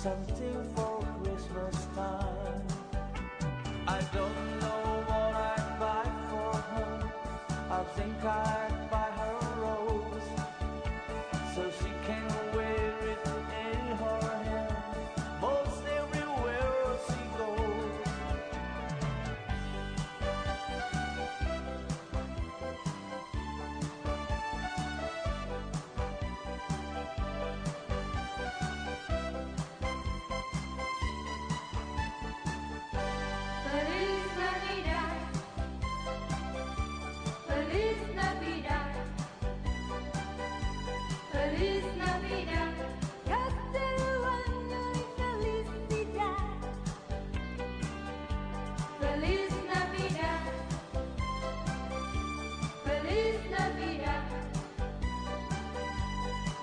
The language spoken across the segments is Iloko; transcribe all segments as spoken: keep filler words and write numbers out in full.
Something for Christmas time. I don't know what I'd buy for her. I think I'd buy her a rose, so she can wear it in her hair most everywhere she goes. Feliz Navidad. Feliz Navidad. Feliz Navidad. Castellano y felicidad. Feliz Navidad. Feliz Navidad.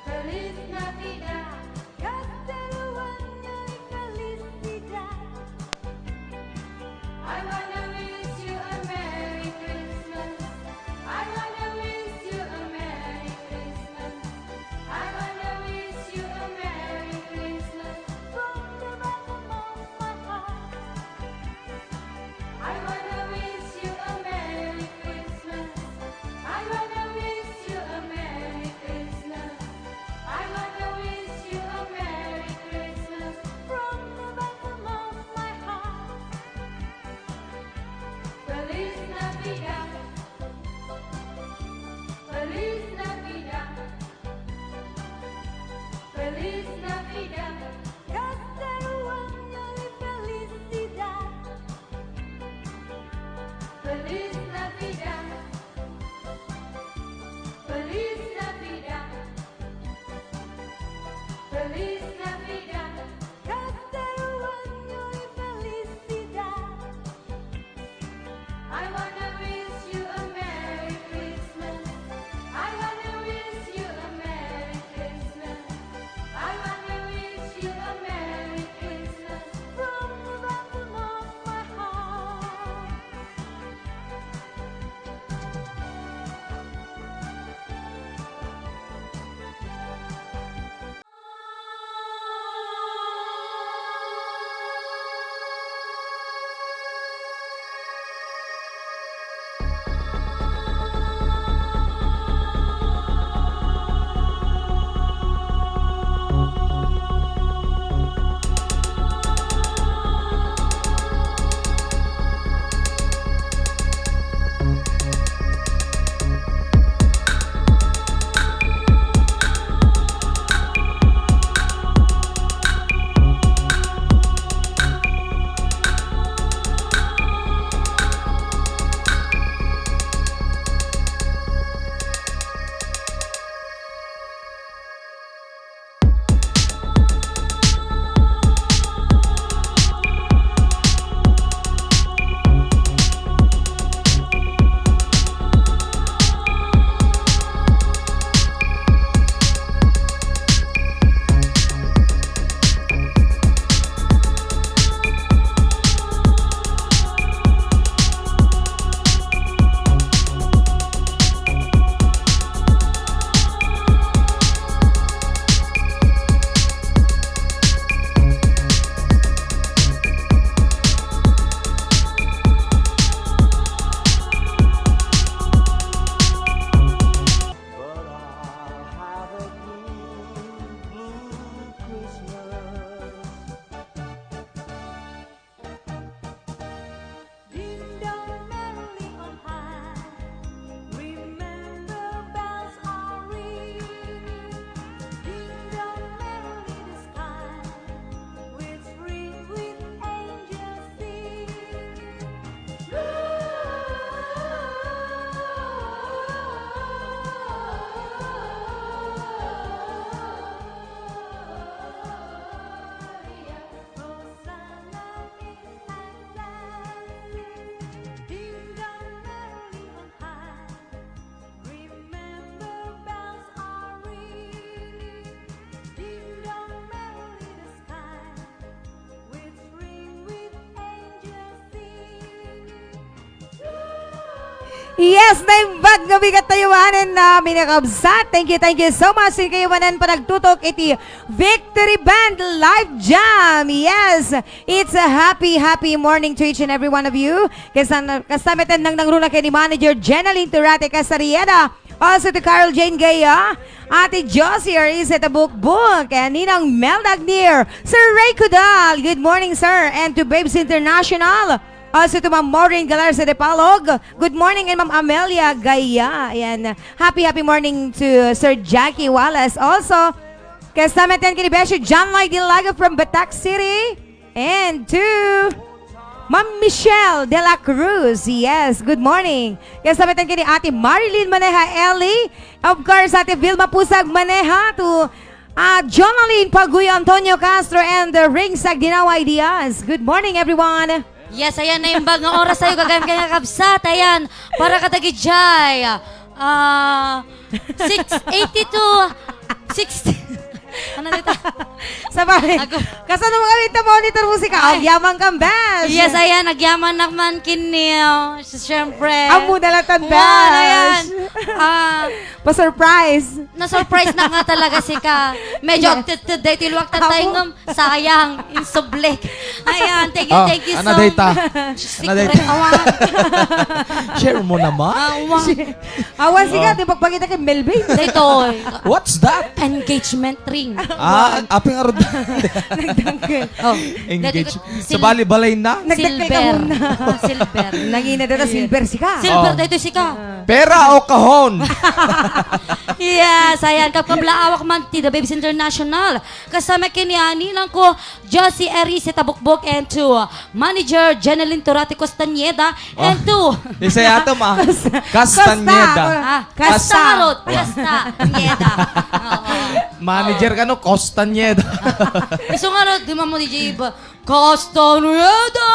Feliz Navidad. Castellano y felicidad. I wanna wish you a Merry Christmas. I wanna wish you a Merry Christmas. I wanna wish you a Merry Christmas from the bottom of my heart. I wanna wish you a Merry Christmas. I wanna wish you a Merry Christmas. I wanna wish you a Merry Christmas from the bottom of my heart. Feliz Navidad. Feliz Navidad. Feliz Navidad. Castellano y felicidad. Feliz Navidad. Feliz Navidad. Feliz Navidad. Castellano y felicidad. I wanna wish you a Merry Christmas. I wanna wish you a Merry Christmas. I wanna wish you a Merry Christmas from the bottom of my heart. Yes, naimbag nga bigat tayo manen na minakabsat. Thank you, thank you so much. Sin kayo manen panagtutok iti Victory Band Live Jam. Yes, it's a happy, happy morning to each and every one of you. Kasta, kasta met nang nangruna kay ni Manager Jenaline Turate Casarieda. Also to Carol Jane Gaya, Ate Josie Arisa Tabukbuk, and Ninang Mel Dagnier, Sir Ray Kudal. Good morning, sir. And to Babes International. Also to Ma'am Maureen Galarza de Palog. Good morning, and Ma'am Amelia Gaya. Ayan. Happy, happy morning to Sir Jackie Wallace. Also, kasama tayo kini Beshi John Lloyd Ilaga from Batac City. And to Ma'am Michelle de la Cruz. Yes, good morning. Kasama tayo kini Ate Marilyn Maneha Ellie. Of course, Ate Vilma Pusag Maneha to Ah, Jonalyn Paguyo, Antonio Castro, and the Rings Agdinawa Diaz. Good morning, everyone. Yes, ayan, naimbag nga oras tayo, gagayam kay nga kabsat. Ayan, para kadagijay. Ah, six eighty-two, sixty. Ano dito? Sabay. Ako. Kasano mo kami ito? Monitor mo si ka. Ay. Agyaman kang besh. Yes, ayan, agyaman naman kini, oh, siyempre. Amo na lang tan, besh. Ayan. Ah, Pa-surprise. Na-surprise na nga talaga sika. Medyo agtedted daytoy luak tatay ngem, sayang, insublik. Ayan, thank you, thank you so much. Secret. Awa. Share mo naman. Awa. Awa, sige, di magpakita kay Melvin. Daytoy. What's that? Engagement ring. Ah, aping arod. Nagdangkal. Oh, engage. Sabali balay na? Nagdakkel ka muna. Silver. Nangina dito, silver sika. Silver dito sika. Pera o kahon? Yes, ayan. Kapkablaawak man ti The Babes International. Kasama kini ani lang ko, Josie Erice Tabukbok, and to, uh, Manager Jeneline Turati Costañeda, and to Isay ato, ma. Castañeda. Ah, Casta. Casta. Castañeda. Oo. Manager ka, no? Costañeda. Isu nga, no, di man mo di J B. Castañeda,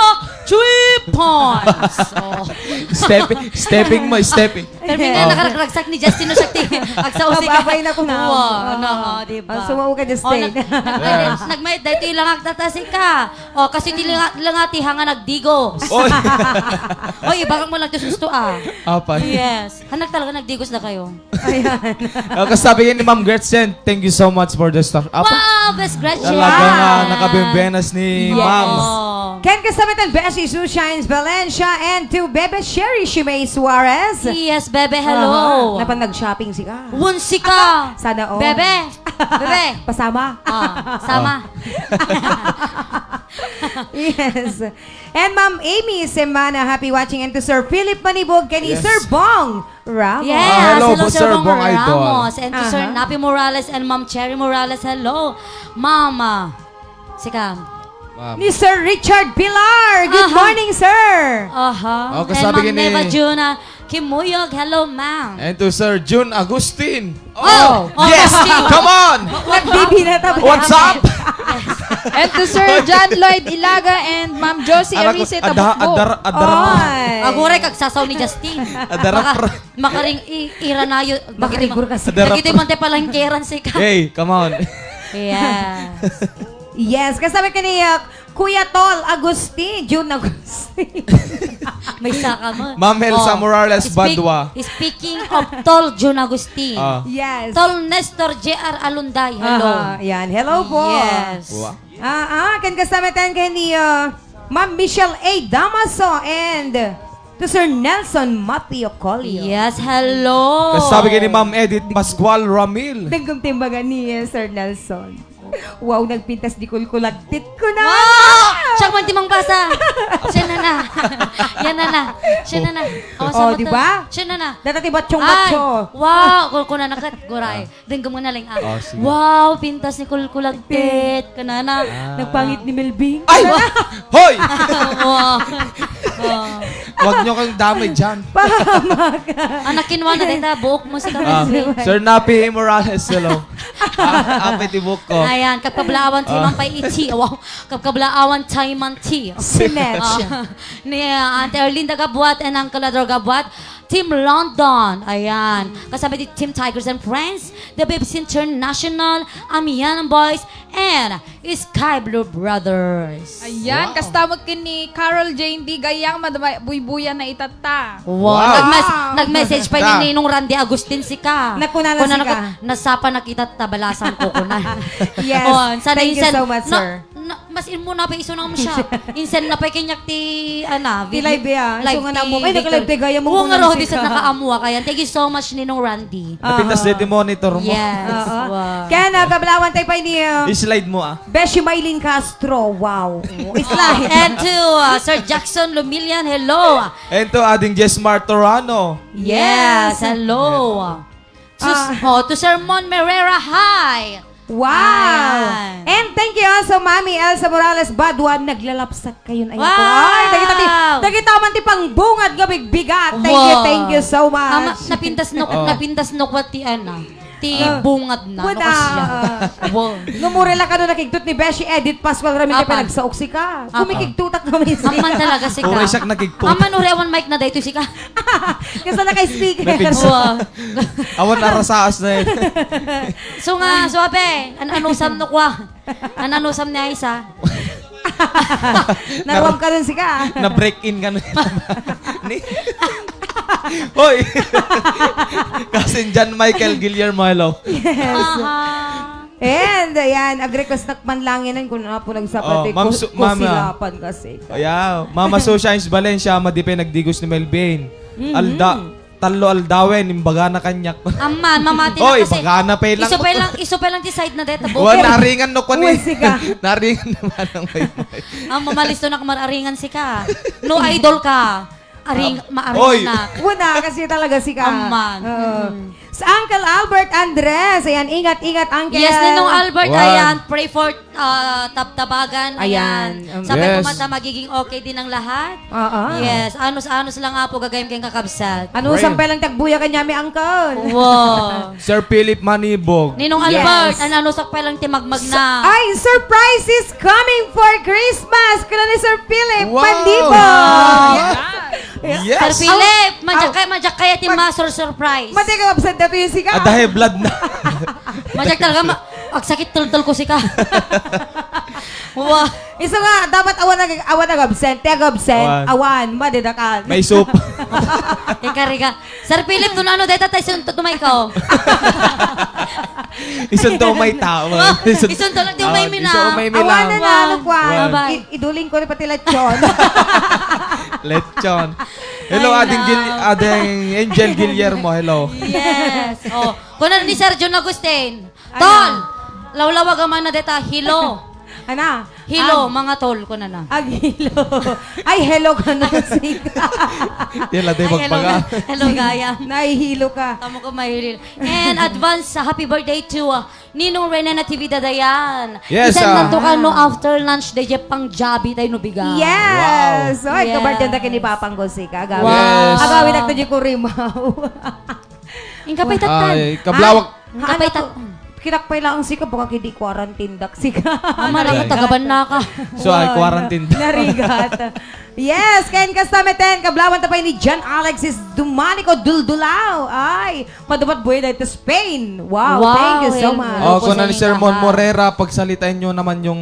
three points. Oh. Stepping, stepping mo, stepping. Pero may nga nakaragragsak ni Justin, no, siya ti, agsausig. Abay na ko na. Wow, no, di ba? Ang sumao ka, Justin. Oh, nag-, nagmayat, nagmayat, dahil ito ilang agtatasik ka. Oh, kasi ti lang, lang ati, hanga nagdigo. Oy. Oy, ibagak mo lang, Diyos gusto, ah. Apay. Yes. Hanag talaga, nagdigos na kayo. Ayan. Ah, kasabi ni Ma'am Gretchen, thank you so much for the star. Apa? Wow, Miss Gretchen! Talaga nga, nakabimbenas ni Ma'am. Yes. Ken Kasamitan, Beshi Sue Shines Valencia, and to Bebe Sherry Shimei Suarez. Yes, Bebe, hello. Aha. Napan nag-shopping sika. Wun sika. Sana all. Bebe. Bebe. Pasama. Ah, sama. Ah. Yes. And Ma'am Amy Semana, happy watching. And to Sir Philip Manibog, ken ni Sir Bong Ramos. Yes, ah, hello, hello, Sir Sir Bong Bong Idol. Ramos. And to Sir Aha. Napi Morales and Ma'am Cherry Morales, hello. Mama. Sika. Ma'am. Ni Sir Richard Pilar. Good Aha. morning, sir. Aha. Oh, And kasabi Ma'am ni Neva Juna Kimuyog, hello, ma'am. And to Sir Jun Agustin. Oh, Oh, yes! Agustin. Come on! Nagbibi na tabi. What's up? And to Sir John Lloyd Ilaga and Ma'am Josie Anak ko, Arise ada-, Tabukbo. adar-, adara pa. Oy. Aguray kag sasaw ni Justin. Adara Maka-, pra- makaring i-, iranayo. Makarigor ka sa Adara Dagiti pra- man ti palangkeran sika. Hey, come on. Yes. Yes, kasama kaniya, Kuya Tol Agustin, Jun Agustin. May saka mo. Ma'am Elsa Oh, Morales speak-, Badua. Speaking of Tol Jun Agustin. Ah. Yes. Tol Nestor J R Alunday, hello. Aha, yan. Hello po. Yes. Wa- Ah, ah, ken kasama tayo kay ni, ah, Ma'am Michelle A Damaso and to Sir Nelson Mateo Colio. Yes, hello. Kasabi kay ni Ma'am Edith Pascual Ramil. Dagum timbagan ni, ah, Sir Nelson. Wow, nagpintas di kulkulagtit ko na. Wow! Siya man ti mangbasa. Siya na na. Yan na na. Siya na na. Awas Oh, sa di mata. ba? Siya na na. Data ti batsyong Ay, batyo. Wow! Kung kuna nakat, guray. Ah. Denggem nga naling, ah. Oh, sige. Wow, pintas ni kulkulagtit. Kanana. Ah. Nagpangit ni Melvin. Ay! Hoy! Wow. Wow. Wag nyo kang damay dyan. Pahamak. Anak, kinwa na dita, buok mo si Ah, Melvin. Sir Napi Morales, hello. Ah, apay ti buko. Ayan, kabkablaawan tayo man pay iti. Wow, kabkablaawan tayo man ti. Sinetch. Ah, ni, ah, Auntie Erlinda Gabuat and Uncle Ador Gabuat, Team London. Ayan. Kasama di Team Tigers and Friends, The Babes International, Amihan Boys, and Sky Blue Brothers. Ayan, Wow. kasta met ken ni Carol Jane D. Gayam, madama-, buybuya na itatta. Wow. Wow. Nagmes-, nagmessage pa ni Ninong Randy Agustin sika. Nakunana sika. Nasapa na kita ta balasan ko kuna. Yes. Oh, sana Thank you insan, so much, na, sir. na, mas in mo na pa iso na mo siya. Insan na pa kanyak ti, ana, Ti video, live ya. Iso nga ti namo. Ay, Victor. Naka-live ti gaya mo Oo, kuna nga raw, sika. Di sa nakaamua kayan. Thank you so much, Ninong Randy. Napintas Ah. deti monitor mo. Yes. Oo. Wow. Kaya na, kablawan tayo pa ini, uh, I-slide mo, ah. Beshi Maylin Castro. Wow. Slide. And to, uh, Sir Jackson Lumilian, hello. And to Ading Jess Martorano. Yes, Yes. hello. To s-, Ah. oh, to Sir Mon Merera, hi. Wow. Ayan. And thank you also, Mami Elsa Morales Badua, naglalapsak kayon. Ayan po. Wow. Ay, dagita ti, dagita man ti pangbungad nga bigbigat. Thank you, Wow. thank you so much. Ama, napintas no, Oh. napintas no, what ti, ana, ti Ah. bungad na, Wala. no, kasi. Wow. Numuri la kano nakigtot ni Beshi Edith Pascual Ramirez, Apan. Pinagsaok sika. Apan. Kumikigtutak kami sika. Aman talaga sika. Uray siak nakigtutak. Aman, uray awan mic na daytoy sika. Kasi naka-speaker. Napigsa. Wow. Awan arasaas na yun. So nga, suabe, an-, ano sam no kwa? An-, ano sam ni Aisa? Naruam ka dun, sika. Na-break in ka nun. Ni-, Hoy! Kasin John Michael Guillermo, hello. Yes. Aha. And, ayan, ag-request na man lang yan, kung ano po nagsapat, Oh, eh, Ma'am kus-, Su-, Ma'am, ah. kusilapan kasi. Oh, yeah. Mama Su Shines Valencia, madi pay nagdigos ni Melvin. Mhm. Alda, tallo aldawen, imbagana kanyak. Amman, mamati na Oy, kasi. Bagana pay lang. Isu pay lang, isu pay lang ti side na deta, Wa, buko. Naringan no kwan eh. Uy, sika. Naringan naman ang may may. Ah, mamalisto na kamararingan sika. No idol ka. Aring, Ah, maaring oy. na. Wala, kasi talaga sika. Amman. Oo. Mm. Sa Uncle Albert Andres, ayan, ingat, ingat, Uncle. Yes, Ninong Albert, Wan. ayan, pray for, ah, Tabtabagan, Ayan, ayan. um, Sabi ko Yes. mata, magiging okay din ang lahat. Oo. Yes, anos-anos lang nga po, gagayam kayong kakabsat. Ano, Pray. sampay lang tagbuya kanya, mi Uncle? Wow. Sir Philip Manibog. Ninong Yes. Albert, ano, ano, sakpay lang ti magmag na. Ay, surprise is coming for Christmas! Kala ni Sir Philip Wow! Manibog! Wow. Yes. Yes. Sir Philip, Aw. madyak kay, madyak kay ti Mag- masur surprise. Mati ka absent na to yung sika. Adahe blood na. Madyak talaga, ma-, agsakit tultul ko sika. Wow. Isu nga, dapat awan nag-, awan nag-absent. Ti ag-absent, Awan. awan, madidakan. May soup. Ikariga. Sir Philip, tun ano, deta tayo sun-, tutumay ka, oh. Isun to may tao. Oh, Isun isun to lang, ti umay mi na. Isun umay mi Awan lang. na na, ano, Wow. kwan? Bye-bye. I-, iduling ko ni pati lechon. Lechon. Hello, Ay, Ading Gil-, no. Ading Angel Guillermo, hello. Yes. Oh, kunan ni Sir John Agustin. Ano? Tol! Lawlawag a man na deta, hello. Ana? Hello, Am. mga tol, kunana. Ag hello. Ay, hello ka na, sika. Yan lang tayo Ay, hello magpaga. na. Hello, gaya. Nahihilo ka. Tamo ko mahilil. And advance, uh, happy birthday to, uh, Ninong Rene Natividad, ayan. Yes, Isan ah. nanto ka, no, after lunch, day, pang jabi tayo, no, biga. Yes. Wow. Oy, Yes. kabartyan ta kini Papang Gosika. Agawi. Wow. Yes. Agawi na to di ko rimaw. Ingka pay tattan. Ay, kablawak. Ah, ingka pay Ano tat- to? Kitak pay lang sika, baka kidi quarantine dak sika. Ama, Narigat. Narigat. Tagaban na ka. So, ay, Wow. quarantine dak. Narigat. Yes, ken kasta meten, kablawan ta pay ni John Alexis Dumalico Duldulao. Ay, madumat buhay dahil to Spain. Wow, Wow, thank you so and much. Oh, okay, kung sa ano, Sir Mon Nina, ha? Morera, pagsalitain nyo naman yung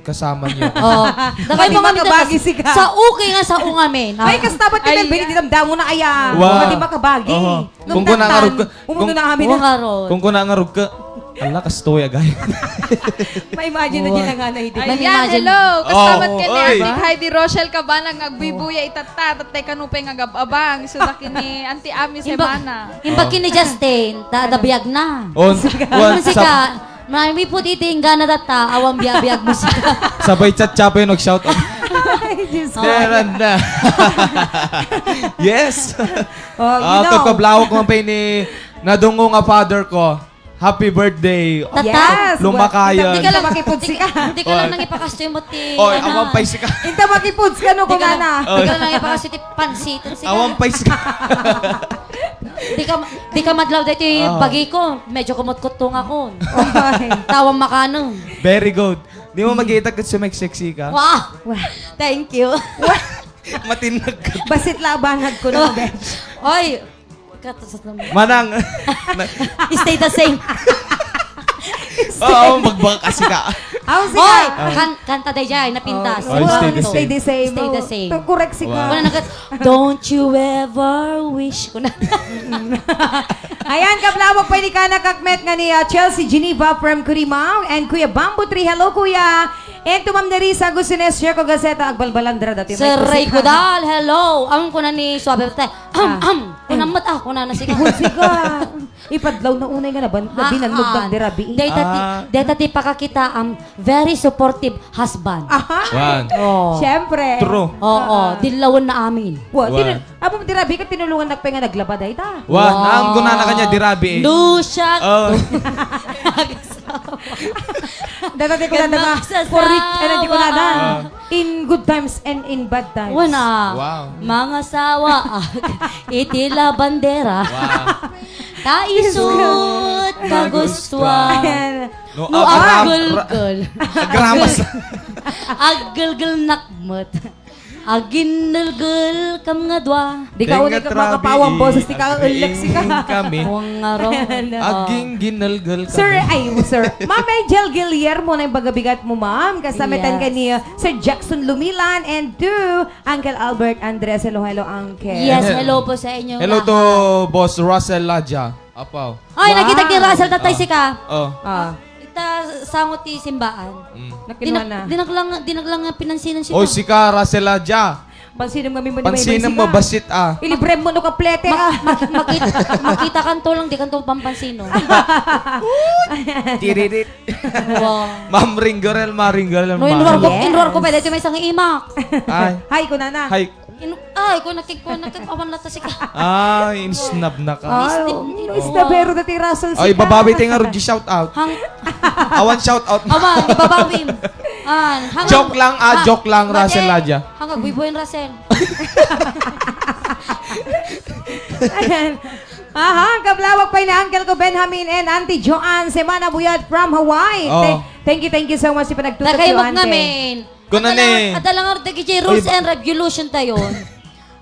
kasama nyo. Oh, Pwede dapat mga makabagi bida-, sika. Sa okay nga, sa ungamin. Ay, kasta ba't Ay, yung yeah. binigyan mo na aya? Wow. Pwede makabagi. Oho. Nung Kung kuna nga tattan, rug-, umuno kung, na kami na. Kung nga ron. Kung kuna nga rug ka, ala, kastoy, agay. Ma-imagine na Wow. din ang nanay din. Ayan, Ma-imagine. hello. Oh, Kastamat ken ni oy. Auntie Heidi Rochelle Kabanag nga agbubuya itatta, tatay kanupay nga agab-abang. Isu da ken ni Auntie Ami Imbag, Semana. imbag Oh. ken ni Justin, da, da biag na. On, Sika. on, Ano sab- sika? Marami po dito yung gana data, awang biag-biag mo sika. Sabay chat-chat pa yun, nag-shout out. Ay, Diyos ko. Meron na. Yes. Oh, you Ah, know. Tagkablawak man pa ni nadungo nga father ko. Happy birthday. Tata? Yes. Lumakayan. Di ka lang, Makipud di, sika. di ka lang Oh. nang ipakastoy mo ti, Oy, ano. Awan pay sika. Inta makipud sika, no, Di ka lang, kunana. di ka lang nang ipakastoy ti pansit. Sige. Awan pay sika. Di ka, di ka madlaw daytoy Oo. bagiko. Medyo kumutkutto nga kon. Tawang makano. Very good. Di mo makita ket sumeksexy ka? Wow! Wow. Thank you. Matinag ka. Basit la banag ko na, Bes. Oy! Kat-, sa-, Manang. Stay the same. Oo, magbaka kasi ka. Aw, sige. Oy! Ah. Kan-, kanta daydiay, napintas. Oh, Oy, stay the same. Stay the same. Stay the Oh, same. to-, correct si Wow. ka. Kuna na kat-, "Don't you ever wish," kuna. Ayan, kablawag pay ni Kana Kakmet nga ni, ah, Chelsea Geneva from Cunimao and Kuya Bamboo Tree. Hello, Kuya. And to Ma'am Nerissa Gusines, Jericho Gazeta, agbalbalandra dati. Sir Ray Godal, hello. Ang kuna ni Suave, te. Am, Ah. am. Kuna met, ah, kuna na, sige. Sige. Ipadlaw na unay nga naban-, Ah, nabinannog ah. dagdi rabii. Dayta ti, Ah. dayta ti pakakita, am, very supportive husband. Aha. Wan. Oh. Siyempre. True. Oo, Ah. dillawen na amin. Wa, Wa. tin-, amo, di rabii ket tinulongannak pay nga naglaba dayta. Wa, Wow. naam kunana kanya, di rabii. No shot. Oh. Dati ko Kan na nga, makasasawaan. for it, ano, di ko na na. Ah. In good times and in bad times. Wana. Wow. Mangasawaak iti labandera. Wow. Ta isut kagustuan. Ayan. No, No, agram-, aggelgel. Agramas. Aggelgelnak met. Aginnelgelkam nga dua. Di ka Kay ulit nga ka makapawang trabi, boses, di ka aging ulit, sika. kami. Wangaro. Ayan. Aging ginelgel Sir, kami. ay, sir. Ma'am Angel Guillermo na yung bagabigat mo, ma'am. Kasamitan Yes. ka ni, uh, Sir Jackson Lumilan and to Uncle Albert Andres. Hello, hello, Uncle. Yes, Hello. hello po sa inyo Hello to lahat. Boss Russell Laja. Apaw. Ay, Wow. nakita ni Russell, tatay Ah. sika. Oh. Ah. Ita sango ti simbaan. Mm. Nakinuha Dinak-, na. dinaklang, dinaklang nga pinansinan siya. Oy, sika, Russell Laja. Pansinem kami mo ni Pansinem Maymay mo, sika. basit, ah. Ilibre mo no kaplete, Mak-, ah. mak-, makita, makita kanto lang, di kanto pampansino. Tiririt. Wow. Ma'am Ringgorel, Ma Ringgorel, No, Ma. inruar ko, Yes. inruar ko, pwede ito may isang imak. Ay. Hi, kunana. Hi. In-, ay, ko nakig-, ko nakig-, awan lata sika. Ay, insnab na ka. Ah, Miss Tim-, no, Oo. isnabero dati Russell Ay, sika. babawi tayo nga, Rudy, shout out. Hang- Awan shout out. Awan, di babawi. An, hang- Joke lang, ah, ha-, joke lang, mate, Russell Laja. Hang agbuybuyan, Russell. Ayan. Aha, ang kablawag pay ni Uncle ko Benjamin and Auntie Joanne Semana Buyat from Hawaii. Oh. Thank, thank you, thank you so much sa panagtutok Nakay niyo, Ante. Magnamin. Kuna Adala-, ni. Adala nga dagiti rules Oy, ba- and regulation tayon.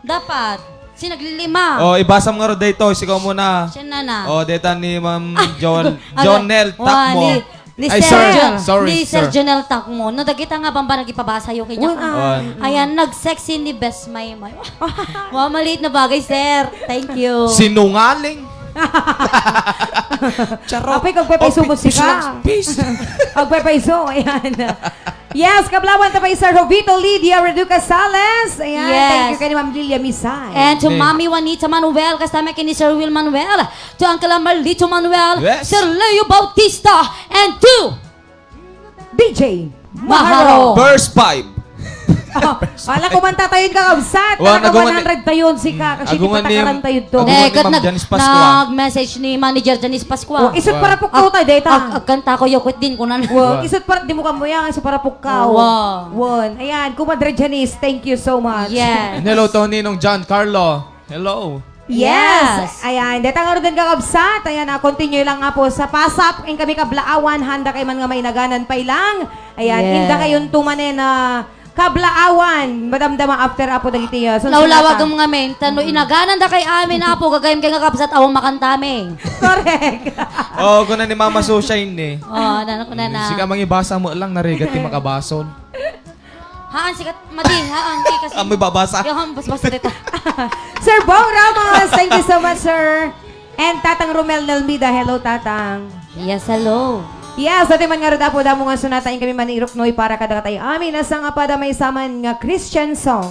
Dapat, sinaglilima. Oh, ibasam nga ro daytoy, sikaw muna. Siya na na. Oh, deta ni Ma'am Ah, John, gu-, Jonel ah, Takmo. ni, ni Ay, Sir sir. Jo-, Sorry, ni Sir sir. Jonel Takmo. No, dagita nga bamba nagipabasa yo kanya. Wala. Wan. Ayan, nag-sexy ni Best Maymay. Wow, maliit na bagay, sir. Thank you. Sinungaling. Charot. Apay, kagpepaiso Oh, mo, pi-, sika. Peace lang, peace. Agpepaiso, ayan. Yes, kablawan ta pa, Sir Jovito Lydia Reduca Sales. Ayan, Yes. thank you kay ni Ma'am Lilia Misay. And to Eh. Mami Juanita Manuel, kasama kay ni Sir Will Manuel, to Uncle Amarlito Manuel, Yes. Sir Leo Bautista, and to D J Maharo. Maharo. Verse five. Oh, wala ko man tatayon ka, kabsat. Wa, Wala ka nagungan ni one hundred tayon, sika. Kasi Agungan di ni, patakaran tayo to. agungan ni Nag-, Ma'am nag-, Janice Pascua. nag-message ni Manager Janice Pascua. Oh, isut Wa. para pukkaw tayo, deta. Ag-, agkanta ko, yukit din, kunan. Wa, Wa. isut para, di mo kamuya, isut para pukkaw. Wa. Wan. Ayan, Kumadre Janice, thank you so much. Yes. And hello to Ninong John Carlo. Hello. Yes. Yes. Ayan, deta nga ruden, kakabsat. Ayan, ah, continue lang nga po sa pasap. Ing kami kablaawan, handa kay man nga mainaganan pay lang. Ayan, Yes. inda kayon tumanen na kablaawan. Madamdama after, Apo, dagiti, ah, sunsunatan. Naulawag ang ngamin. Tano, Mm. inaganan da kay amin, Apo, gagayem kay nga kabsat, awan makantami. Correct. Oo, kuna ni Mama Susha ini. Oo, nana, kuna na. Sika mangibasa mo lang, narigat ti makabasol. Haan, sikat, madi, haan, di kasi. Amoy babasa. Yahan, basbasa dita. Sir Bo Ramos, thank you so much, sir. And Tatang Romel Nalmida, hello, Tatang. Yes, hello. Yes, dati man nga rod, Apo, damo nga sunatan kami maniruknoy para kadakatay amin, asa nga pada maysa man nga Christian song.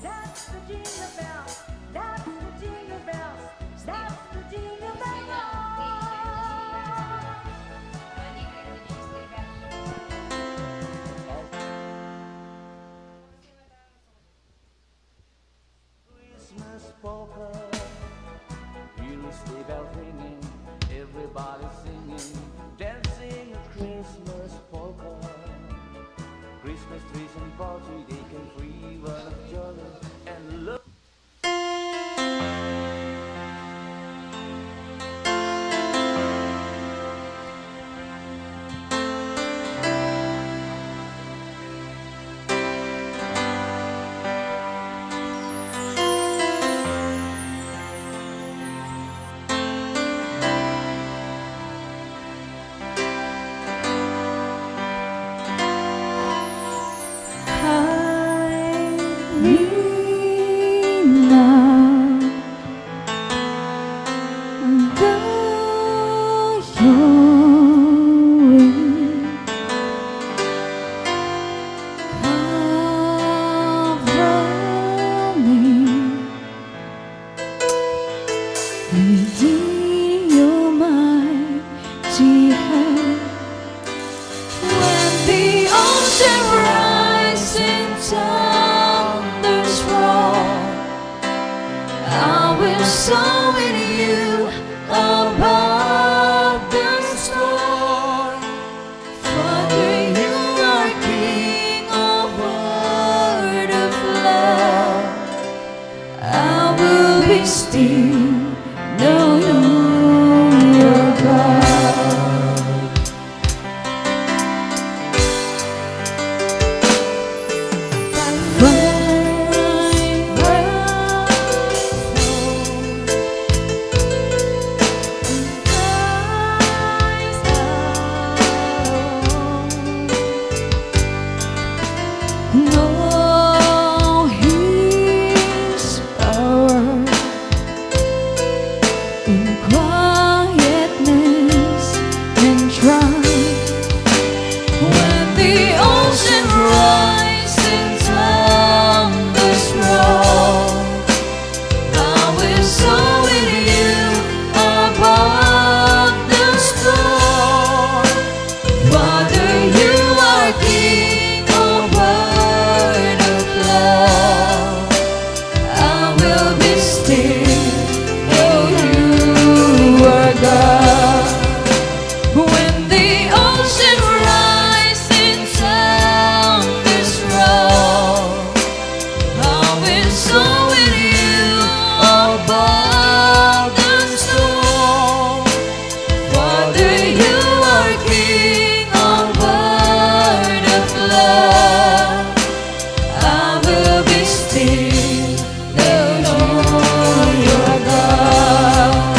That's the jingle bell. That's the jingle bell. That's the jingle bell. Christmas polka. Hear the sleigh bell ringing. Everybody singing, dancing a Christmas polka. thunderstruck. I will soar with you above the storm. Father, you are King over the flood. I will be still, know you're God. No, His power in quietness and triumph. When the ocean rise and thunders roar, I will soar with you above the storm. Father, you are King over the flood. I will be still, know you are God. When the ocean rise and thunders roar, I will soar with you above the storm. Father, you are King over the flood. I will be still, know you're God.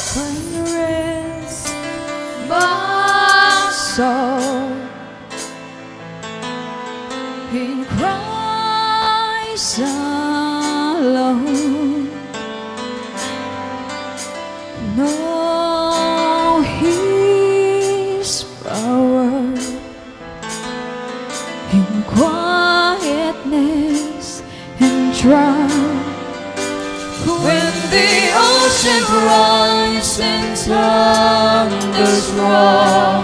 When rest my soul in Christ alone, know His power in quietness and triumph. When the ocean rise and thunders roar,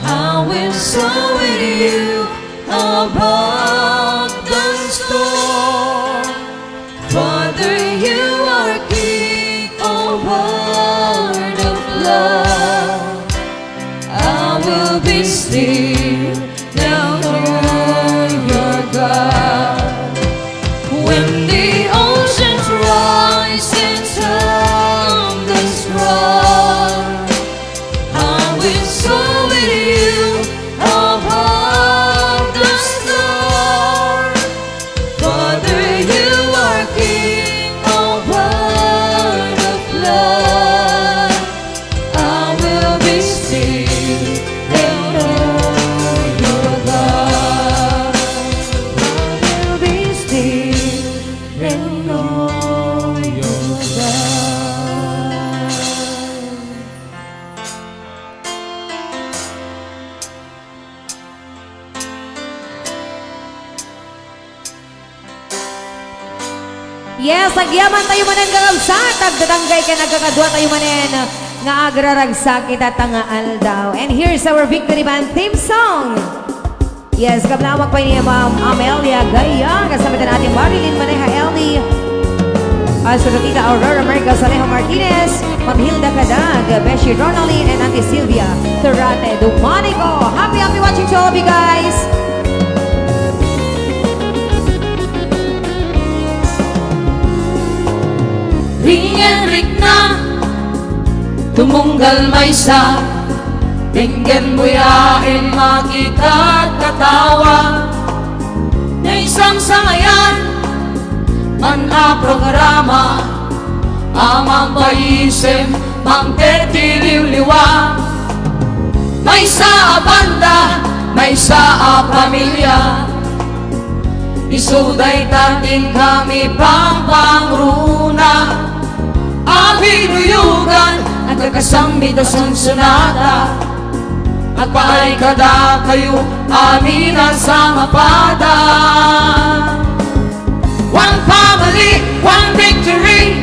I will soar with you above the storm. Father, you are King over the flood. I will be still, know you're God. When the oceans rise and thunders roar, I will soar with you above the storm. Father, you are King over the flood. I will be still and know you're God. I will be still and know you're God. Yes, agyaman tayo manen, kakabsat. Agtatanggay ken agkakadua tayo manen nga agraragsak ita nga aldaw. And here's our victory band theme song. Yes, kablaawak pay ni Ma'am Amelia Gaya, kasama ita ni Marilyn Maneja Ellie, Astrolita Aurora Mercos, Alejo Martinez, Ma'am Hilda Cadag, Beshi Ronaldin, and Auntie Sylvia Turate Dumanico. Happy, happy watching to all of you guys! Ring and rikna, Tumunggal maysa, denggen buyaen makikatkatawa. Naisangsangayan, man a programa, a mangpaisem, mangtetiliwliwa. Maysa a banda, maysa a pamilia. Isu dayta ti kami pangpangruna. A binuyogan, agkakasangmi ta sunsunata. Agpaay kadakayo, amin a sangapada. One family, one victory.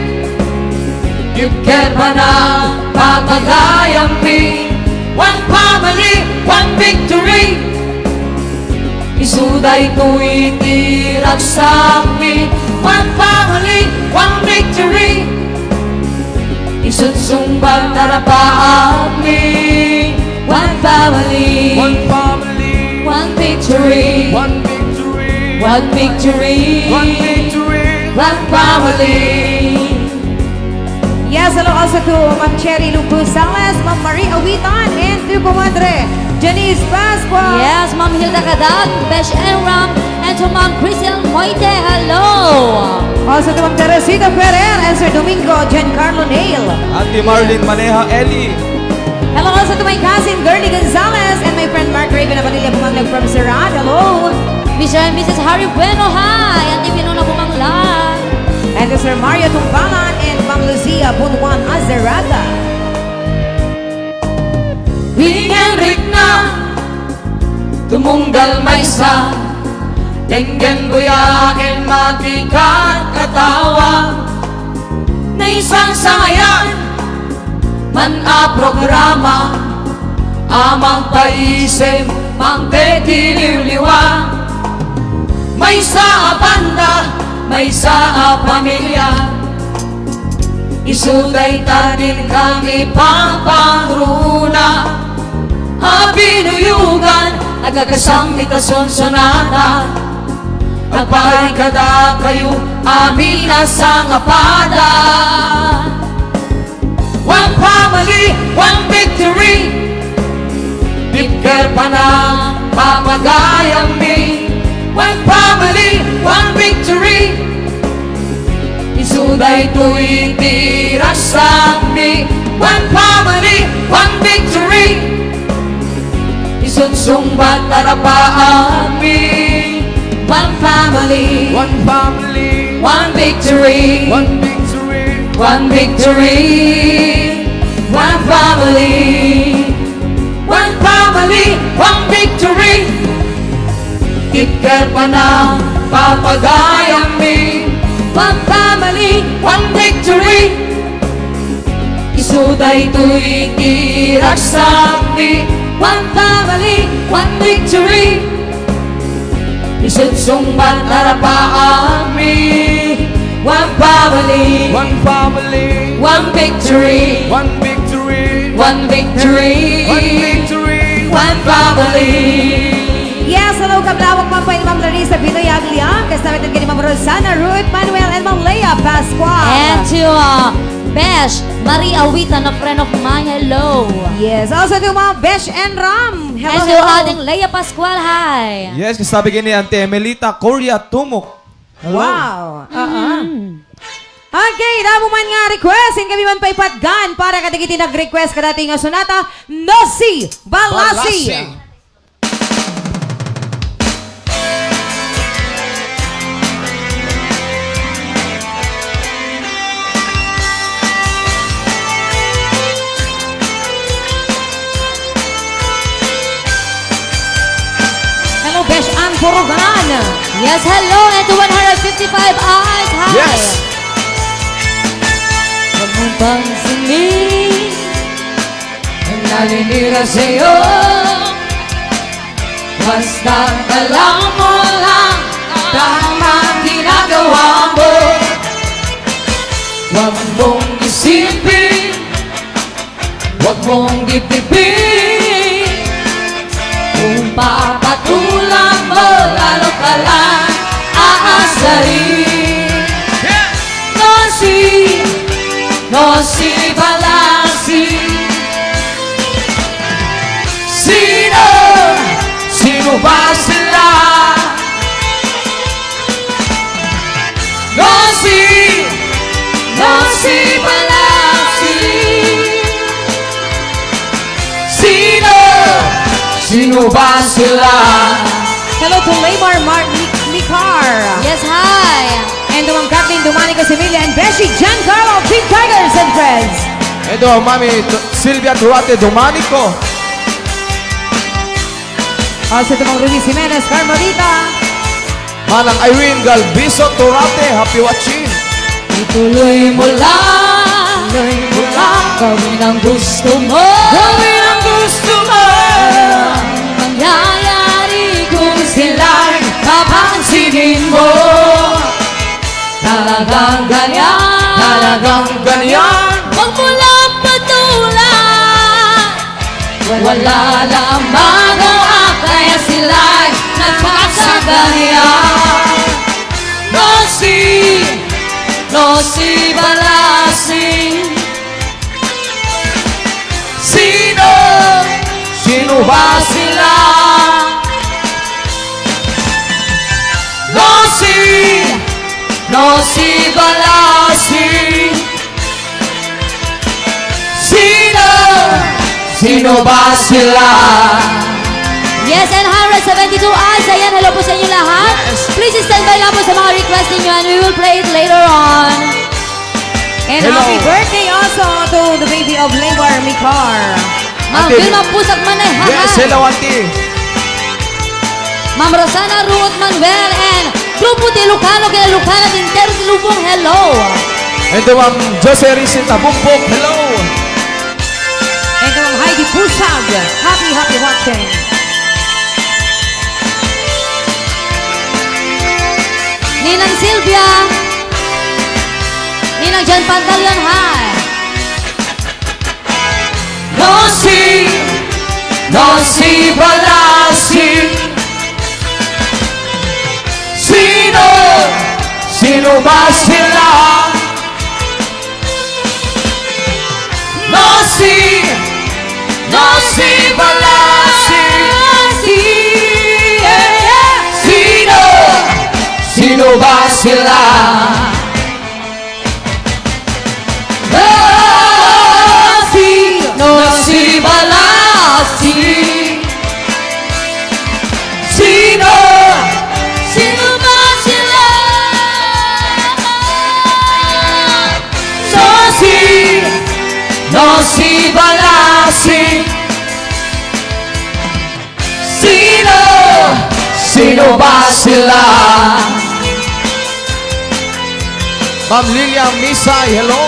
Ket panang papagayammi. One family, one victory. Isu daytoy ti ragsakmi. One family, one victory. Isu't sungbat a napaakmi. One family. One family. One victory. One victory. One victory. One victory. One family. Yes, hello also to Ma'am Cherry Lupusales, Ma'am Marie Awitan, and to Comadre Janice Pascua. Yes, Ma'am Hilda Cadag, Besh Enram, and to Ma'am Crisel Moite. Hello. Also to Ma'am Teresita Ferrer and Sir Domingo Giancarlo Neil. Auntie Marlene Maneha Eli. Hello also to my cousin Gertie Gonzalez and my friend Mark Raven Abadilla Bumanglag from Surat. Hello. Mister and Missus Harry Bueno, hi. Auntie Fiona Bumanglag. And to Sir Mario Tumbalan and Ma'am Lucia Bunwan Azaraga. Ringen rikna, tumunggal maysa, denggen buyaen makikatkatawa. Naisangsangayan, man a programa, a mangpaisem, mangtetiliwliwa. Maysa a banda, maysa a pamilia. Isu dayta ti kami pangpangruna. A binuyogan, agkakasangmi ta sunsunata. Agpaay kadakayo, amin a sangapada. One family, one victory. Ket panang papagayammi. One family, one victory. Isu daytoy ti ragsakmi. One family, one victory. Isu't sungbat a napaakmi. One family. One family. One victory. One victory. One victory. One family. One family. One victory. Ket panang papagayammi. One family. One victory. Isu daytoy ti ragsakmi. One family, one victory. Isu't sungbat a napaakmi. One family. One family. One victory. One victory. One victory. One victory. One family. Yes, hello, kablawak, Ma'am Pay ni Ma'am Larissa Binoy Agliang, kasama natin kay Ma'am Rosana Ruth Manuel and Ma'am Leia Pascual. And to, uh, Besh Marie Awitan, a friend of mine. Hello. Yes, also to Ma'am Besh and Ram. Hello, And to hello. Ading Leia Pascual, hi. Yes, kasabi kini Auntie Emelita Coria Tumok. Hello. Wow. Uh-uh. Mm. Okay, damo man nga request, inkami man pay patgan para kadagiti nag-request kadati nga sonata, Nosy Balasi. Balasi. Hello, Besh Ann Purugan. Yes, hello, and to one hundred fifty-five eyes. Hi. Yes. Huwag mong pansinin ang naninira sa'yo. Basta alam mo lang tama ang ginagawa mo. Huwag mong isipin, huwag mong dibdibin. Kung papatulan mo, lalo ka lang aasarin. Nosy, Nosy Balasi. Basila. Hello to Laymar Mar-, Mi-, Micar. Yes, hi. And to Ma'am Kathleen Dumanico Semilia and Beshi Giancarlo, Team Tigers and friends. And to Mami T-, Silvia Duarte Dumanico. Also to Mang Rudy Jimenez, Carmelita. Manang Irene Galbizo Turate, happy watching. Ituloy mo lang, ituloy mo lang. Gawin ang gusto mo. Gawin ang gusto mo. Mangyayari kung sila'y papansinin mo. Talagang ganyan. Talagang ganyan. Huwag mo lang patulan. Wala na ang magawa, kaya sila'y nagpakasaganyan. Nosy, Nosy Balasing. Sino? Sino ba sila? Nosy, Nosy Balasing. Sino? Sino ba sila? Yes, and hundred seventy-two eyes. Ayan, hello po sa inyo lahat. Yes. Please stand by lang po sa mga request ninyo and we will play it later on. And hello. Happy birthday also to the baby of Laymar Micar. Ma'am Ate Vilma Pusag Maneha. Yes, hello, Auntie. Ma'am Rosana Ruth Manuel and Grupo de Lucano, kay Lucana Tintero, Lubong, hello. And to Ma'am Jose Rizzi Tabumbok, hello. And to Ma'am Heidi Pusag, happy, happy watching. Ninang Silvia, Ninang John Pantaleon, hi. Nosy, Nosy Balasing. Sino, sino ba sila? Nosy, Nosy Balasing. Sino, sino ba sila? Nosy, Nosy Balasing. Sino? Sino ba sila? Nosy, Nosy Balasing. Sino? Sino ba sila? Ma'am Lilian Misay, hello.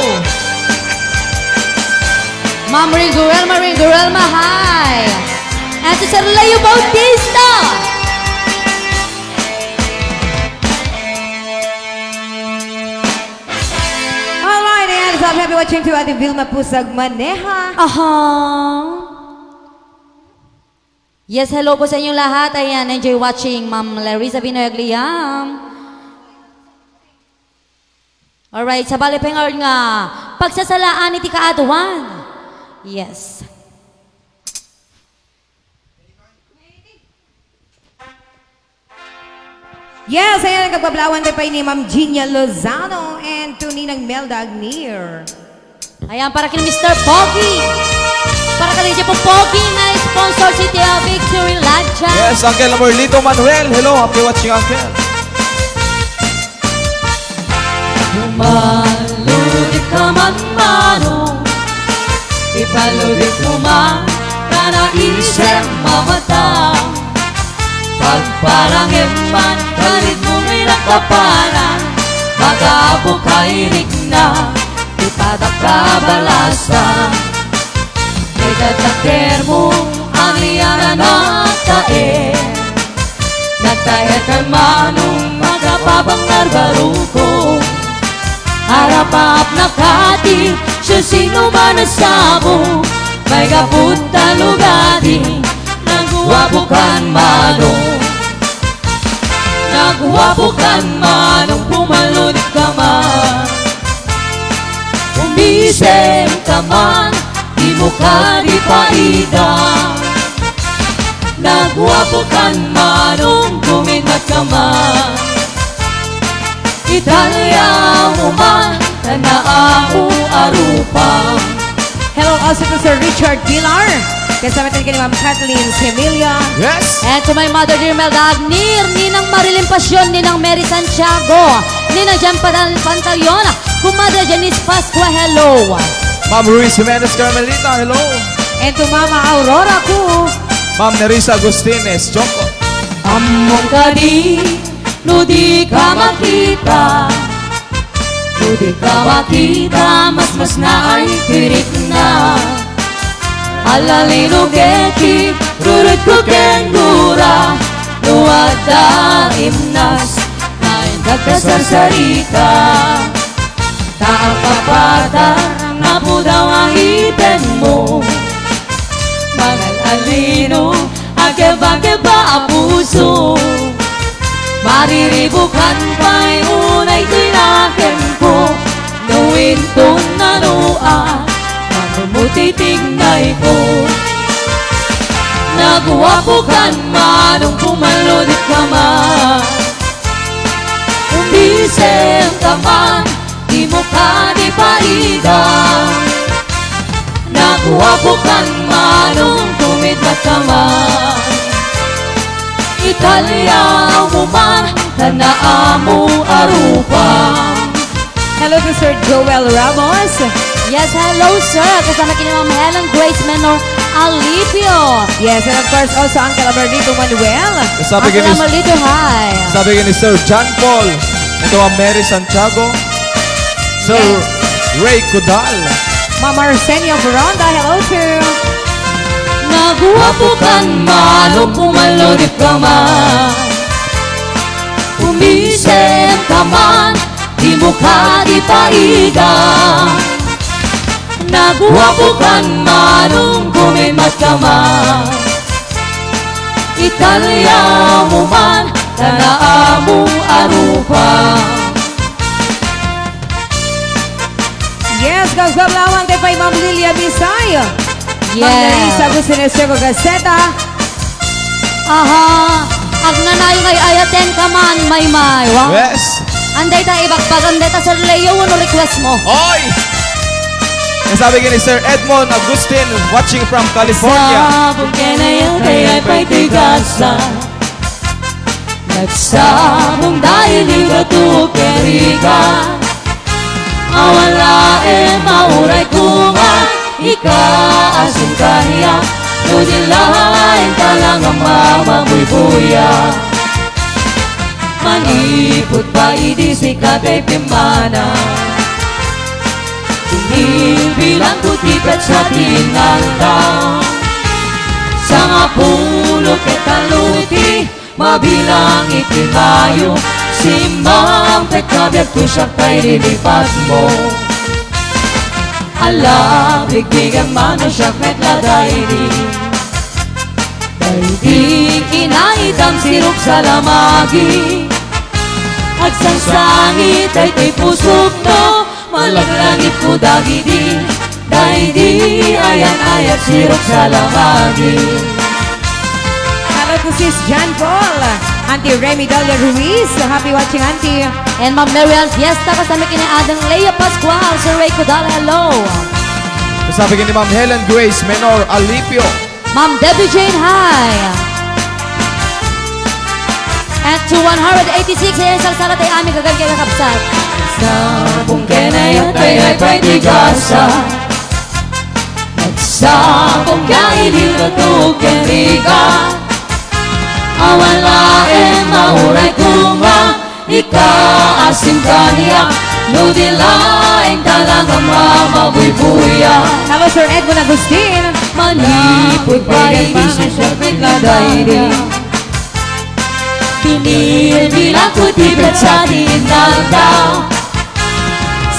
Ma'am Ringurelma, Ringurelma, hi. And to Sir Leo Bautista. All right, and so happy watching to Ate Vilma Pusag Maneha. Aha. Yes, hello po sa inyong lahat. Ayan, enjoy watching, Ma'am Larissa Binoy Agliam. Alright, sabali pa nga pagsasalaan iti kaaduan. Yes. Yes, ayan, nagpablawan tayo pa ni Ma'am Gina Lozano and to Ninang Melda Agnier. Ayan, para kay Mister Pogi. Para kay Pogi nga sponsor si Tia Victory Lancha. Yes, Uncle Amorlito Manuel. Hello, happy watching, Uncle. Umaludit ka man, Manong, ipaludit mo man, ta naisem mamata. Pagparangem man, kalit mo may nakaparan, magapu ka irikna, ipatak ka balasa. Ikatakder mo, aniaran a taer. Nagtaer kan Manong, magapabang narbaruko. Arapap na kati, siasino man a sabo, may gaput ta lugadi, naguapo kan Manong. Naguapo kan Manong, pumalud ka man. Umisem ka man, di mo kadi paida. Naguapo kan Manong, guminmat ka man. Italia mo man, ta naamo a rupa. Hello also to Sir Richard Pilar. Kasama tayo ni Ma'am Kathleen Semilia. Yes. And to my mother, dear Melda Agnir, Ninang Marilyn Pasion, Ninang Mary Santiago, Ninang Jan Padal Pantalion, Kumadre Janice Pascua, hello. Ma'am Ruiz Jimenez Carmelita, hello. And to Mama Aurora Cu. Ma'am Nerissa Agustines, Choco. Ammom kadi, no di ka makita, no di ka makita, mas masnaay ti rikna. Alalino ketdi, rurutko ken gura, no adda imnas, naen dagta sarsarita. Ta agpapatar, napudaw a ipenmo. Mangal-alino, agkebakeba a puso. Mariribukan pay unay ti nakenko. No inton nanoa, mamumutitignayko. Naguapokan manong pumallodit ka man. Umisem ka man, dimo kadi paigan. Naguapokan manong tumidlat ka man. Italyaw mo man, ta naamo a rupa. Hello to Sir Joel Ramos. Yes, hello, sir. Kasama kini Ma'am Helen Grace Menor Alipio. Yes, and of course, also Uncle Amarlito Manuel. Sabi Uncle kini, Amarlito, hi. Sabi kini Sir John Paul. Ito ang Mary Santiago. Sir Yes. Ray Cudal. Ma'am Arsenia Furonda, hello, sir. Naguapokan manong pumallodit ka man. Umisem ka man, dimo kadi paigan. Naguapokan manong kumidmat ka man. Italyaw mo man, ta naamo a rupa. Yes, gabgablawan tayo pay Ma'am Lilia Misay. Ma'am Yes. Nerissa Agustin Estero Gaceta. Aha, agnanayon nga ay-ayaten ka man, Maymay. Wow. Yes. Anday ta ibagbagan deta, Sir Leo, no request mo? Oy! Nasabi kini Sir Edmond Agustin, watching from California. Sabong ken ayat, ay pay ti gasa. Nagsabong daydi gato ken rigat. Awan laeng mauray koma, ikaasin kaniak, no di laeng talaga mamabuybuya. Manipud pa idi sika ti pimmana, binibilangko ti petsa ti inaldaw. Sangapulo ket tallo iti mabilang iti Mayo, simmangpet nga biagko siak tay lilipatmo. Ala, bigbigem man no siak met la daydi. Daydi kinaidam sirok salamagi. Agsangsangit tay ti pusok no malaglagipko dagidi. Daydi ayan-ayat sirok salamagi. Hello to Sis John Paul, Auntie Remy Dalia Ruiz. Happy watching, Auntie. And Ma'am Marian Fiesta, kasama kini Adang Lea Pascual, Sir Ray Cudal, hello. Kasama kini Ma'am Helen Grace Menor Alipio. Ma'am Debbie Jane, hi. And to one hundred eighty-six, ayan, salsala tayo, amin, gagan kayo, kakabsat. Sabong ken ayat, ay, ay, pay ti gasa. Nagsabong ka iliw na tukeng rigat. Awan laeng mauray koma, ikaasin kaniak, no di laeng talaga mamabuybuya. Hello, Sir Edmund Agustin. Manipud pa idi siyempre nga daydi. Binilbilang ko ti petsa ti inaldaw.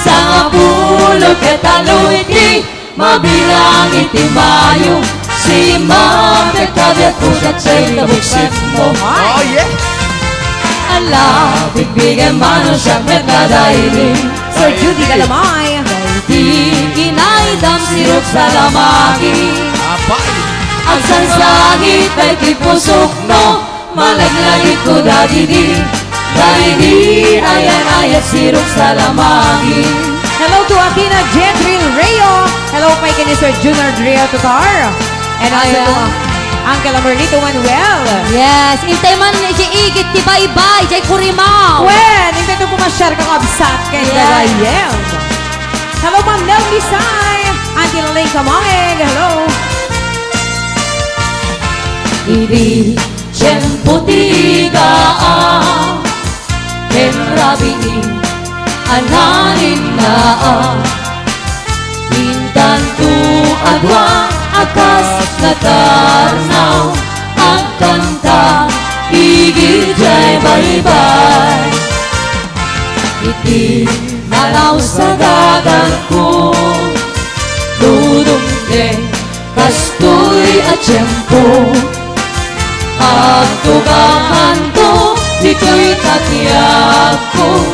Sangapulo ket tallo iti mabilang iti Mayo, simmangpet nga biagko siak tay tabuksetmo. Oh, yeah. Ala, bigbigem man no siak met la daydi. Sir Judy Galamay. Daydi kinaidam sirok salamagi. Apay. Agsangsangit tay ti pusokno. Malaglagipko dagidi, dagidi, ayan-ayat sirok salamagi. Hello to Athena Jedril Reo. Hello pay ken ni Sir Junard Reo Tutar. And also to Uncle Amerlito Manuel. Yes, intay man idiay igid ti baybay, idiay Curimaw. Wen, intay to pumasyar, kakabsat, ken gagayyem. Hello, Ma'am Nel Misay. Auntie Lalaing Kamangig, hello. Idi tiempo ti rigaak ken rabii a nalinaak. Intanto a dua a kas natarnaw, agkanta idiay baybay. Iti nalaus a dadanko, dudumteng kastoy a tiempo. Agtugakanto ditoy tatiagko,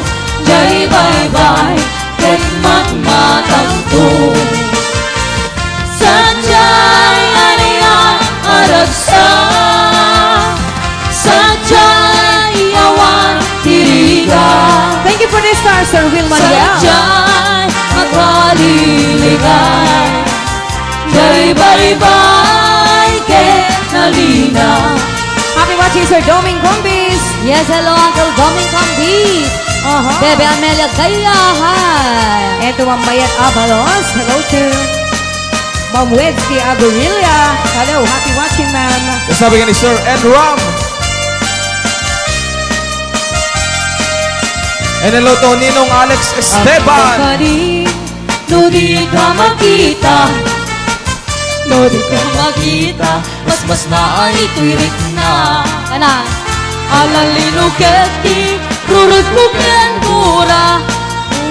diay baybay ket matmatangto. Sadiay anian a ragsak, sadiay awan ti rigat. Thank you for the star, Sir Will Manuel. Sadiay makalilingan, diay baybay ket nalina. Happy watching, Sir Doming Combis. Yes, hello, Uncle Doming Combis. Aha. Bebe Amelia Gayahan. And to Ma'am Mayet Abalos. Hello, sir. Ma'am Wednesday Agurilya. Hello, happy watching, ma'am. Kasabi ni Sir Ed Ram. And hello to Ninong Alex Esteban. Agpakadi, no di ka makita, no di ka makita, mas, mas maay toy rikna. Kana? Ala lino ket ti rurutmo ken gura,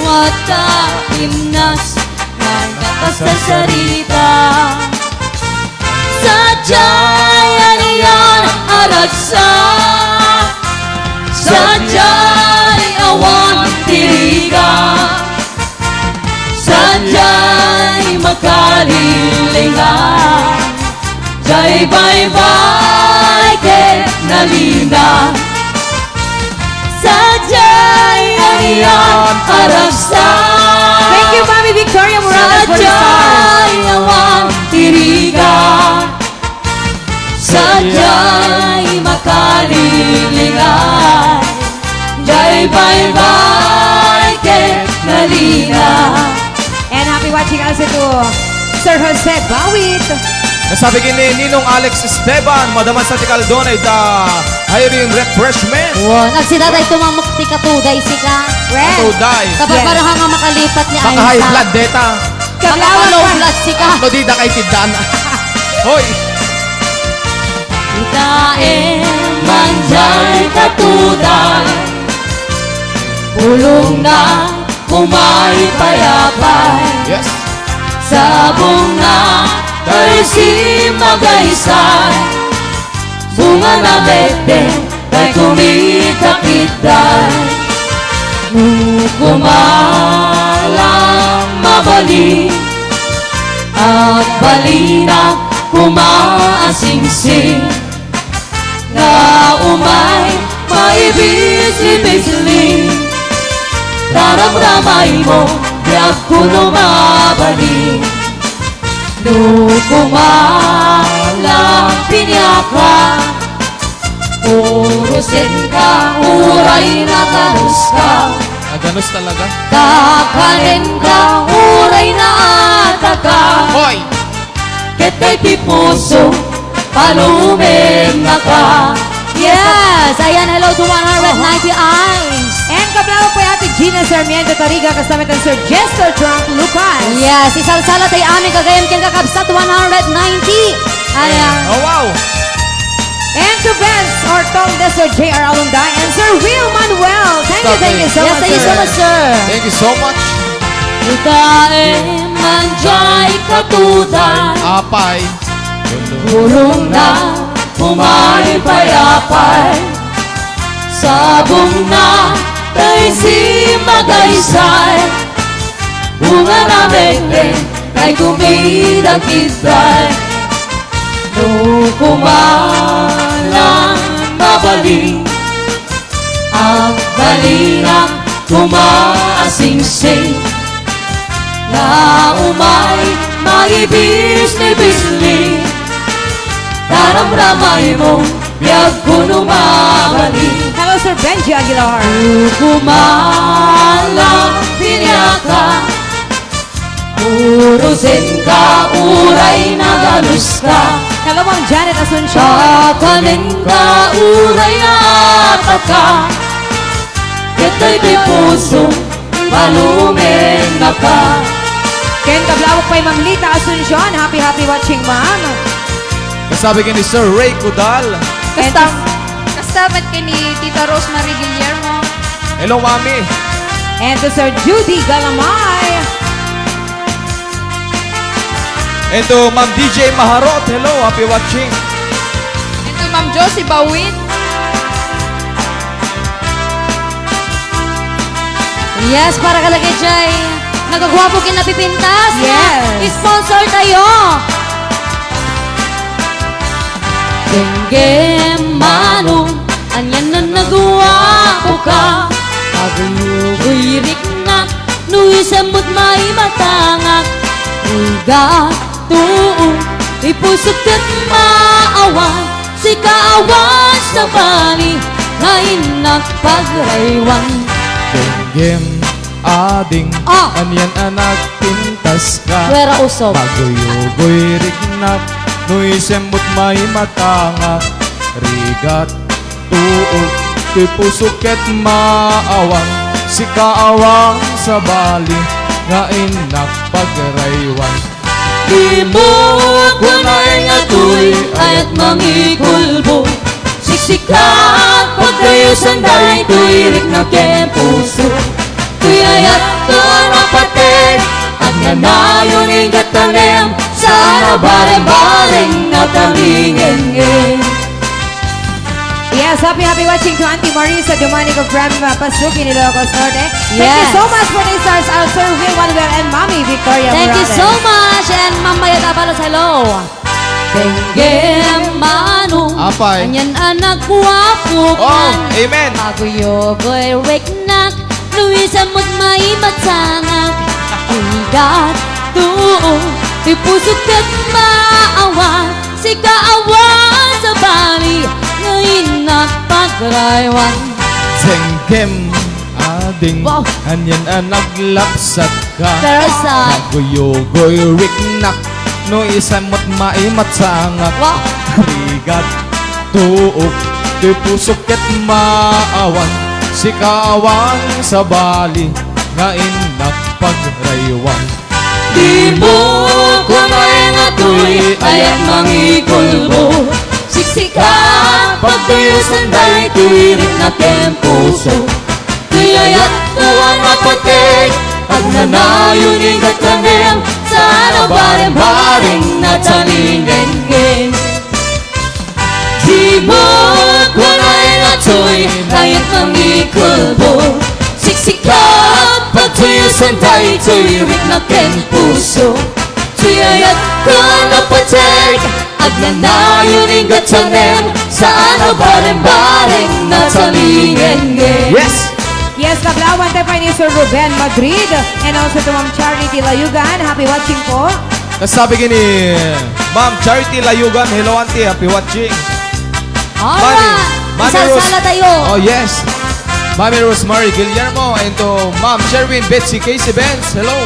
no adda imnas nga kasasarita. Sadiay anian a ragsak, sadiay awan ti rigat, sadiay makalilingan, diay baybay ket nalina. Sadiay anian a ragsak. Thank you, Mami Victoria Morales, for the stars. Sadiay awan ti rigat, sadiay makalilingan, diay baybay ket nalina. And happy watching also to Sir Jose Bawit. Kasabi ni Ninong Alex Esteban, madama sa ti kaldona ita Irene Refreshment. Wow, nagsida tayo tumamok ti katuday sika. Well, katuday. Yes. Kapag parang nga makalipat ni Einstein. Baka high blood data. Baka low blood sika. No, di da kay kiddaan. Hoy! Ita e man diay katuday, bulongna, kumaypayapay. Yes. Sabongna, tay simagaysay. Bungana met, tay kumidakidday. No koma la mabalin, agbalina koma a singsing. Nga umay maibisibisling, taramramaymo ti agkuno mabalin. No koma la piniaka, urusenka uray naganuska. Naganus talaga? Kakanenka uray naataka. Hoy! Ket daytoy puso, palumennaka. Yes! Ayan, hello to one hundred ninety eyes. And kablawak po Ate Gina Sarmiento Tariga, kasama itang Sir Jester Trump Lucas. Yes, isalsala tayo amin kagayam ken kakabsat one hundred ninety. Ayan. Oh, wow! And to Benz Ortoldes, Sir J R Alunday, and Sir Will Manuel. Thank you, thank you so much, sir. Yes, thank you so much, sir. Thank you so much. Ita e man diay katuday. Apay. Bulongna, kumaypayapay. Sabongna, tay simagaysay. Bungana met, tay kumidakidday. No koma la mabalin, agbalina koma a singsing. Nga umay maibisibisling, Taramramaymo, biagko no mabalin. Hello, Sir Benji Aguilar. Kumala, piniaka. Urusenka, uray nagaluska. Hello, Ma'am Janet Asuncion. Kakanenka, uray naataka. Ket daytoy puso, palumennaka. Ken kablawak pay, Ma'am Lita Asuncion. Happy, happy watching, ma'am. Kasabi ken ni Sir Ray Cudal. Kasta, kasta met ken ni Tita Rosemary Guillermo. Hello, Mami. And to Sir Judy Galamay. And to Ma'am D J Maharot. Hello, happy watching. And to Ma'am Josie Bawin. Yes, para kadagiti nagagwapo ken napipintas nga Yes. sponsor tayo. Denggem, Manong, anian a nagwapoka. Aguyugoy riknak, no isemmo't maimatangak. Rigat, tuu, ti pusok ket maawan. Sika awan sabali, nga innak pagraywan. Denggem, ading, Ah. anian a nagpintaska. Wera usog. Aguyugoy riknak, no isemmo't maimatangak. Rigat, tuu, ti pusok ket maawan. Sika awan sabali, nga innak pagraywan. Dimo kunaen nga toy, ayat mangikulbo. Siksika, pagdayosan daytoy riknak ken puso. Toy ayat ko a napateg, agnanayon, inggatanem, saan a bareng-bareng natalingenngen. Yes, happy, happy watching to Auntie Marisa Domenico from, uh, Pasukin, Ilocos Norte. Thank you Yes. so much for the stars, uh, Sir Will Manuel and Mommy Victoria Thank you Morales. so much, and Ma'am Mayet Abalos, hello. Denggem, Manong. Apay. Anian a nagwapo Oh, man. amen. Aguyugoy riknak, no isemmo't maimatangak. Rigat, tuu, ti pusok ket maawan. Sika awan sabali, nga innak pagraywan. Denggem, ading, Wow. anian a naglapsatka. Teresa. Aguyugoy riknak, no isemmo't maimatangak. Wow. Rigat, tuu, ti pusok ket maawan. Sika awan sabali, nga innak pagraywan. Dimo kunaen nga toy, ayat mangikulbo. Siksika, pagdayosan daytoy riknak ken puso. Toy ayat ko a napateg, agnanayon, inggatanem, saan a bareng-bareng natalingenngen. Dimo kunaen nga toy, ayat mangikulbo. Siksika, pagdayosan daytoy riknak ken puso. Toy ayat ko a napateg, agnanayon, inggatanem, saan a bareng-bareng natalingenngen. Yes! Yes, kablawak pay ni Sir Ruben Madrid and also to Ma'am Charity Layugan. Happy watching po. Kasabi ken ni Ma'am Charity Layugan, hello, Auntie, happy watching. Alright. Mami, Mami Rose. Isasalutayo. Oh, yes. Mami Rosemary Guillermo and to Ma'am Sherwin Betsy Casey Benz, hello.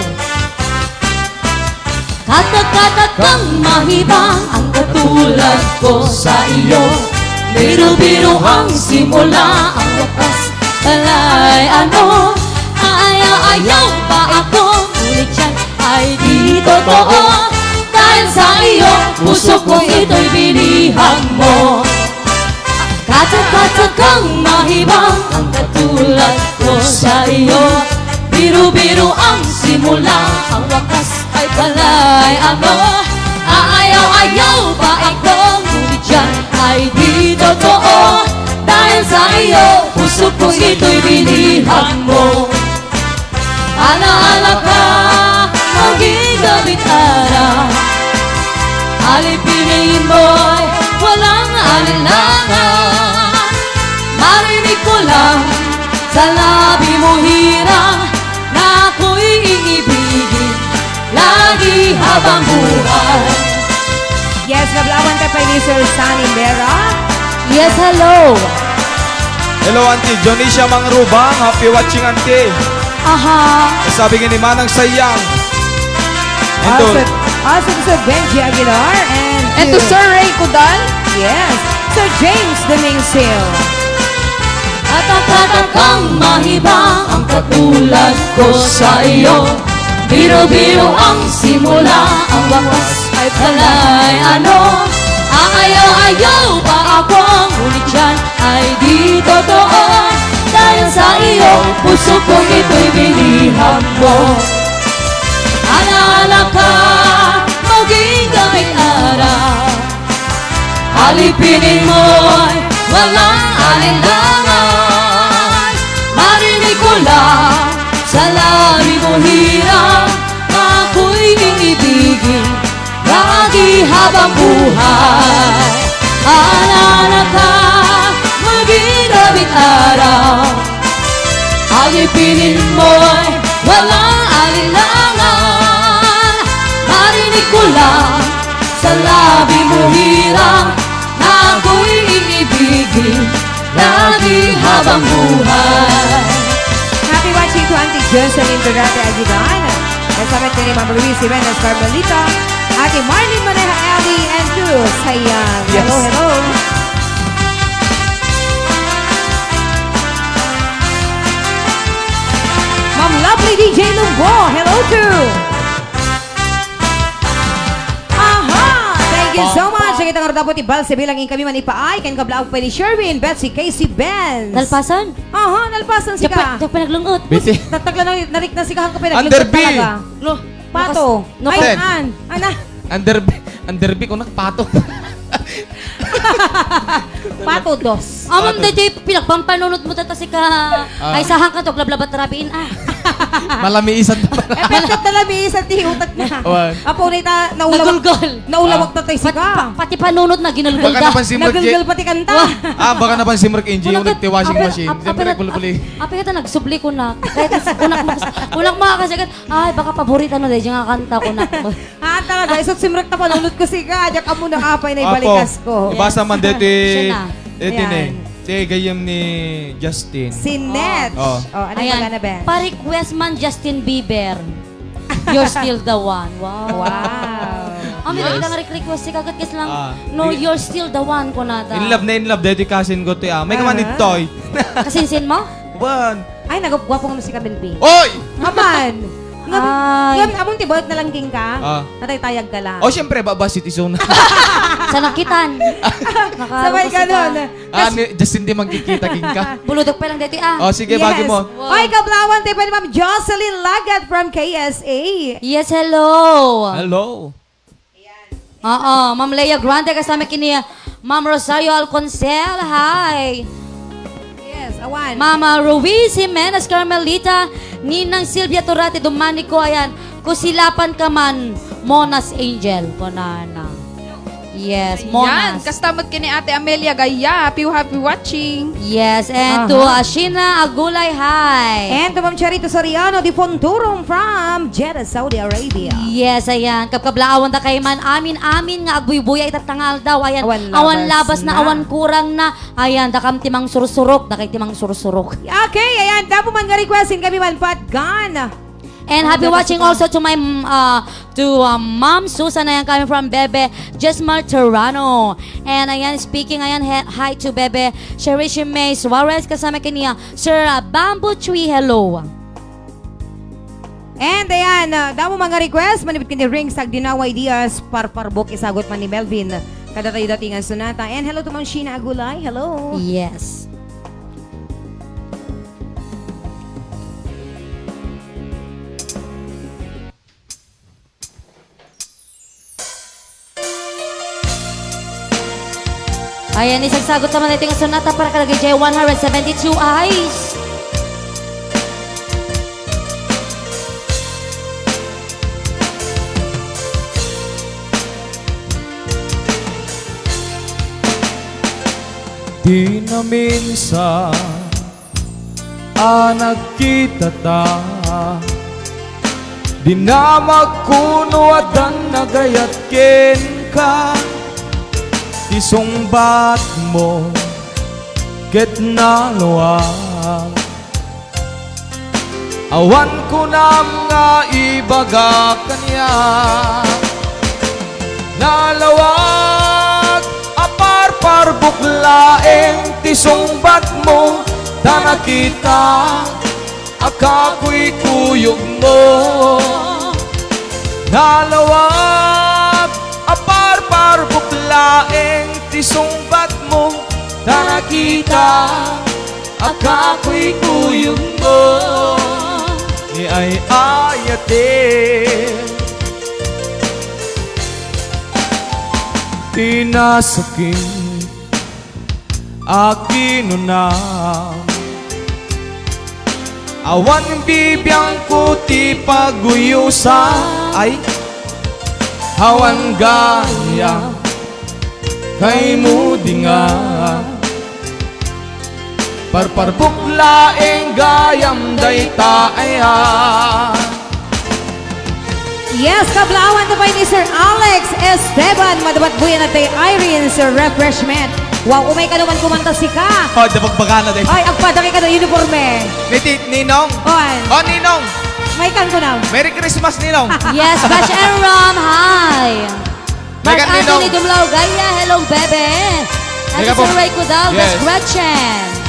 Katakata kang mahibang ang katulad ko sa iyo. Biro-biro ang simula, ang wakas, pala'y ano? Aayaw-ayaw ba ako? Ngunit yan ay di totoo. Dahil sa iyo, puso ko ito'y binihag mo. Katakata kang mahibang ang katulad ko sa iyo. Biro-biro ang simula, ang wakas ay pala'y ano? Aayaw-ayaw ba ako? Ngunit yan ay di totoo. Dahil sa iyo, puso ko ito'y binihag mo. Alaala ka, maging galit ara. Alipinin mo'y walang alinlangan. Marinig ko lang sa labi mo hirang na ako'y iibigin lagi habang buhay. Yes, kablawak Kay ni Sir Sunny Vera. Yes, hello. Hello, Auntie Dionisia Mangrubang. Happy watching, Auntie. Aha. Sabi nga ni Manang Sayang. And to Also, also to Sir Benji Aguilar and And to to Sir Ray Cudal. Yes, Sir James Domincio. At ang katakang mahibang ang katulad ko sa iyo. Biro-biro ang simula, ang wakas ay panay ano. Aayaw-ayaw pa ako, ngunit yan ay di totoo. Dahil sa iyo, puso ko ito'y binihag mo. Alaala ka, maging gabi't araw. Alipinin mo'y walang alinlangan. Marinig ko lang sa labi mo hirang, ako'y iibigin lagi habang buhay. Alaala ka, maging gabi't araw. Alipinin mo'y walang alinlangan. Marinig ko lang sa labi mo hirang, na ako'y iibigin lagi habang buhay. Happy watching to Auntie Jocelyn Durante Aguidan. Kasama ni Ma'am Ruiz Jimenez Carmelita, Ate Marlene Maneja Ellie, and to Sayang. Hello, Yes. hello. Ma'am Lovely D J Lumbo, hello to. Aha! Thank you so much. Ang itang dapat ibalse bilang inkami man ipaay, ken kablaag pa ni Sherwin, Betsy, Casey, Benz. Nalpasan? Aha, nalpasan Diyan pa, sika. diyan pa naglungot. Biti. Tatagla na, narik na sika, hangka pa Under B. naglungot talaga. Lo, Pato. nakas-, Ay, Ten. an. Ana. Under B, under B, kung nagpato. Pato dos. Amam Pato. da jay pinagpampanunot mo tata sika. Ah. Ay, sahang ka to, glablabat rabiin, ah. Malamiisan pa. Epekto na lamiisan ti utak na. Wan. Apo, na ita, naulawag, Nagulgol. naulawag Ah. ta tayo Pat-, sika. pa-, pati panunot na ginulgol Baka da. napansin mo, Nagulgol Jay. pati kanta. Ah, baka napansin mo, N G, yung Wala ka, nagtiwashing apay, machine. ap-, Siyempre, apay, pulpuli. ap-, apay ka ta nagsubli ko na. Kahit sa kunak mo, kunak mo kasi agad, ay, baka paborito na, dahil nga kanta ko na. Ah, talaga, isut simrek ta panunot ko sika, diyak amo na apay na Apo, ibalikas ko. Yes. basa man dito, Siya na. dito Ayan. ni, si gayam ni Justin. Si Net. Oh. Oh, ano yung Ayan. magana, Ben? Pa-request man Justin Bieber. You're still the one. Wow. Wow. Ah, may Yes. nakita nga request si kagat kes lang. Ah, No, di- you're still the one, kunada. In love na in love, dito yung cousin ko, to, ah. May Ah. kamanit toy. Kasinsin mo? Wan. Ay, nagagwapo nga si Camille B. Oy! Aman! Ngam, Ay. ngam, among tibot na lang king ka? Ah. Nataytayag ka lang. Oh, siyempre, baba, City Zone. Sa nakitan. Sabay Nakarutos ka nun. ka. Ah, Kas- ni, Justin, di magkikita, king ka. Buludok pa lang dito, ah. Oh, sige, Yes. bagi mo. Wow. Ay, kablawan, tayo pa ni Ma'am Jocelyn Lagat from K S A. Yes, hello. Hello. Oo, Ma'am Lea Grande, kasama kini Ma'am Rosario Alconcel. Hi. Yes, awan. Mama Ruiz Jimenez Carmelita, Ninang Silvia Turate Domanico, ayan. Kusilapan ka man, Monas Angel, kunana. Yes, Ayan, Monas. kasta met kini Ate Amelia Gaya. Happy, happy watching. Yes, and to, Aha. uh, Sheena Agulay, hi. And to Ma'am Charito Soriano de Fonturum from Jeddah, Saudi Arabia. Yes, ayan. Kabkablaawan da kay man amin-amin nga agbuybuya ita nga aldaw. Ayan, Awan awan labas labas na, na. awan kurang na. Ayan, dakam ti mangsursurok, dakay ti mangsursurok. Okay, ayan. Damo man nga request, inkami man, Pat Gan. And happy Ano watching ba? also to my, mm, uh, to, uh, Ma'am Susan, ayan, coming from Bebe Jesmar Terrano. And ayan, speaking, ayan, he-, hi to Bebe Cherishi May Suarez, kasama kaniya, Sir, uh, Bamboo Tree, hello. And ayan, uh, damo mga request, manipit kini Rings, Agdinawa Ideas, Parparbok, isagot man ni Melvin. Kada tayo dating ang sonata. And hello to Ma'am Sheena Agulay, hello. Yes. Ayan, isagsagot naman ito yung sonata para kay J one seventy-two Eyes. Di na minsan a nagkita ta. Dinamag kuno addan nagayat kenka. ti sungbatmo ket nalawag. Awan kunam nga ibaga kaniak. Nalawag a parparbuk laeng ti sungbatmo, ta nakita a kakuykuyogmo. Nalawag a parparbuk laeng ti sungbatmo, ta nakita a kakuykuyogmo. Ni ay-ayaten ti nasakit a kinuna. Awan bibiangko ti paguyusan, ay, awan gayam kaymo dinga. Parparbuk laeng gayam dayta aya. Yes, kablaawan ta pay ni Sir Alex Esteban, madawat buya na tay Irene, Sir Refreshment. Wow, umay ka naman kumanta sika. Oh, dabagbagana din. Ay, agpadaki ka na uniforme. Ni Ti-, Ninong? On. Oh, Ninong. May kan ko na. Merry Christmas, Ninong. Yes, Bash and Ram, hi. May Mark kan Ninong. Anthony Dumlao Gaya, hello, bebe. Ate May ka po. Sir Ray Cudal, Yes. Best Gretchen.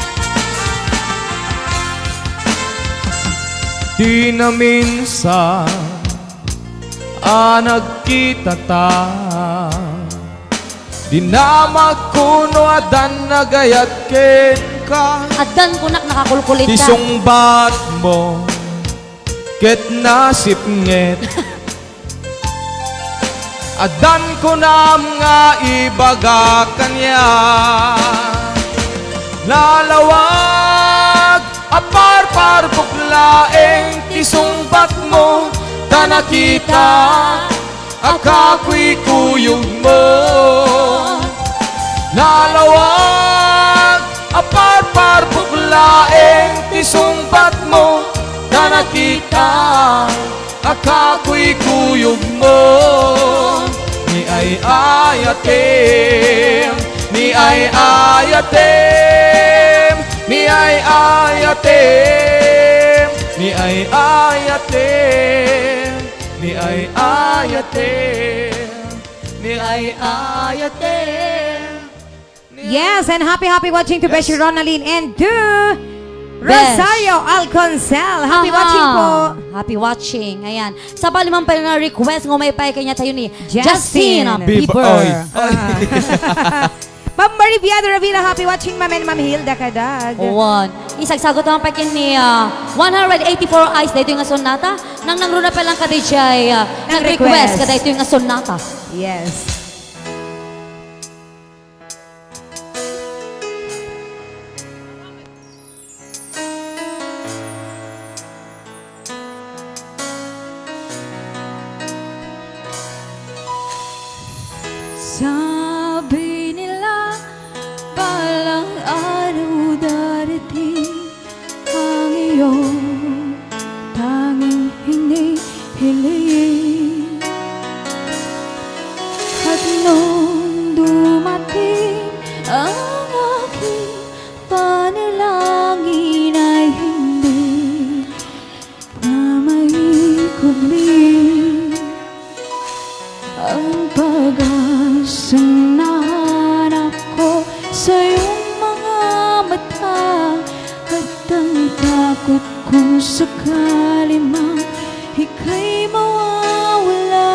Di na minsan a nagkita ta. Di na magkuno a dan nagayat kenka. Addan kunak nakakulkulit Ti ka. Sungbat mo ket nasipnget. Addan kunam nga ibaga kaniak. Nalawag a parparbuk laeng ti sungbat mo, ta nakita a kakuykuyog mo. Nalawag a parparbuk laeng ti sungbat mo, ta nakita a kakuykuyog mo. Ni ay-ayatem, ni ay-ayatem, ni ay-ayatem, ni ay-ayatem, ni ay-ayatem, ni ay-ayatem. Yes, and happy, happy watching to Yes. Beshi Ronaldin and to Besh. Rosario Alconcel. Happy Aha. Watching po. Happy watching. Ayan. Sa paliman pa na request ng umay pa kanya tayo ni Justin Justin Bieber. Bieber. Oy. Ah. Ma'am Marie Viadra Villa, happy watching, Ma'am and Ma'am Hilda Kadag. One. Isagsagot naman pa kin ni, ah, one hundred eighty-four Eyes, daytoy nga sonata. Nang nangruna pa lang ka D J, ah, Nang nag-request request. Ka daytoy nga sonata. Yes. Sabi nila, balang araw darating ang iyong tanging hinihiling. At nung dumating ang aking panalangin ay hindi na maikubli ang pag-asang nahanap ko sa iyong mga mata at ang takot kung sakali mang ika'y mawawala.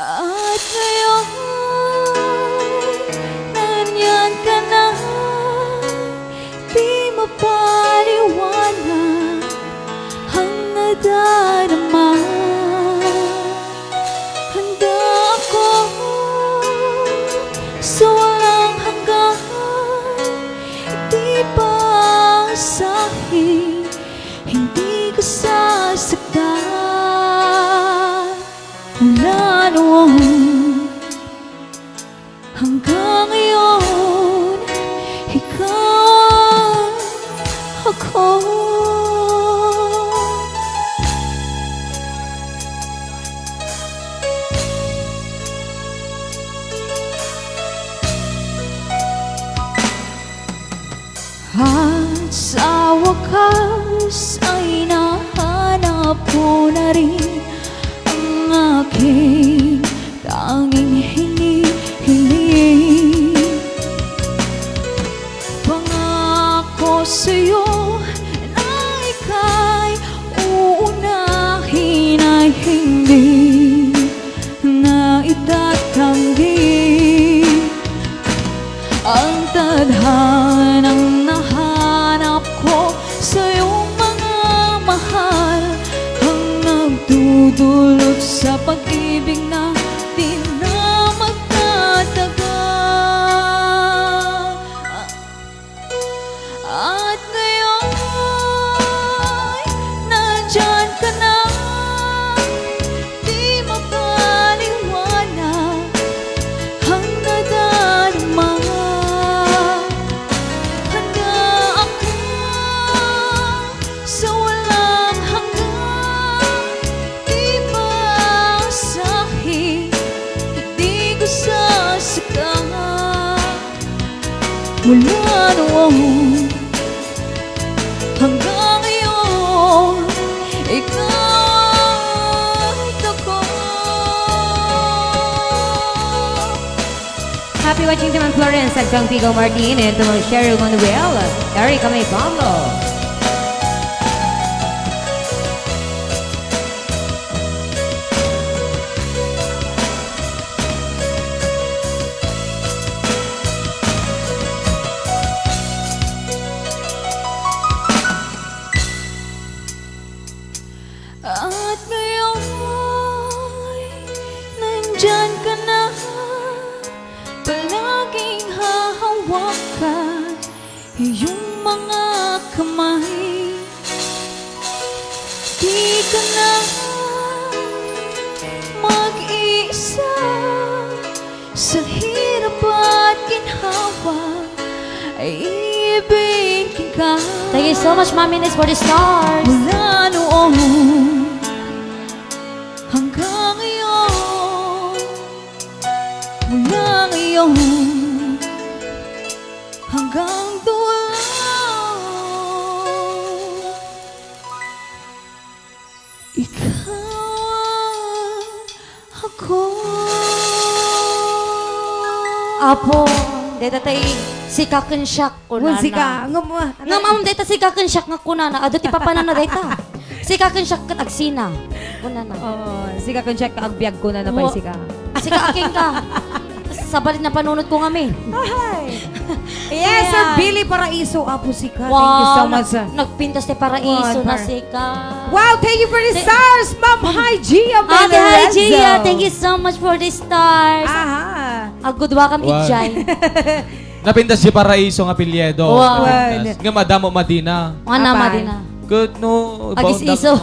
At ngayon, nandyan ka na, di mapaliwanag ang nadarama. Handa ako sa walang hanggan, di pa asahin, hindi ka sasaktan. Mula noon hanggang ngayon, ikaw ang ako. Ang aking tanging hinihiling. Pangako sa'yo na ika'y uunahin ay hindi na itatanggi. Ang tadhanang nahanap ko sa iyong mga mahal, ang nagdudulot sa pag-ibig na di na magtatagal. At ngayon, nandyan ka na, di mapaliwanag ang nadarama. Handa ako sa walang hanggang, di masahi, di ko sasaktan. Mula noon hanggang ngayon, ikaw ay tapat. Happy watching to Ma'am Florence, Agkang Pigaw Martin, and to Ma'am Sherry Manuel, Erica May Pablo. At ngayon, nandyan ka na. Palaging hahawakan iyong mga kamay. Di ka na mag-iisa sa hirap at ginhawa. Ay ibigin ka. Thank you so much, Ma'am Ines, for the stars. Mula noon hanggang ngayon, mula ngayon hanggang dulo. Ikaw ako. Apo, deta tay sika ken siak, kunana. Musika, ngem, ah, ngem, am, deta sika ken siak nga kunana. Adu ti papanana deta. Sika ken siak ket agsina, kunana. Oo, sika ken siak agbiag, kunana pay sika. Sika akin ka. Sabali napanunot ko ngamin. Ay. Yes, Sir Billy Paraiso, Apo Sika. Thank you so much, sir. Nagpintas ti Paraiso na sika. Wow, thank you for the stars, Ma'am Hygia Melarezo. Ate Hygia, thank you so much for the stars. Aha. Agudwa kam ijay. Napintas ti Paraiso nga apelyido. Wow. Napintas. Nga Madam o Madina. Nga na Madina. Ket no, agis-iso.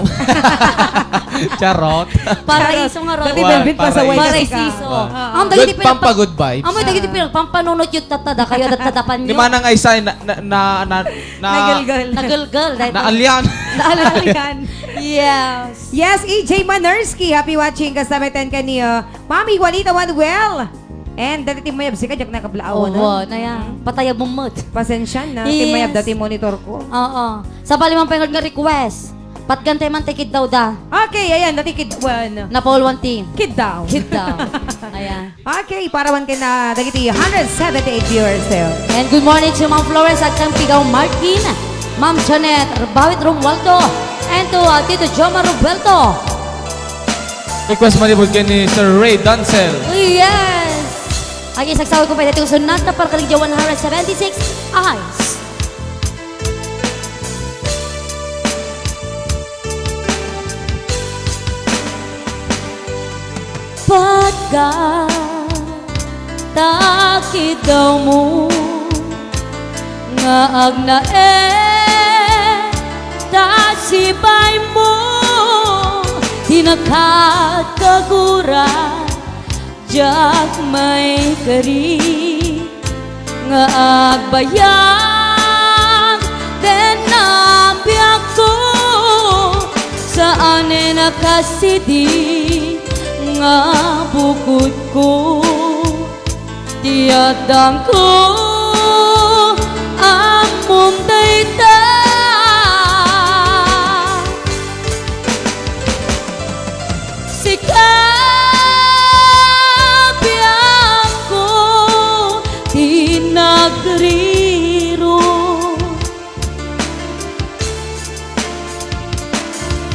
Charot. Paraiso nga ron. Dati Melvin, pasaway ka. Paraiso. Wow. Am, dagiti Pampa good vibes. Am, dagiti pinagpampanunot yun, tatta, dakayo, tatta, dapan nyo. Ni Manang Aysay, na, na, na, na, nagalgal. Nagalgal. Naalian. Naalian. Yes. Yes, E J Manerski, happy watching, kasama ten kaniyo. Mami Juanita Manuel. And dati ti mayab sika, diak nakablaawan. Oo, na ya. Patayab mo met. Pasensya na. Ti mayab dati monitor ko. Oo. Sabali man pay nga request. Patgan tayo man ti kiddaw da. Okay, ayan, dati kidwan. Napauluan ti. Kiddaw. Kiddaw. Ayan. Okay, para man kay na dagiti hundred seventy-eight viewers tayo. And good morning to Ma'am Florence Agkang Pigaw Martin, Ma'am Janet Bawit Romualdo, and to, uh, Tito Jomar Romualdo. Request manipud ken ni Sir Ray Dancel. Yes! Ay, isagsawi ko pa dito. Sunod na para kaligya one hundred seventy-six. Eyes. Patga ta kiddawmo nga agnaed ta sibaymo ti nakatagura, diak maikari nga agbayag den nabiagko, saanen a kasidi nga bukodko. Ti addangko, ammom dayta.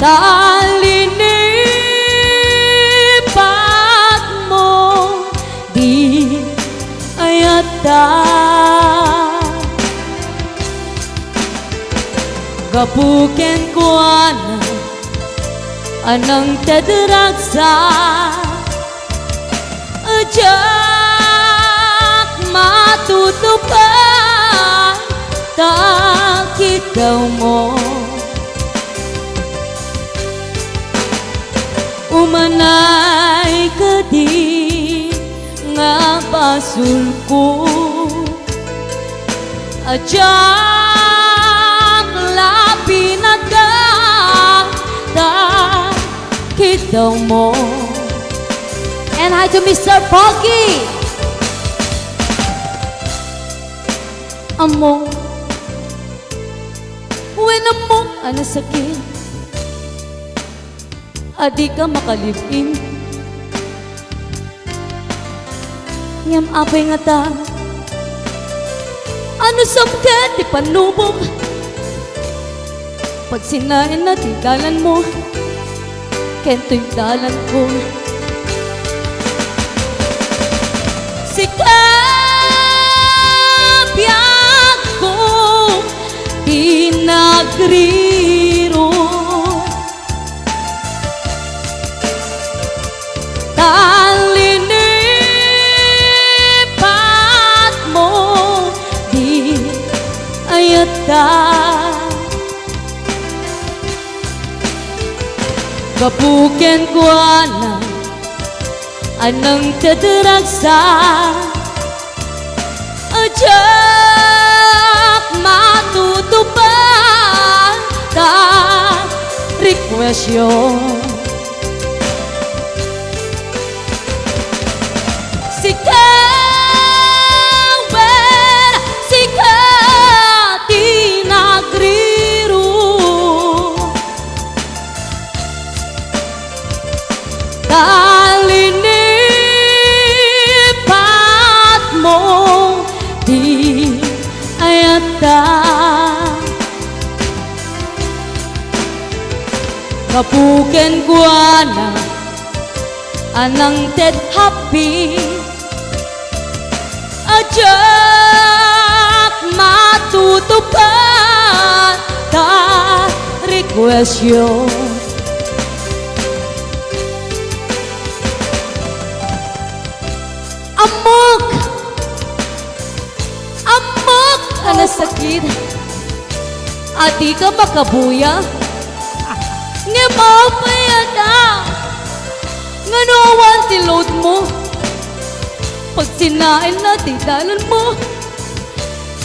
Ta linipatmo di ayatda. Gapu kenkuana a nangted ragsak, diak matutupan ta kidawmo. Umanay kadi nga basolko, a diak la pinaga ta kidawmo. And hi to Mister Pogi. Ammok, wen ammok a nasakit a dika makalive-in. Ngem apay ngata, ano sumket ti panubok? Pagsinaenna ti dalanmo ken toy dalanko. Sika, biagko, ti nagrirok. Ta linipatmo di ayatda. Gapu kenkuana a nangted ragsak, a diak matutupan ta requestyo. Sika, wen, sika ti nagrirok. Ta linipatmo di ayatda. Gapu kenkuana a nangted happi, a diak matutupan ta requestyo. Ammok! Ammok a nasakit a dika makabuya. Ngem apay ngata? Ngano awan ti loadmo? Pagsinaenna ti dalanmo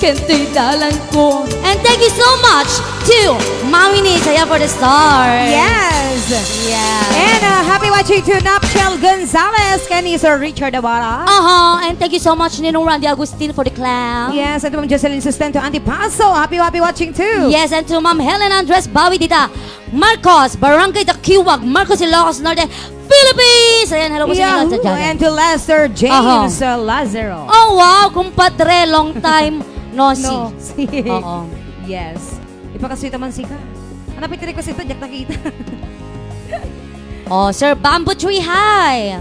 ken toy dalanko. And thank you so much to Mami Ni Taya for the stars. Yes. Yes. And, uh, happy watching to Napchel Gonzalez ken ni Sir Richard Ibarra. Aha, and thank you so much, Ninong Randy Agustin, for the clown. Yes, and to Ma'am Jocelyn Sustento, Auntie Paso, happy, happy watching too. Yes, and to Ma'am Helen Andres Bawi dita, Marcos, Barangay Takiwag, Marcos, Ilocos Norte, Philippines. Ayan, hello po sa inyo lahat sa Yahoo! Dyan. And to Lester James, Aha. uh, Lazaro. Oh, wow, kumpadre, long time no see. No see. Oo. Yes. Ipakasuy ta man sika. Ano, pitiri ko sito, diak nakita. Oh, Sir Bamboo Tree High.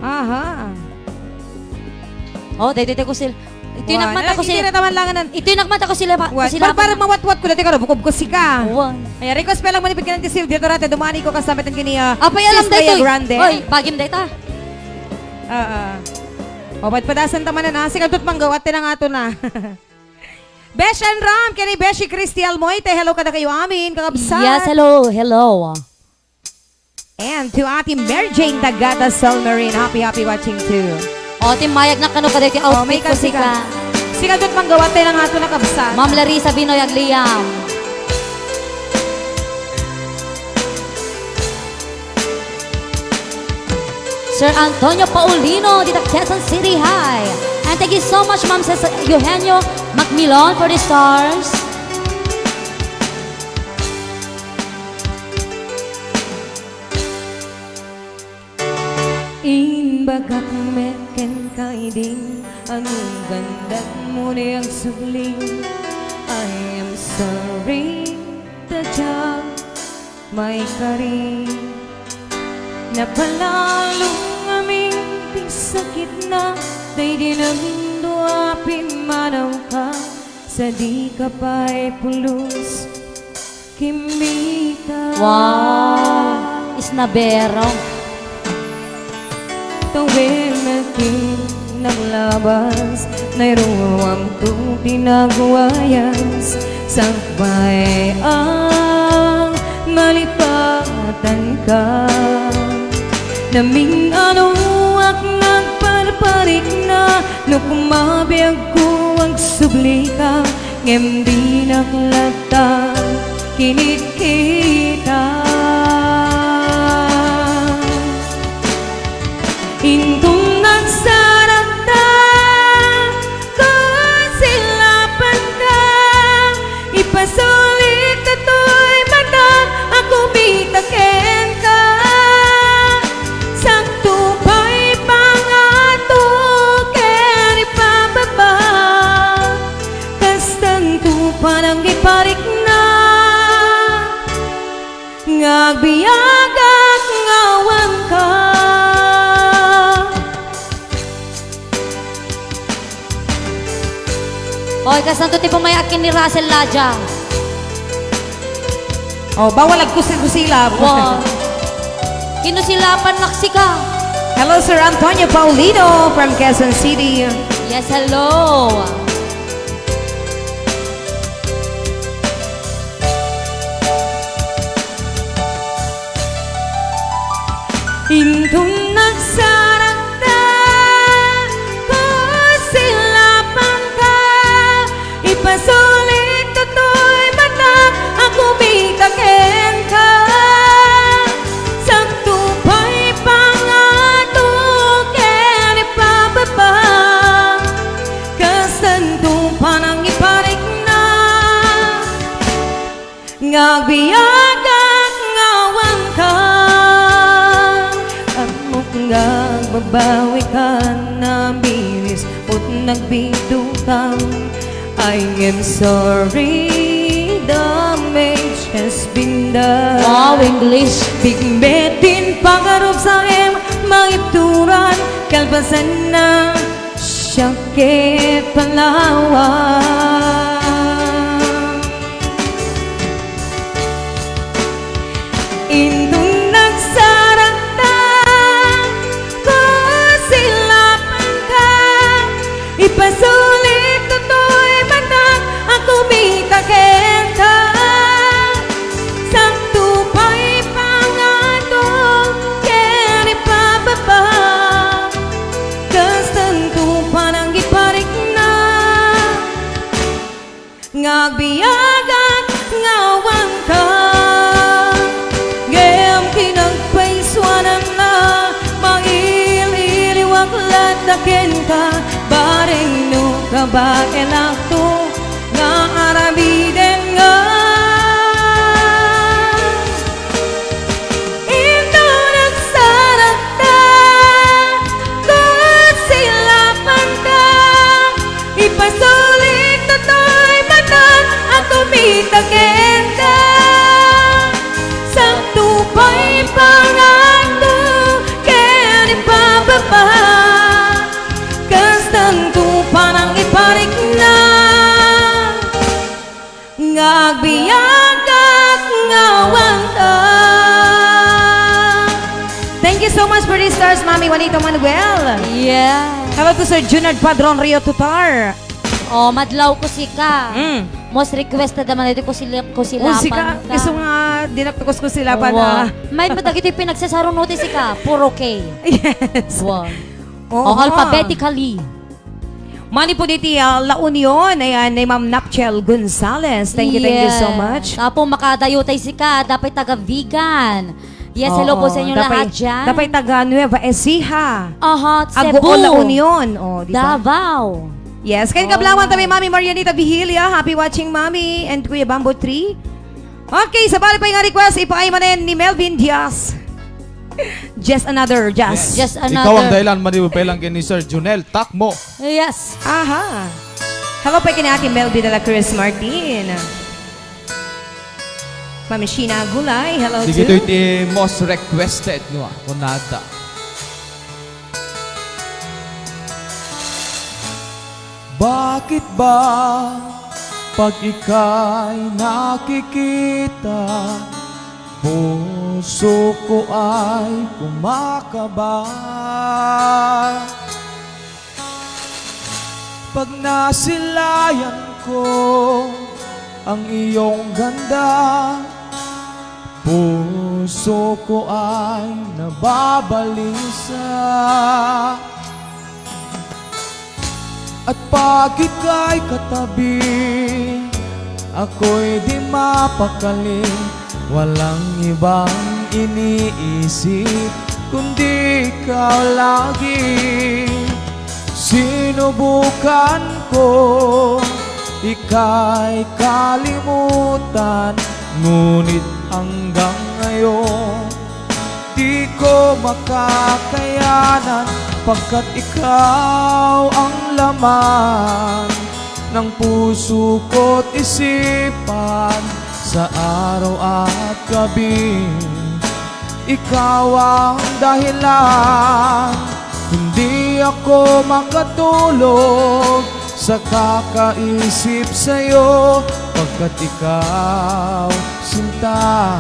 Aha. Oh, daytoy, daytoy ko sil-, ito'y Wan. nagmata ko Ay, sil-, hindi na taman lang nan- ito'y nagmata ko sila pa, Wan. sila Para, para mawatwat ko dati ka, bukod ko sika. Wan. Ay, request pa lang manipid ka ng Silvia Torate, dumani ko kasama itong kini, ah, Apay, alam Sis Leia daytoy. Grande. Oy, bagim dayta. Oo. O, padpadasan ta man na, sige, tut manggawat, tinangato na. Besh and Ram, kini Beshi Christy Almoite, hello kadakayo amin, kakabsat. Yes, hello, hello. And to Ate Mary Jane Tagata Solmarin, happy, happy watching too. O, ti mayag na kano kadagiti Oh, outfit ko, sika. Sika, dut manggawat tayo ng ato na kabsat. Ma'am Larissa Binoy Agliam. Sir Antonio Paulino, dita Quezon City High. And thank you so much, Ma'am Ses-, Eugenio Macmillan for the stars. Imbagak met kenka idi, ano gandat mo di agsubli. I am sorry, ta diak Maikari, napalalo ngamin ti sakitna, daydi namin dua pimmanawka, sa dika pay pulos kimmita. Wow! Isnabero. Tawem akin naglabas, nairuamto ti nagwayas, sakbay a malipatanka. Naming-anoak nagparparikna, no kumabiagko agsublika, ngem dinak latta kinitkita. Inton nagsarakta, kusilapanka, ipasulit datoy matak a kumita kenka. Sakto pay pangato ken ipababa, kastanto panangiparikna. Nga agbiagak nga awanka. Oy, kasanto ti pumayaat ken ni Russell Laja? Oh, bawal agkusil-kusila. Wow. Kinusilapan laksika. Hello, Sir Antonio Paulino from Quezon City. Yes, hello. Inton nagsarakta, kusilapanka, ipasulit datoy matak a kumita kenka. Sakto pay pangato ken ipababa, kastanto panangiparikna. Nga agbiagak nga awanka, ammok nga agbabawikan, nabinis, put nagbidukan. I am sorry, damage has been done. Wow, English. Bigmetin pagarup sa em, maituran, kalpasan na, siak ket palawan. Inton nagsarakta, kusilapanka, ipasulit datoy matak a kumita kenka. Sakto pay pangato ken ipababa, kastanto panangiparikna. Nga agbiagak nga awanka, ngem kinagpaisuananna, mangil-iliwak latta kenka, bareng no kabaelakto nga aramiden nga. Inton nagsarakta, kusilapanka, ipasulit datoy matak a kumita kenka. Sakto pay pangato ken ipababa, kastanto panangiparikna. Nga agbiagak nga awanka. Thank you so much for the stars, Mami Juanita Manuel. Yeah. Hello to Sir Junard Padron Rio Tutar. Oh, madlaw ko sika. Mm. Most requested naman ito, kusila-, kusilapan ka. Oh, sika, isu nga, dinak to kus-, kusilapan, ah. May madagiti pinagsasarunoti sika, puro K. Yes. Wow. Oh, alphabetically. Mani po diti, ah, La Union, ayan, ni Ma'am Napchel Gonzalez. Thank you, thank you so much. Yes. Apo, makadayo tayo sika, dapat taga Vigan. Yes, hello po sa inyo lahat dyan. Oo, dapat taga Nueva Ecija. Aha, Cebu. Agoo, La Union. Oh, di ba? Davao. Yes, kay kablawan tayo, Mami Marianita Vigilio. Happy watching, Mami, and Kuya Bamboo Tree. Okay, sabali pay nga request, ipaay manen ni Melvin Diaz. Just another, just. Yes. Just another. Ikaw ang dahilan, mani mo pa lang ni Sir Junel Takmo. Yes. Aha. Hello pay kini Ate Melvin de la Cruz Martin. Ma'am Sheena Gulay, hello. Dagitoy ti most requested nga kunada. Bakit ba pag ika'y nakikita, puso ko ay kumakaba? Pag nasilayan ko ang iyong ganda, puso ko ay nababalisa. At pag ika'y katabi, ako'y di mapakali. Walang ibang iniisip kundi ikaw lagi. Sinubukan ko ika'y kalimutan, ngunit hanggang ngayon di ko makakayanan, pagkat ikaw ang laman ng puso ko't isipan sa araw at gabi. Ikaw ang dahilan, hindi ako makatulog sa kakaisip sa'yo, pagkat ikaw, sinta,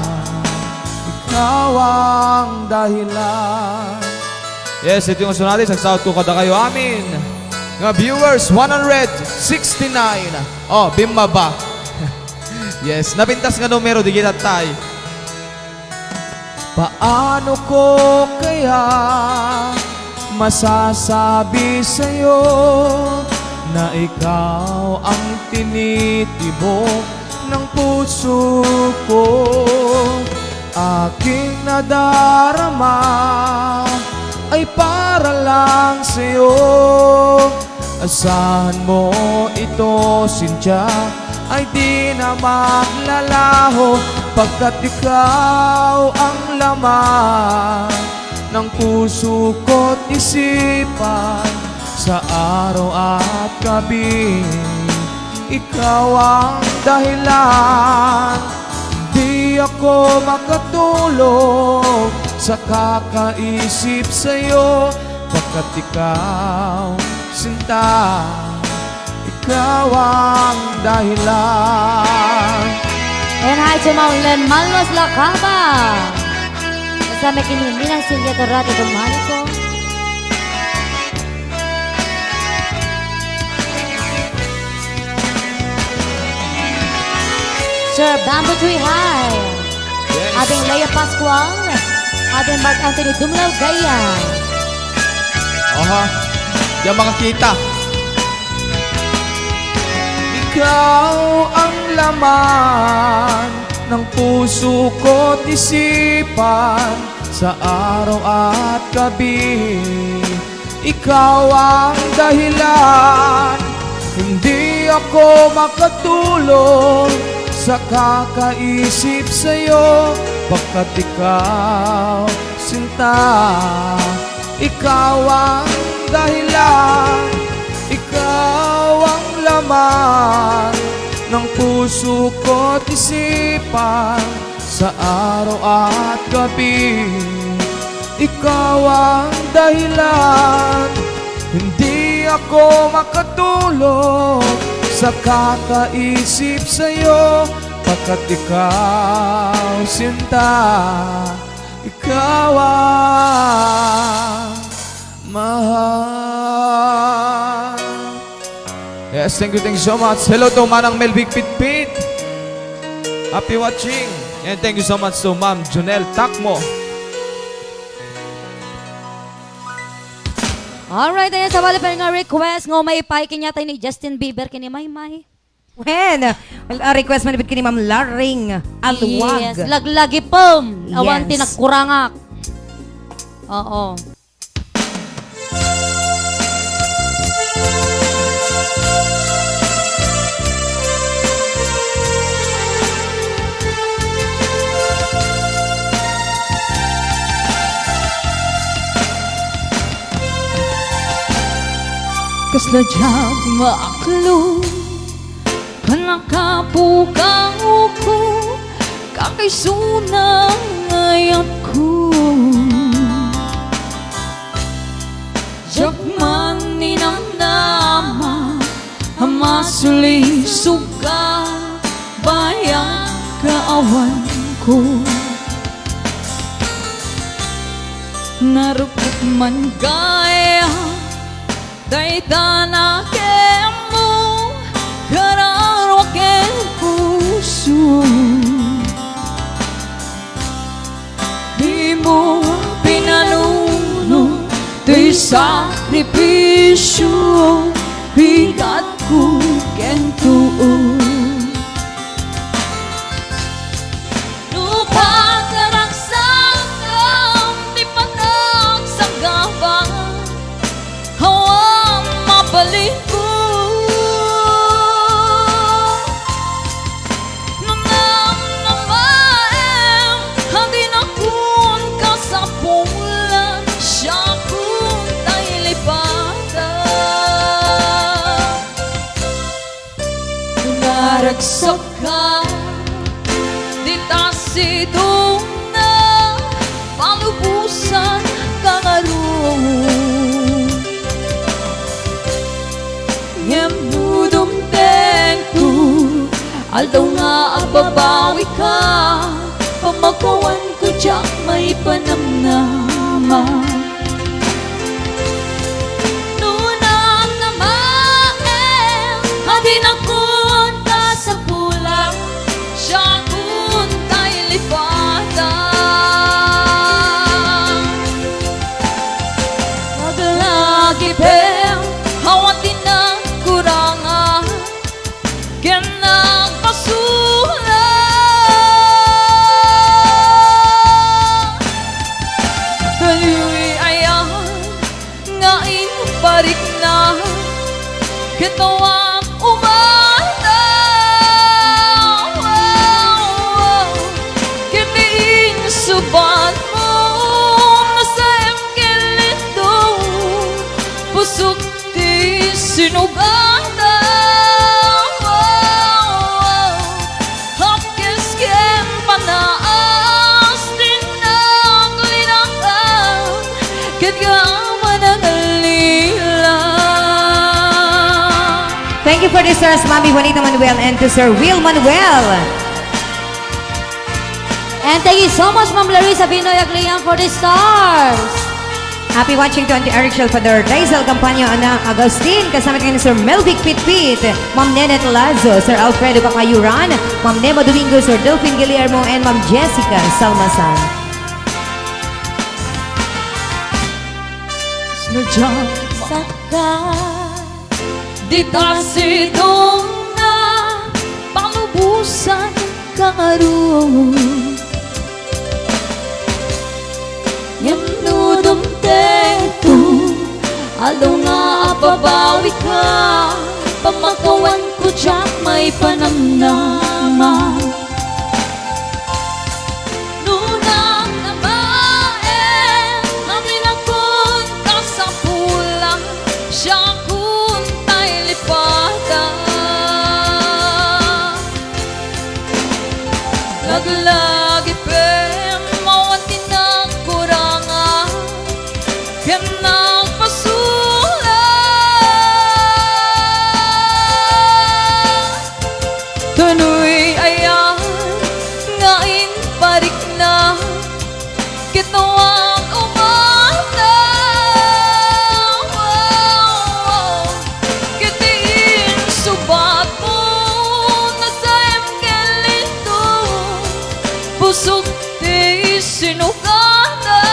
ikaw ang dahilan. Yes, ito yung sunod, nagsaot ko kadakayo amin nga viewers, one hundred sixty-nine. Oh, bimmaba. Yes, napintas nga numero, di kita tay. Paano ko kaya masasabi sa'yo na ikaw ang tinitibok ng puso ko? Aking nadarama ay para lang sa'yo. Asahan mo ito, Cynthia, ay di na maglalaho, pagkat ikaw ang laman ng puso ko't isipan sa araw at gabi. Ikaw ang dahilan, di ako makatulog sa kakaisip sa'yo, pagkat ikaw, sinta, ikaw ang dahilan. And hi to Ma'am Len Malmas Lacaba. Kasama kini Ninang Silvia Torrado Domanico. Sir Bamboo Tree High. Yes. Ading Lea Pascual. Ading Mark Anthony Dumlao Gaya. Aha. Di makakita. Ikaw ang laman ng puso ko't isipan sa araw at gabi. Ikaw ang dahilan, hindi ako makatulog sa kakaisip sa'yo, pagkat ikaw, sinta, ikaw ang dahilan, ikaw ang laman ng puso ko't isipan sa araw at gabi. Ikaw ang dahilan, hindi ako makatulog sa kakaisip sa'yo, pagkat ikaw, sinta, ikaw ang mahal. Yes, thank you, thank you so much. Hello to Manang Melvic Pitpit. Happy watching. And thank you so much to Ma'am Junel Takmo. Alright, ayan, sabali pa nga request nga maipaay kaniatayo ni Justin Bieber ken ni Maymay. Wen, well, a request man ket ni Ma'am Laring Aluwag. Yes, laglagi pum. Awan ti nagkurangak. Oo. Kasla diak maaklon, pannakapukawko, ngem Isuna nga ayatko. Diak man ninamnama a masulisuga bayag kaawanko. Narupot man gayam dayta na kenmo, kararua ken puso. Dimo pinanuno toy sakripisio, bigatko ken tuo. No pakaragsakkam ti panagsanggaba, awan mabalinko. No namnamaem a dinakon kasapulan, siakon tay lipatan. Naragsakka, dita sidongna, palubosan ka ngarud. Ngem no dumtengto, aldaw nga agbabawika, pamakawanko diak maipanamnama. No namnamaem a dinakon kasapulan, siakon tay lipatan. Naglagipem, awan ti nagkurangan ken nagpasulang. Daytoy ayan nga imparikna, ket awan umadaw. Ket ti insubatmo, nasaem ken lintong, pusok ti sinugada. Hakkes ken panaas ti naglinangam, ket gama nangalila. Thank you for the stars, Mami Juanita Manuel and to Sir Will Manuel. And thank you so much, Ma'am Larissa Binoy Aglian, for the stars. Happy watching to Auntie Eric Salvador, Daisel Campaño, Ana Agustin, kasama tayo ni Sir Melvic Pitpit, Ma'am Nenet Lazo, Sir Alfredo Kakayuran, Ma'am Nema Domingo, Sir Delfin Guillermo, and Ma'am Jessica Salmasan. Saka dita sidongna, palubosan ka ngarud. Ngem no dumtengto, aldaw nga agbabawika, pamakawanko diak maipanamnama. No namnamaem a dinakon kasapulan, siakon tay lipatan. Laglagipem, awan ti nagkurangan ken nagpasulang. Daytoy ayan nga imparikna, ket awan umadaw. Ket ti insubatmo, nasaem ken lintong, pusok ti sinugada.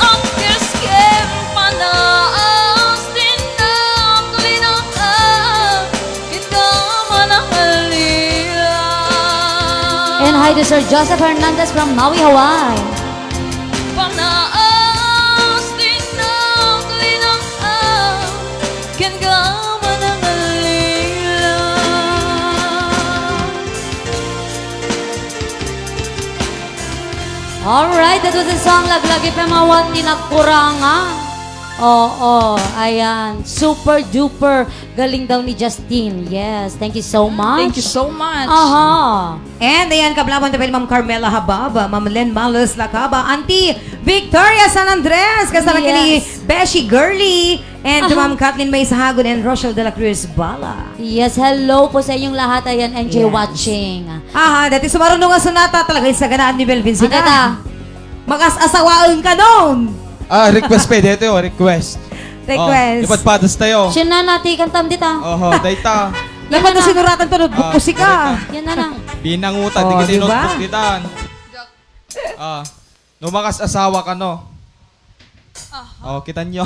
Hakkes ken panaas ti naglinangam, ket gama nangalila. And hi to Sir Joseph Hernandez from Maui, Hawaii. Panaas ti naglinangam, ken gama nangalila. Alright, that was the song Laglagipem, awan ti nagkurangan. Oo, ayan. Super duper Galing daw ni Justin. Yes, thank you so much. Thank you so much. Aha. And ayan, kablaban tayo Ma'am Carmela Hababa, Ma'am Len Malos Lacaba, Auntie Victoria San Andres, kasama Yes. ni Beshi Girly, and Aha. Ma'am Kathleen May Sahagun and Rochelle de la Cruz Bala. Yes, hello po sa inyong lahat. Ayan, enjoy Yes. watching. Aha, dati sumaruno nga sonata, talaga yung saganaan ni Melvin Ang Sica. kata. Makas-asawaen ka nun. Ah, request pa, dito yung request. Request. Oh, ipadpadas tayo. Siya na natin, kantam dita. Oho, dayta. Dapat Yan na na. sinuratan pa, notebook Ah, ko si ka. correct. Yan na lang. Pinanguta, Oh, di kita di ba? notebook ditan. Ah, no makas-asawa ka, no? Oh, kita nyo.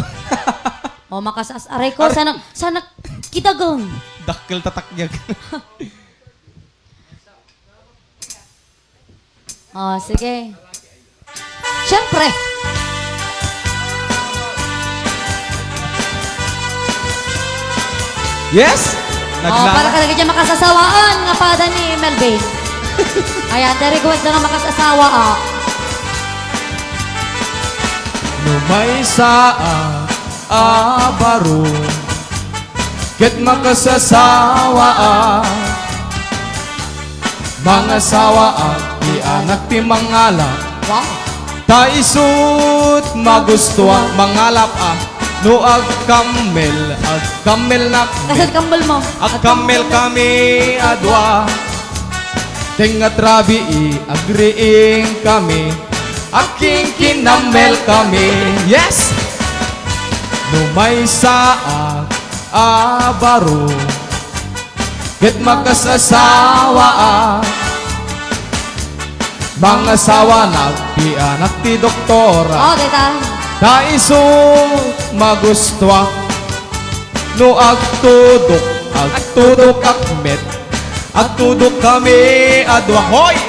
Oh, makasas-, aray ko, Ar- sana, sana kita gun. Dakkel tatakyak. Oh, sige. Siyempre. Yes? Oh, Nagna- para ka lagi dyan makasasawaan nga pada ni Melvin. Ayan, the request na nga makasasawa, oh. No maysa a, a baro, ket makasasawa a. Mangasawaak ti anak ti mangalap. Wow. Ta isut' magustoak mangalap a. No agkammel, agkammelnak. Kasal kambal mo. Agkammel kami a dua. Tengnga ti rabii, agriing kami. Agkinkinammel kami. Yes! No maysa a, a baro. Ket makasasawa a. Mangasawanak ti anak ti doktora. Oh, deta. Ta isu magustuak. No agtudok, agtudokak met. Agtudok kami a dua. Hoy!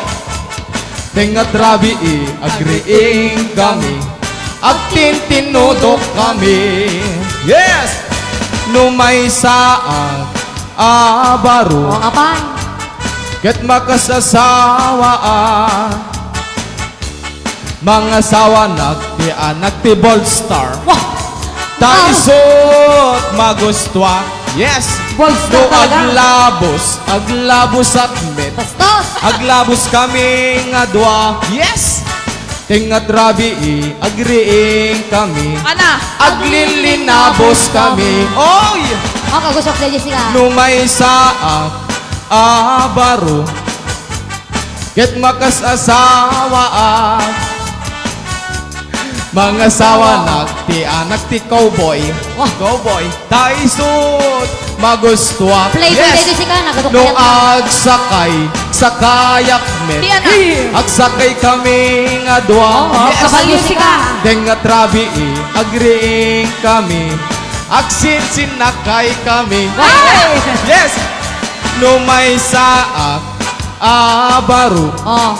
Tengnga ti rabii, agriing kami. Agtintinnudok kami. Yes! No maysa a, a baro. O, apay. Ket makasasawa a. Mangasawanak ti anak ti Bold Star. Wah! Ta Ah. isut' magustuak. Yes! Bold Star No talaga. aglabos, aglabosak met. Bastos! Aglabos kami nga dua. Yes! Tengnga ti rabii, agriing kami. Ana! Aglilinabos kami. Oy! Oh, kagusok na Jessica. No maysa a, a baro. Ket makasasawa a. Mangasawanak ti anak ti cowboy. Wah. Cowboy. Ta isut' magustuak. Playboy Yes. daytoy sika, nagadukayan No ka. agsakay, sakayak met. Di, anak. Agsakay kami nga dua. Oo, Yes. kabalyo sika. Tengnga ti rabii, agriing kami. Agsinsinnakay kami. Ay! Yes! No maysa a, a baro. Oh.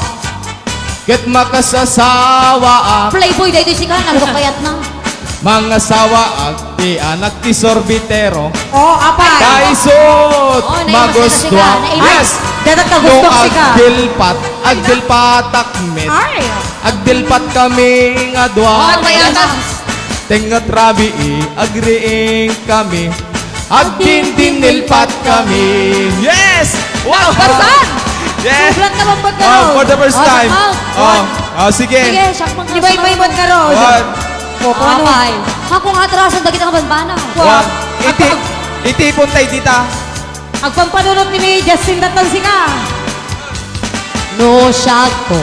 Ket makasasawa a. Playboy daytoy sika, nagdukayat na. Mangasawaak ti anak ti sorbitero. Oh, apay. Ta isut' Oh, naimas na magustuak. sika, naimas. Yes. Dapat ka No gusto sika. agdilpat, agdilpatak met. Ay. Agdilpat kami nga dua. Oh, kaya Yes. na. Tengnga ti rabii, agriing kami. Agdindinilpat kami. Yes! Wow! Nagpasan! Yes! Sublat na bang ba't Oh, gano'n? for the first Oh, time. shout out. Oh, One. oh, sige. Sige, shout out Di ba yung may ba't gano'n? One. Oh, kung ano? Apay. Ako nga atrasan, dagit ang banbana. One. Iti-, Agpag- itipon tayo dita. Agpampanunot ni Justin Datansi ka. No, siya ko.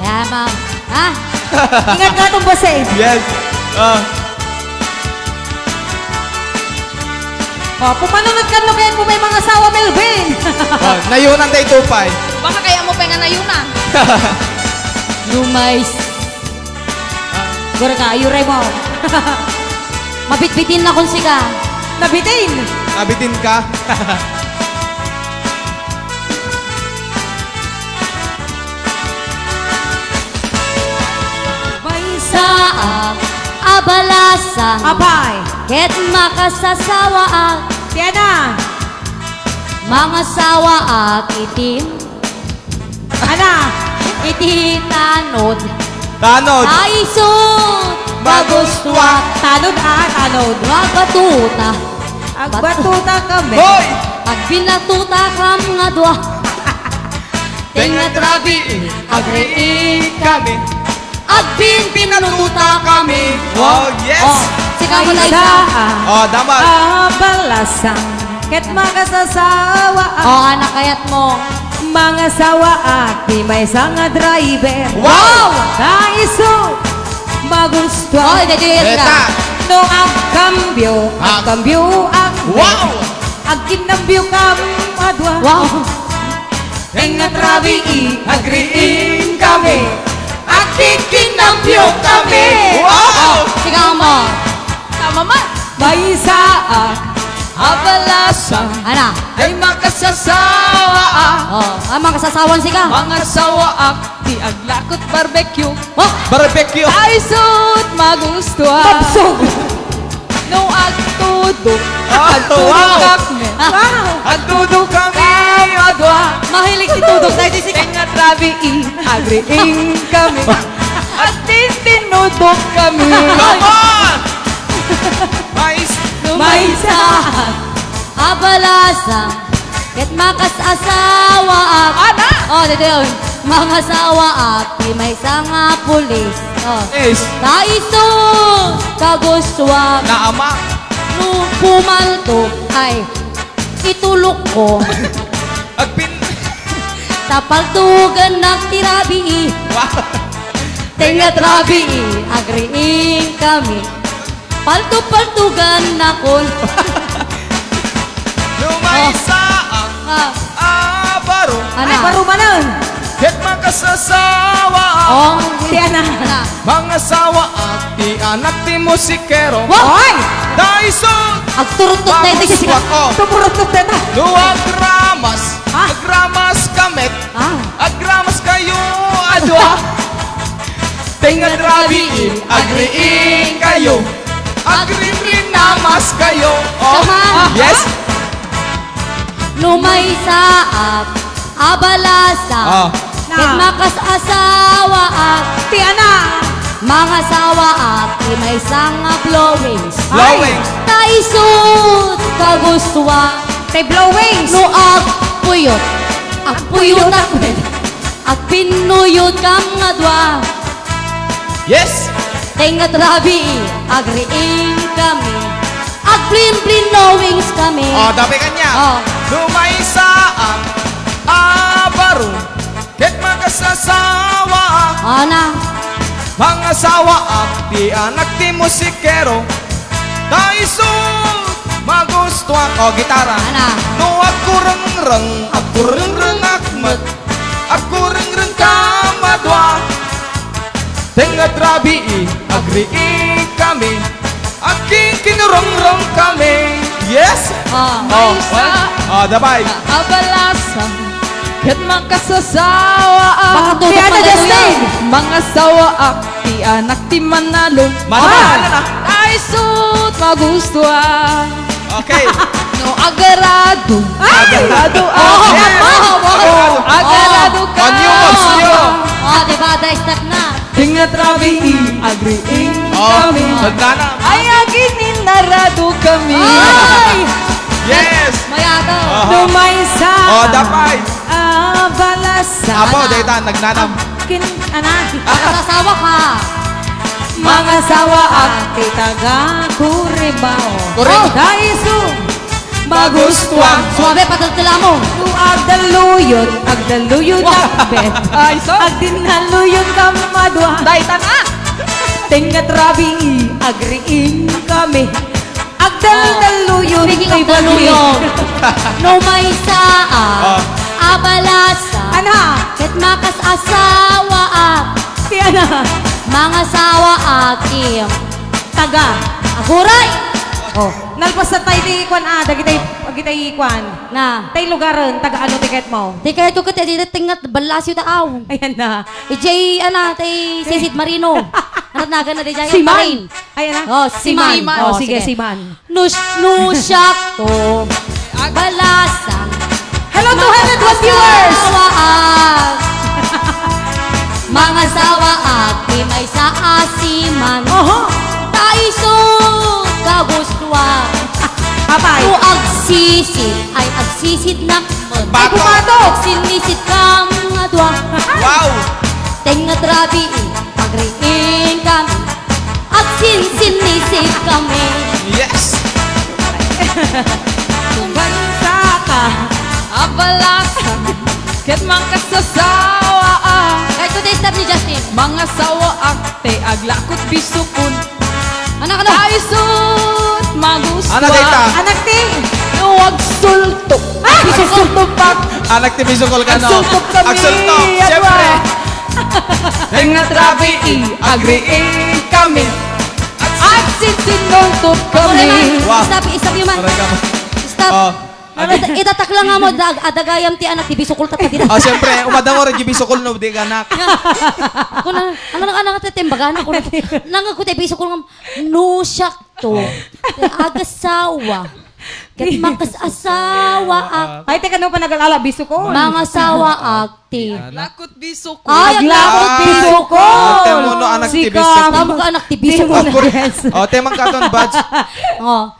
Tama. Ha? Ingat nga itong bossing. Yes. Ah. Oh, pumanunod ka, no, kaya kung may mga asawa, Melvin. Oh, nayunan tayo, Tupay. Baka kaya mo pa nga nayunan. Lumays. Ah. Gura ka, ayuray mo. Mabitbitin na kung siga. Nabitin. Nabitin ka? Maysa a, a balasan. Apay. Ket makasasawaak. Tiana. Mangasawaak itin. Ana. Iti tanod. Tanod. Ay, sus! Magustuak. Tanod, ah, tanod. Mabatuta. Agbatota kami. Hoy! Agbinatutakam nga dua. Tengnga ti rabii, agriingkami. Agbinbinatutakami. Oh, yes. Oh, sika mo, Liza. Maysa a Oh, dapat. Abalasang ket makasasawa a Oh, anak kayat mo. Mangasawaak ti maysa nga driver. Wow! Ta isu magustuan. Oy, daytoy ka. Eta. No agkambio, Ah. agkambio ak. Wow! Agkinnambio kam a dua. Wow! Tengnga ti rabii, agriingkami. Agkikinnambiokami. Wow! Sigaw mo. Tama man. Maysa a abalasang Ana? Ay makasasawa a. Oh, ah, makasasawan sika. Mangasawaak ti aglakot barbecue. Oh! Barbecue. Ay, sut magustuhan. Mabsog. No agtudok, Ah, agtudok wow. kami. Wow. Agtudok kami a dua. Mahilig ti tudok, dahil di si Tengnga ti rabii, agriingkami. Agtintinudok kami. Come on! Mais. Maysa a abalasang ket makasasawaak. Ana? Oh, dito yun. Mangasawaak ti maysa nga pulis. Oh. Is. Ta isu kagustuak. Naama. No pumalto ay itulok ko. Agpin- Ta paltugannak ti rabii. Wow. Tengnga ti rabii, agriingkami. Palto-paltugan nakon. Lumaysa ak Ah. a baro. Ana? Ay, baro manen. Ket makasasawa. Oh, Ti ana. Ana. Mangasawa ak ti anak ti musikero. Wow! Oy! Daiso! Agturuttot tayo ti Magustuak, oh. Tumuruttot tayo. No agramas, Ah. agramas kamet. Ah. Agramas kayo, adua. Tengnga ti rabii, agriing kayo. Agrinrinamas kayo. Oh, Tama. yes. Lumaysa ak, abalasa. Ah. Ket Na. makasasawa ak. Ti ana. Mangasawa ak, ti maysa nga blowings. Blowings. Ta isut, kagustuak. Ti blowings. No agpuyot. Agpuyot ak met. Agpinnuyot kam nga dua. Yes. Tengnga ti rabii, agriing kami. Agblin-blin knowings kami. Oh, dapat kanya. Oh. Lumaysa ak, abaro, ket makasasawa. Oh, na. Mangasawa ak, ti anak ti musikero. Ta isut, magustuak. Oh, gitara. Ana. No agkurengreng, agkurengreng ak met. Agkurengreng kam a dua. Tengnga ti rabii, agriing kami. Agkinkinurengreng kami. Yes? Ah. Oh, Maysa. What? Oh, dabay. Abalasa. Ket makasasawa ak. Baka tutok Ti ana, madalo Justin? yan. Mangasawa ak. Ti anak ti Manalo. Manalo, Ah. Manalo na. Ta isut, magustuak. Okay. No, agarado. Ay! Agarado, Oh, agarado. oh, oh, oh. Agarado Oh, ka. new moves, new. Oh, di ba? Ada step na. Tengnga ti rabii, agriing Oh, kami. Nagnanam. Ay, agininarado kami. Ay! Yes. Mayado. Aha. Lumaysa. Oh, dapat. Abalasa. Apo, Ana. dayta, nagnanam. Kin-, ana? Nakasasawa ka. Mangasawa ak ti taga Curibao. Curibao. Oh, daiso. Magustuak. Suabe, pagkakila mo. No agdaluyot, agdaluyot Wow. ak met. Ay, so? Agdinaluyot kam a dua. Dayta na. Tengnga ti rabii, agriing kami. Agdaldaluyong Speaking of kay Bati. daluyong, no maysa a Ah. abalasa, Ana? ket makasasawa ak. Ti ana? Mangasawa ak ti taga. Aguray! Oh, nalpas na tayo ti kwan, ah, dagitay, dagitay kwan. Na. Tay lugaren, taga ano ti ket mo? Ti ket ko ket, ti tengnga ti ballasyo taaw. Ayan na. Ijay, ana, tay Sisid Marino. Ano tinagan na di dyan? Siman. Parin. Ay, ana? Oh, Siman. Siman. Oh, Oh, sige, sige. Siman. Nus-, nusiak to, balasang. Hello, two hundred one viewers! Mangasawa ak. Mangasawa ak, ti maysa a siman. Oho. Ta isu, kagustuak. Apay. No agsisit, ay agsisit na. Bato. Ay, bumato. Agsinnisit kam nga dua. Wow! Tengnga trabi, agriing kami. Agsinsinnisit kami. Yes! Tunggal sa ka, abalak, ket mangkasasawa, ah. Kahit ko tayo step ni Justin. Mangasawaak, te aglakot bisukon. Anak, ano? Ay, sus, magustuhan. Anak, dayta. Anak, ti. No, agsultok. Ah! Agsultok pa. Anak ti bisukol kano. Agsultok kami. Agsultok, siyempre. Tengnga trabi, agriing kami. Agsinsinnutok kami. Wow. Stop, stop, human. Aray ka. Stop. Oh. Ita-, itatak lang nga mo, dag-, adagayam ti anak ti bisukol tata dita. Ah, siyempre, umadangor, di bisukol no, di anak. Kuna, ano na, ano na, titimbaganan ko na. Nangag ko ti bisukol nga, no, siak to. Oh. Ti agasawa. Ket makasasawaak. Ay, teka, no, panagalala, bisukol. Mangasawaak ti. Aglakot bisukol. Ay, aglakot bisukol. Ah, temo no, anak ti bisukol. Tamo ka, anak ti bisukol. Yes. Oh, temang katon, Buds. Oh.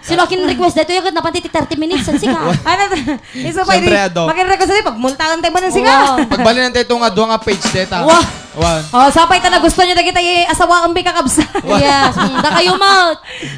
Sino akin request dito? Yung napanti ti thirty minutes, saan sika? Ano to? Iso pa, siyempre, ado. Makin request dito, pagmultakan tayo mo ng sika. Wow. Pagbalinan tayo itong, ah, dua nga page data. Wow. Wan. Oh, sapay ta nagustuhan niyo dagiti asawaan, kakabsat. Wan. Yes. Mm, da kayo, ma.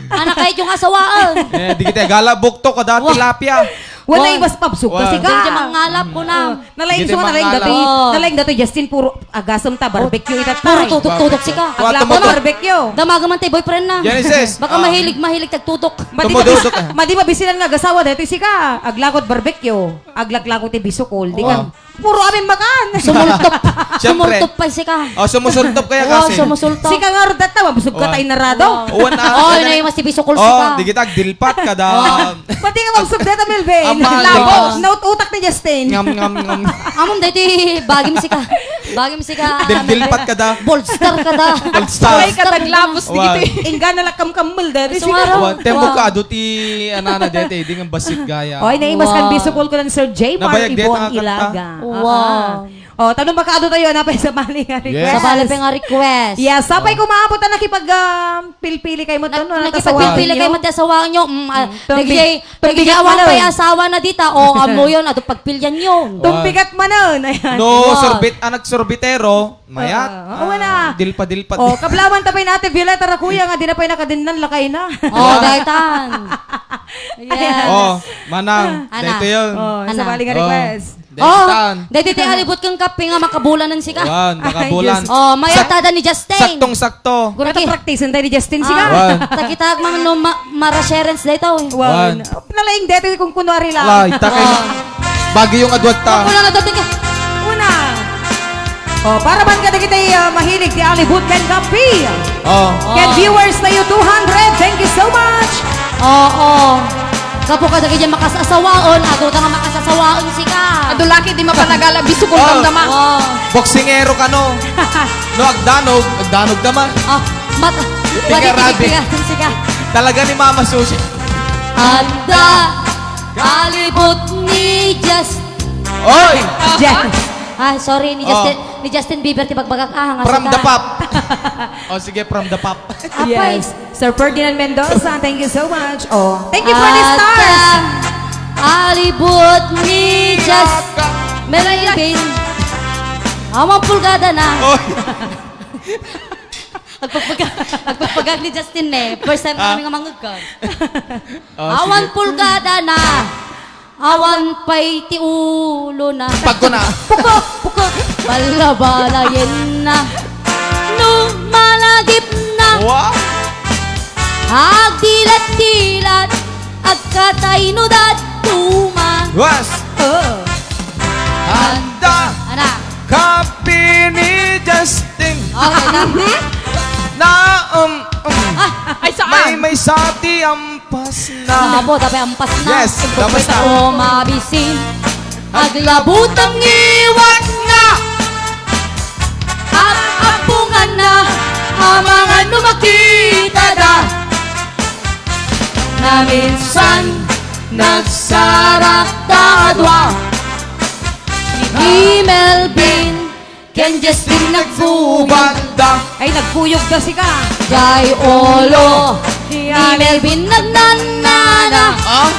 Anak kayo yung asawaan. Eh, di kita gala, bukto, kada tilapia. Wala. Wan. Ibas pabsog ka, sika. Di, di mangalap ko na. Oh, nalaing, dagiti so, nalaing mangalap. Dati, oh, nalaing dati, Justin, puro agasem ta, barbecue ita. Puro tutok-tutok, sika. Aglakot barbecue. Damaga man tayo boyfriend na. Genesis. Baka mahilig, mahilig tagtutok. Madi, tumudusok, mabis-, eh. Madi mabisilan nga agasawa, dati, sika. Aglakot barbecue. Aglaklako ti bisukol. Di ka. Oh. Puro amin makan. Sumultop. Siyempre. Sumultop pa sika. Oh, sumusultop kaya kasi. Sumusultop. Sika nga rudat na, mabusog ka tayo narado. Oh, na, oh, na, mas ti bisukol sika. Oh, di kita agdilpat kada. Oh. Pati nga mabusog data, Melvin. Ama, labo. Naututak ni Justin. Ngam, ngam, ngam. Amon, dati, bagim sika. Bagim sika. Dil-, dilpat kada. Bolster kada. Bolster. Ay, kadaglabos, di kita. Ingga na lakam kammel, dati sika. Wan, temo ka, adu ti, anana, dati, di nga basig gaya. Oy, naimas kan bisukol ko ng Sir J. Nabayag deta nga kanta. Ilaga. Wow. Oh, tapno makaado tayo, ano pa yung sabali nga request? Yes. Sabali pa nga request. Yes, sapay ko maabot na nakipag, ah, pilpili kayo mo, nak-, ano, nakipagpilpili kayo mo, ti asawaan nyo. Mm, ah, tumbig-, nagjay, tumbig-, nagjay awan pa'y asawa na dita. O, amo yun, ato pagpilian yun. Tumbigat manon. Ayan. No, sorbet, anak sorbetero, mayat. Oo, oo, wala. Dilpa-dilpa. Oh, kablawan ta pa'y na Ate Violeta Rakuya nga, di na pa'y nakadinnan, lakay na. Oh, daytan. Yes. Oh, manang, dayto yun. Oh, sabali nga request. Oh, dayta ti alibut ken kape nga makabulanen sika. Wan, makabulan. Oh, mayat tada ni Justin. Saktong-sakto. Guragi. Natapraktisen tayo ni Justin sika. Wan. Takita man no ma-, marasherens dayto, eh. Wan. Wan. Nalaing dayto kung kunwari lang. Wala, ita kay bagyo nga duwat ta. Wala na dati ka. Una. Oh, para man kadagiti, ah, mahilig ti alibut ken kape. Oh. Ken viewers tayo, two hundred. Thank you so much. Oo. Gapu kadagiti makasasawaon, adu ta nga makasasawaon sika. Adu laki di mapanagala, bisukol damdama. Oh. Boksingero kano. No, agdanog, agdanog dama. Oh, mat-, tigarabi. Wali, tigarabi sika. Talaga ni Mama Susi. Anda, alibut ni Justin. Oy! Yes. Ah, sorry, ni Justin, ni Justin Bieber ti bagbagak. Ah, nga from the pop. Oh, sige, from the pop. Apay. Yes. Sir Ferdinand Mendoza, thank you so much. Oh, thank you for the stars. At, ah, alibut ni Justin. Melvin. Awan pulgada na. Oh. Agpagpaga-, agpagpagag ni Justin, eh. First time na kami nga mangagkag. Oh, sige. Awan pulgada na. Awan pay ti ulo na. Pagko na. Pukok, pukok. Balabalayen na. No malagip na. Wow. Agdilat-dilat. Agkatay no dadduma. Was. Oh. Anda. Ana. Kape ni Justin. Okay na. Na, um, um. Ah, ay, saan? May, may sati ang Pas na. Ano po, tapay ampas na. Yes, tapos na. O mabisin. Aglabutang ngiwat na. At apungan na. Amangan no makita da. Na minsan, nagsarak da dua. Ni Melvin. Ken Justin nagsubanda. Ay, nagkuyog da sika. Jay Olo. Ni Melvin nagnana. Ana. Ah?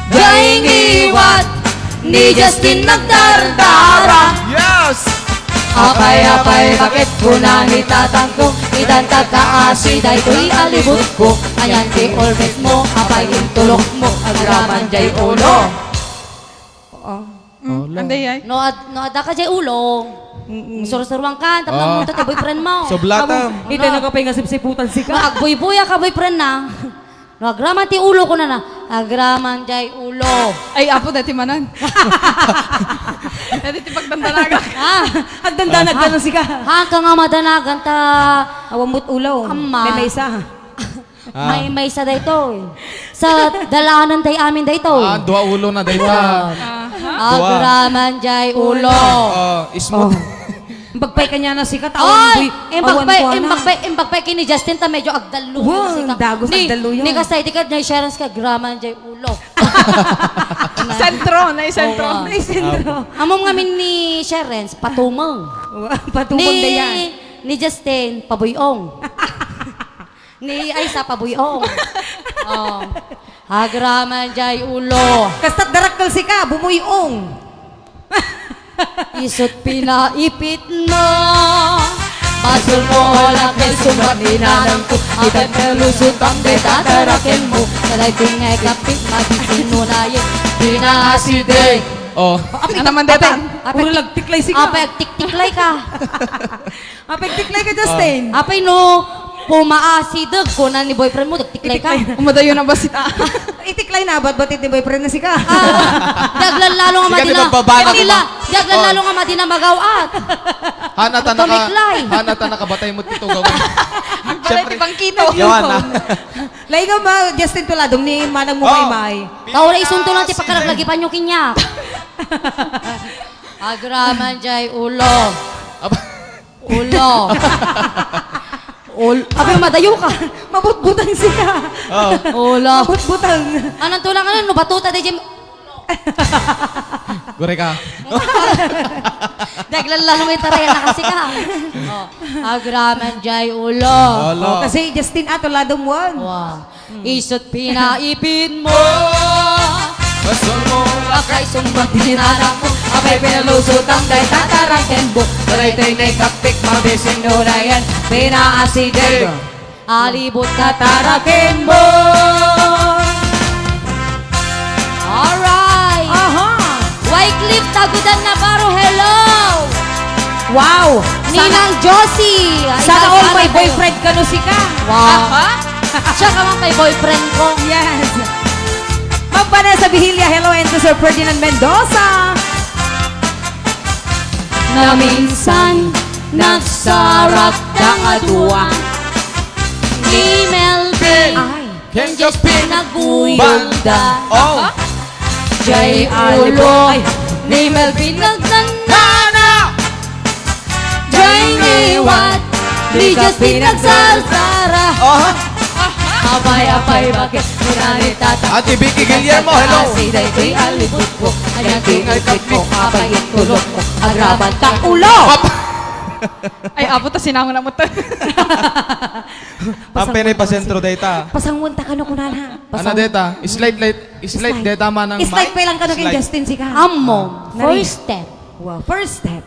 Jay ngiwat ni Justin nagdardara. Yes! Apay, apay, bakit kuna ni tatangko, idan tagkaasi daytoy a libutko. Ayan ti ulmesmo, apay intulokmo, agraman jay ulo. Oo. Mm, Oh, la. Anday ay? No, ad-, no, adda ka jay ulo. Mm-mm. Sursuruan ka, tapno Ah. munta ti boyfriend mo. Sublatan. Amo, ita na ka pay nga sipsiputan sika. No, agbuybuya ka boyfriend na. No, agraman ti ulo ko na na. Agraman jay ulo. Ay, apo, dati manan. Dati ti pagdandanagan. Ah. Agdandanag ka Ah. na sika. Ha, ka nga madanagan ta. Awan mo't ulo. Amma. May maysa. Ah. May, maysa daytoy. Sa dalanan day amin daytoy. Ah, dua ulo na dayta. Wow. Aha. Dua. Agraman jay ulo. Oh, smooth. Oh. Imbagpay kanya na sika, tao Oy! ang buy-, Imbagpay, awan ko, ana. imbagpay, imbagpay kini Justin ta medyo agdallo Wow, na sika. dagos Ni, agdallo yan. ni kasay, di ka na i-share ka, agraman jay ulo. Sentro, na sentro. Oo. Ay, sentro. Amom ngamin ni Sherens, patumeng. Wow, patumeng Ni, na yan. ni Justin, pabuyong. Ni Aisa, pabuyong. Oh. Agraman jay ulo. Kasta't darakkel sika, bumuyong. Isu't pinaipit na. Basol mo, lakay, sumbat ni nanang ko. Akan kalusot ang detadaraken mo. Kalay tingay kapit, magising mo na yun. Pinaaside. Oh. Apay, Ano man, apay, Detan? apay, Puro tik-, lagtiklay sika. apay, agtiktiklay ka. Mapigtiklay ka, Justin. Apay no, pumaasideg, kuna ni boyfriend mo, dagtiklay ka. Umadayo na ba sita? Itiklay na, batbatit ni boyfriend na sika. Ah, daglan lalo nga Sika madina. Nagbabanat Daglan, ka ba? daglan Oh. lalo nga madina magaw-at. Hana ta naka-, Tumiklay. hana ta nakabatay mo ti tugaw. Agbalay ti Siyempre. bangkito. Yawan na. Laing nga ma, Justin Tuladong ni manang mo Oh. maymay. Tao na isunto lang ti pakaraglagipan nyo kinya. Agraman jay ulo. Aba. Ulo. Ul-, abi, madayo ka. Mabutbutang siya. Oo. Ulo. Mabutbutang. Anong tulang, ano, no, batuta, di, Jim? Gure ka. Daglan lalo may tarayan na kasi ka. Oh. Agraman jay ulo. Ulo. Oh, kasi Justin, ah, tuladong one. Wow. Isu't pinaipit mo. Basol mo, lakay, sumbat ni nanang mo. Apay pinalusot ang day tataraken mo. Tuloy tayo na ikapik, mabising nurayan. Pinaasider. Alibot na taraken mo. Alright. Aha. Wycliffe Tagudan Navarro, hello. Wow. Ninang Josie. Ay, Sana all may boyfriend kano sika. Wow. Aha. Siya ka man kay boyfriend ko. Yes. Ma'am Vanessa Vigilia, hello, and to Sir Ferdinand Mendoza. Na minsan, nagsarak ta a dua. Ni Melvin. Ay. Ken Justin naguyog da. Oh. Jay ulo. Ay. Ni Melvin nagnanana. Jay ngiwat. Ni Justin nagsarsara. Oh. Apay, apay, bakit? Muna ni tata. Ate Vicky Guillermo, hello. Kasi daytoy alibot ko. Kanya tingay mo. Apay, itulok mo. Agraman ta ulo. Ap- Ay, apo, ta sinangon na mo to. Ang Pasangon pinay pasentro ta dayta. Pasangon ta kano kunana. Ano Pasangon. dayta? Slide, slide, slide Slide. dayta manang Slide mic? pa lang kano kay Slide. Justin sika. Ammo, Ah, nari. first step. Wow, first step.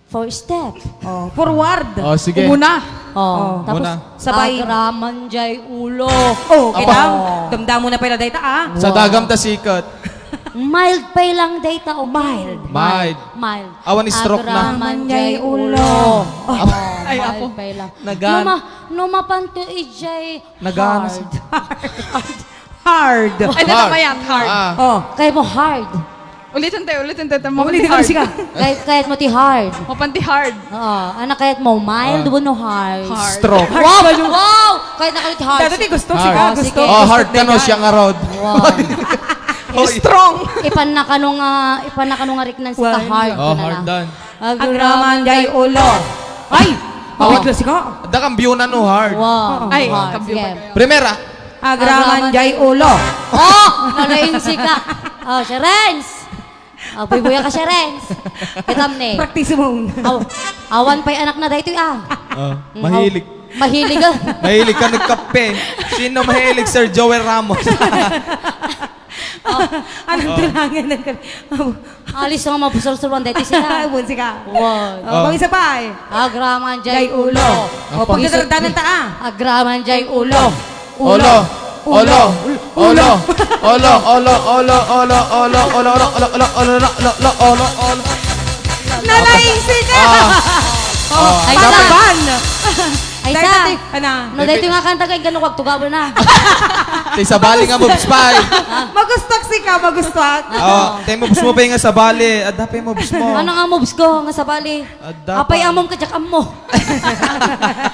First step. Oh, forward. Oh, sige. Umuna. Oh, Oh. tapos Muna. Sabay. Agraman jay ulo. Oh, Apa. kita. Oh. Damdamo na pala dayta, ah. Sa Wow. dagam ta sikat. Mild pa lang dayta, okay? Mild. Mild. Mild. Awan stroke na. Agraman jay ulo. Oh, Ay, mild apo. pa lang. Nagan- No ma-, no mapanto ijay Nagan- hard. Hard. Ay, dito Hard. ba yan? Hard. Ah. Oh. Kaya mo hard. Ulitin tayo, ulitin tayo. Ulitin Mapanti kami hard. sika. Kaya, kaya mo ti hard. Mapanti hard. Oo. Ano kaya mo? Mild Ah. o no hard? Hard. Stroke. Wow! Wow! Kaya na kayo ti hard. Dati ti gusto, Hard. sika, Oh, gusto. sige. Oh, Gusto hard ka, no, dayta. siya nga road. Wow. Hoy. Strong. Ipan na kano nga, ipan na kano nga riknan si Wow. ka-hard Oh, ko na hard lang. done. Agraman jay ulo. Ay! Awa. Mabigla sika. Adda kang view na no hard. Wow, Ay, hard. kambiyo Sige. pa kayo. Primera. Agraman Agraman jay ulo. Oh! Nalain sika. Oh, Sherens! Oh, buybuya ka, Sherens. Kitam ni. Practice mo. Aw, awan pa'y anak na daytoy, ah. Oh, Mm, mahilig. aw. Mahilig, ah. Mahilig ka nagkape. Sino mahilig, Sir Joel Ramos? Oh. Anong Oh. Tulangan ng kape? Alis nga mapusur-suruan deti sika. Ay, buwan sika. Wow. Oh, Oh. Pag isa pa eh. Agraman jay Jay ulo. Ulo. Oh, Apa? Pagdadagdanan ta ah. Agraman jay ulo. Ulo. Ulo. Ulo. Ulo. Ulo. Ulo. Ulo. Ulo. Ulo. Ulo. Ulo. Ulo. Ulo. Ulo. Ulo. Ulo. Ulo. Ulo. Ulo. Nalaing sika. Ah. Oh, Oh, ay, pataban. Ay, Dahil sa. Dati, ana. No, dahil nga kanta kay ganun, wag tugaw na. Ti sabali nga moves pa eh. Magustak sika, magustak. Oh, te moves mo pa nga sabali. Adda pa moves mo. Ano nga moves ko nga sabali? Adda Apay pa. Amom ka, jak ammo.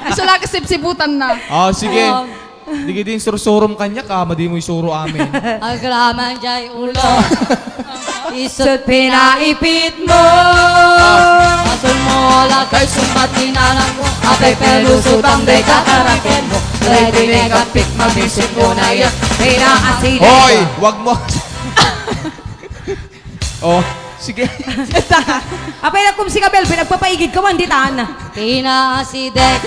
Isu la ka sipsiputan na. Oh, sige. Oh. Digi din sursurom kanya ka, madi mo isuro amin. Agraman jay ulo. Isut pinaipit mo. Asun mo la kay sumat ni nanang mo. Apay pelusutang day kataraken mo. Lay di ne kapit mabisin mo na yan. Pinaasidan Hoy, mo. Wag mo. Oh, sige. Apay na kumsi ka, Bel, pinagpapaigid ka man ditan. Pinaasidan.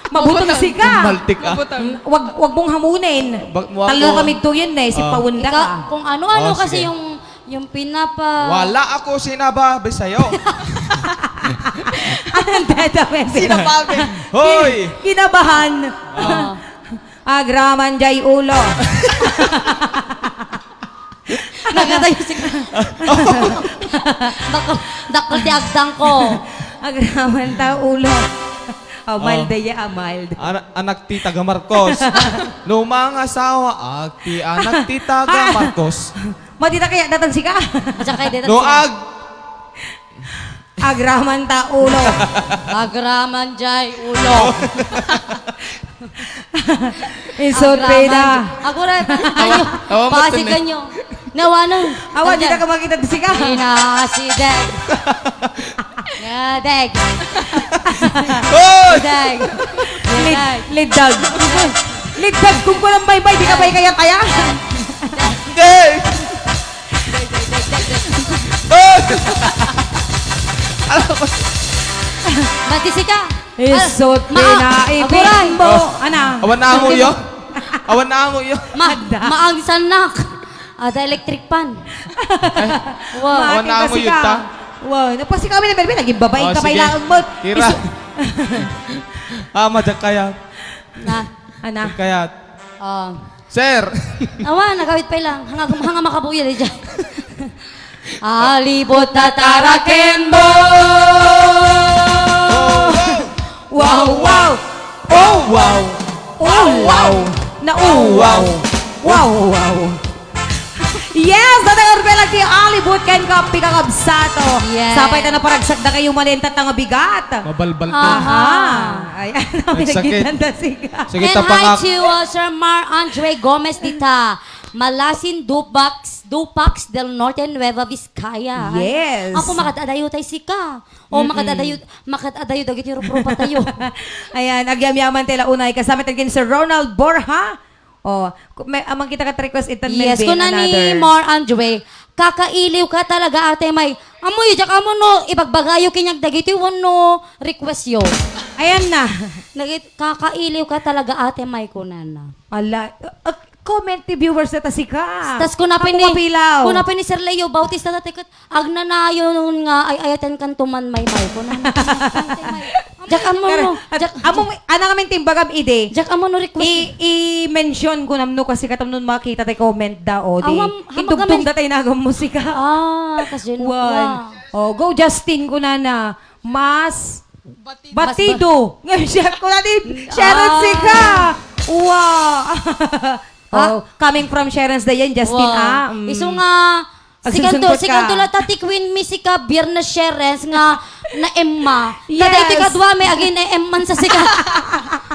Mabutang sika. Maltik, ah. Mabutang. Wag, wag mong hamunin. Bag-, mo Talo ako. Kami to yun eh, si Ah. Paunda Ikaw, ka. Kung ano-ano Oh, kasi sige. Yung, yung pinapa- Wala ako sinababi sa'yo. Anong dadawin? Sinababi. Hoy! Kin-, kinabahan. Ah. Agraman jay ulo. Nagkatayo si Dakkel, dakkel ti agtang ko. Agraman ta ulo. Oh, mild Oh. Daya, ah, mild. Ana-, anak ti taga Marcos. No mangasawa, agti anak ti taga Marcos. Madita kaya datan sika? Diyan kayo dito. No ag- Agraman ta ulo. Agraman jay ulo. Isot Agraman peda. Jay. Aguray, ayo. Awa, awa, Pasi matindi. Kanyo. Nawanan. Awa, di na ka makita di sika. Inasi, deg. Ya, deg. Hoy! Deg. Lid-, Deg. Lidag. Lidag, kung kulang baybay, di ka ba ikayat aya? Deg! Hoy! Alam ko. Ba't di sika? Isot Al-, ma-, pinaipit aguray. Mo. Oh. Ana? Awan na amo iyo. Awan na amo iyo. Ma-, Ada. Maang sanak. Ada electric fan. Ay. Wow. Awan na amo iyo ta. Wow. Napasi kami na, Melvin. Naging babae Oh, ka pa sige. Ilang mo. Kira. Isu- Ah, madyak kaya. Na. Ana? Kaya. Oh. Sir! Awa, nagawit pa ilang. Hanga, hanga makabuya di dyan. Alibot na taraken mo. Wow, wow. Oh, wow. Oh, wow. Na, oh, wow. Wow, wow. Yes, Tatay Orbelag ti alibot ken kapi kakabsato. Yes. Sapay ta naparagsak da kayo mali, enta nga bigat. Mabalbal to. Aha. Aha. Ay, ano, Nagsakit. Pinagkitan da siga. Sige, And hi tapangak. To, uh, Sir Mar Andre Gomez dita. Malasin, Dupax, Dupax del Norte, Nueva Vizcaya. Yes. Ako, makadadayo tay sika. O, Mm-mm. Makadadayo, makadadayo dagiti rup-rupa tayo. Ayan, agyamyaman ti la unay. Kasama tayo ken Sir Ronald Borja. Oh, ku-, may, amang kita kat request itan Yes, Melvin, kuna ni another. Mar Andre, "Kakailiw ka talaga, Ate May." Amoy, diak amo no, ibagbagayo kaniak dagiti wenno request yo. Ayan na. Nagit-, "Kakailiw ka talaga, Ate May," kunana. Ala, uh, uh, comment ti viewers na ta sika. Tas kuna Ako pini, mapilaw. Kuna pini Sir Leo Bautista, dati kat, "Agnanayon nga ay-ayaten kanto man, Maymay," kunana. Diak ammo Kar-, no, at diak, amo, ana ngamin timbagam idi. Diak ammo no request. I, i-mention ko namno kasi katamnon makita tay comment da, o, di. Awam, Itugtog hamak da tay nagam musika. Ah, kas yun. Wan. Wow. Oh, go Justin, kunana. Mas Batido. Batido. Ngayon siya, kunana, Sharon Ah. Sika. Wow. Oh, coming from Sharon's da yan, Justin, Wow. Ah, mm. Isu nga, Agsursungkot sikanto, sikanto ka. La ta ti Queen Missy ka, Biernes Sherens nga na Emma. Yes. Kada iti kadua, may agin e Emman sa sika.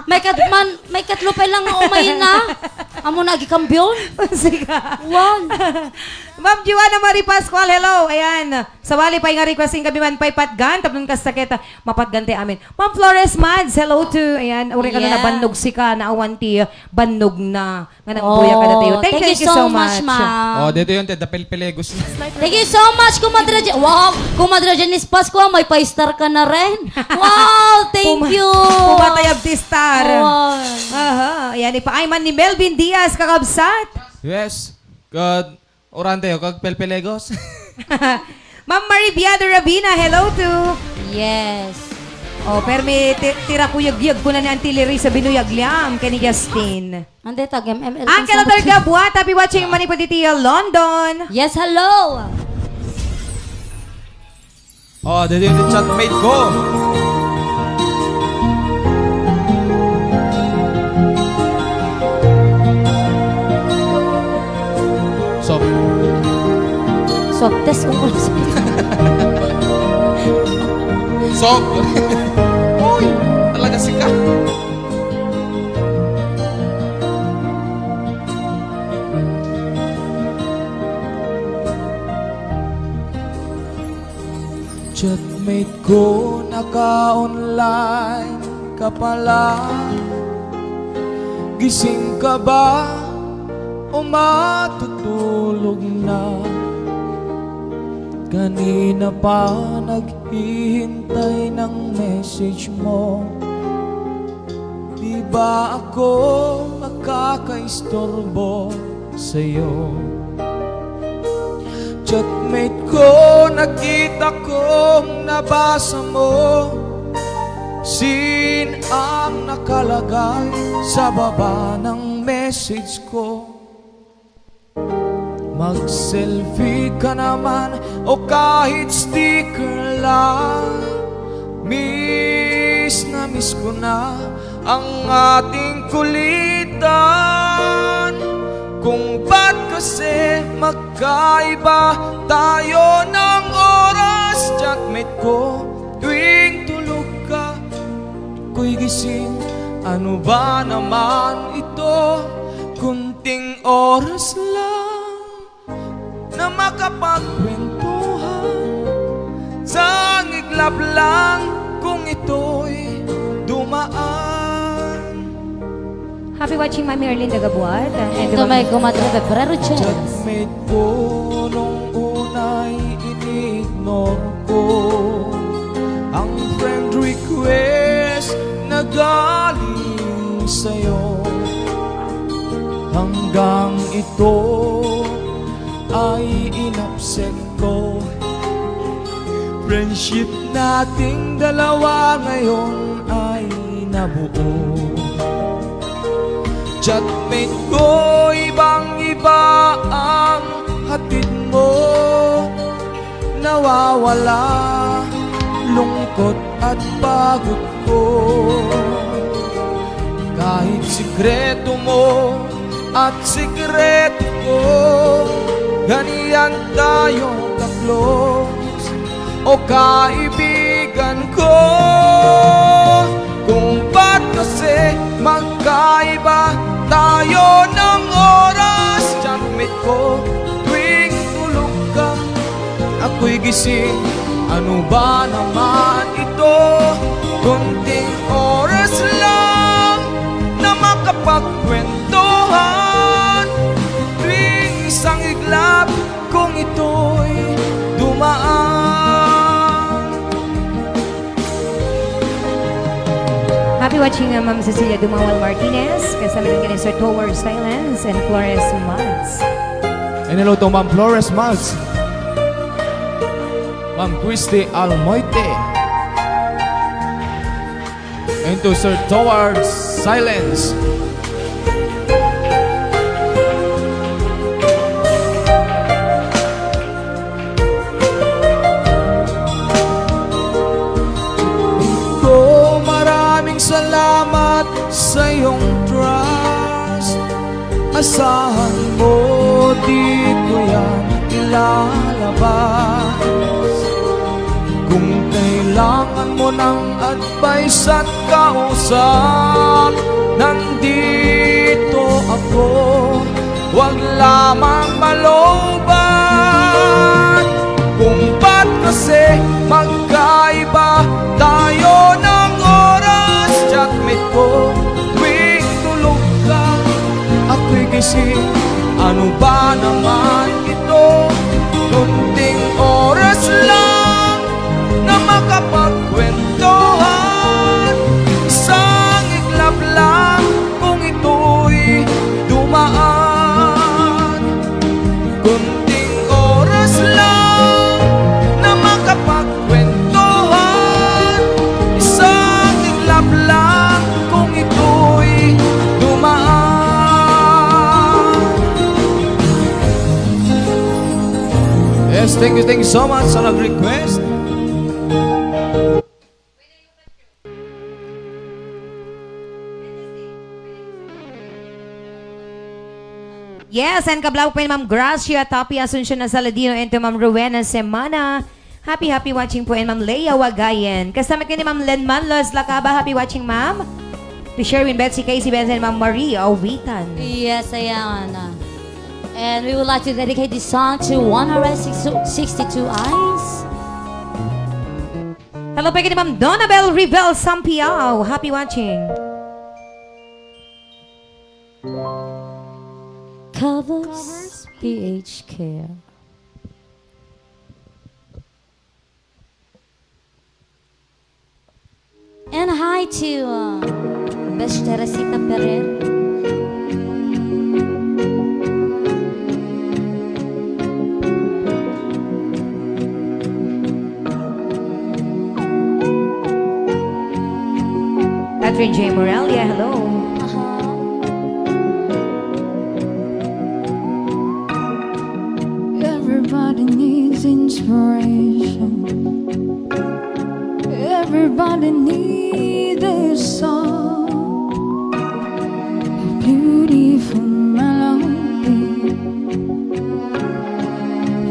May kadman, may katlo pa lang nga umay na. Amo na agikambion? Sige. Wan. Ma'am Joanna Marie Pascual, hello. Ayan. Sawali pay nga request, ingamin man pay patgan, tapno kasta ket mapatgan ti amin. Ma'am Flores Mads, hello to. Ayan, uray kano na bannog sika, naawan ti bannog na. Nga nang buya kada tayo. Oh, thank you, thank you so much, ma'am. Oh, dito yun, te, dapil pelegos. Thank you so much, Kumadre Je-, wow, Kumadre Janice Pascua, may pa-star ka na rin. Wow, thank you. Pumatay ang star. Wow. Aha, ayan, ipaayman ni Melvin Diaz, kakabsat. Yes. Good. Orante, o, kag pelpelegos. Ma'am Marie Biado Rabina, hello to. Yes. Oh, permi ti-, tira kuyag-yag kuna ni Auntie Larissa binuyag liam ken ni Justin. Ande tag M M L Uncle Otorga Buat, happy watching manipud iti London. Yes, hello. Oh, dito yung chatmate ko. Soft. Soft test kung ano. Soft. Uy, talaga sika. Chatmate ko, naka-online ka pala. Gising ka ba o matutulog na? Kanina pa naghihintay ng message mo. Di ba ako makakaistorbo sa'yo? Chatmate ko, nakita kong nabasa mo. Seen ang nakalagay sa baba ng message ko. Mag-selfie ka naman o kahit sticker lang. Miss na miss ko na ang ating kulitan. Kung ba't kasi magkaiba tayo ng oras, chatmate ko, tuwing tulog ka, ako'y gising. Ano ba naman ito? Kunting oras lang na makapagkwentuhan. Sangiglap lang kung ito'y dumaan. Happy watching, Mami Erlinda Gabuat, and Ito may Kumadre Febrero Chance. Chatmate ko nung una'y in-ignore ko ang friend request na galing sa'yo. Hanggang ito ay inabsent ko. Friendship nating dalawa ngayon ay nabuo. Chatmate ko, ibang-iba ang hatid mo. Nawawala lungkot at pagod ko. Kahit sikreto mo at sikreto ko, ganyan tayo ka-close, o kaibigan ko. Kung ba't kasi magkaiba tayo ng oras, chatmate ko, tuwing tulog ka, ako'y gising. Ano ba naman ito? Kunting oras lang na makapagkwentuhan. Tuwing isang iglap kung ito'y dumaan. Happy watching, uh, Ma'am Cecilia Dumawal Martinez, kasama din kay Sir Tower Silence and Flores Malds. And hello to Ma'am Flores Malds. Ma'am Christy Almoite. And to Sir Towards Silence. Ko, maraming salamat sa iyong trust. Asahan mo, di ko yan ilalabas. Kung kailangan mo ng advice at kausap, nandito ako. Huwag lamang malobat. Kung ba't kasi magkaiba tayo ng oras? Chatmate ko tuwing tulog ka, ako'y gising. Ano ba naman ito? Kunting oras lang na makapagkwentuhan. Isang iglap lang kung ito'y dumaan. Kunting oras lang na makapagkwentuhan. Isang iglap lang kung ito'y dumaan. Yes, thank you, thank you so much sa nag-request. Yes, and kablaw po ni Ma'am Gracia Tapia Asuncion na Saladino and to Ma'am Rowena Semana. Happy, happy watching po and Ma'am Leia Wagayan. Kasama ko ni Ma'am Len Manlos Lacaba. Happy watching, Ma'am. To Sherwin Betsy Casey Benson, Ma'am Marie Owitan. Yes, ayan. And we would like to dedicate this song to one hundred sixty-two eyes. Hello po kay Ma'am Donabel Rivel Sampiao. Happy watching. Covers P H K. And hi to, uh, Bes Teresita Ferrer. Catherine J. Morelia, hello. Everybody needs inspiration. Everybody needs a song, a beautiful melody.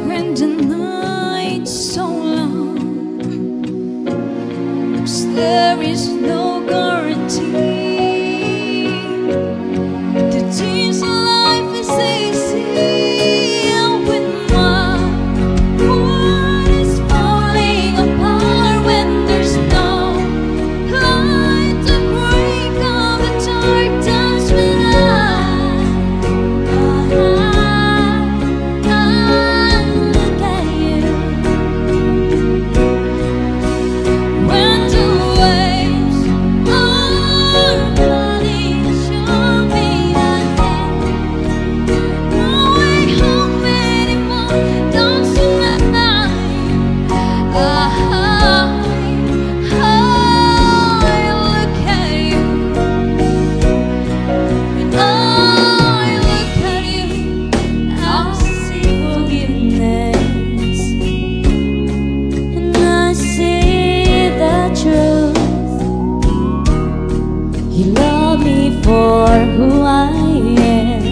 When the night's so long, 'cause there is no guarantee that this life is easy. When my world is falling apart, when there's no light to break up the dark times, when I, I, I look at you. When the waves are flooding, show me that day. Knowing how many more times tonight I, I look at you. When I look at you, I see forgiveness, and I see the truth. You love me for who I am,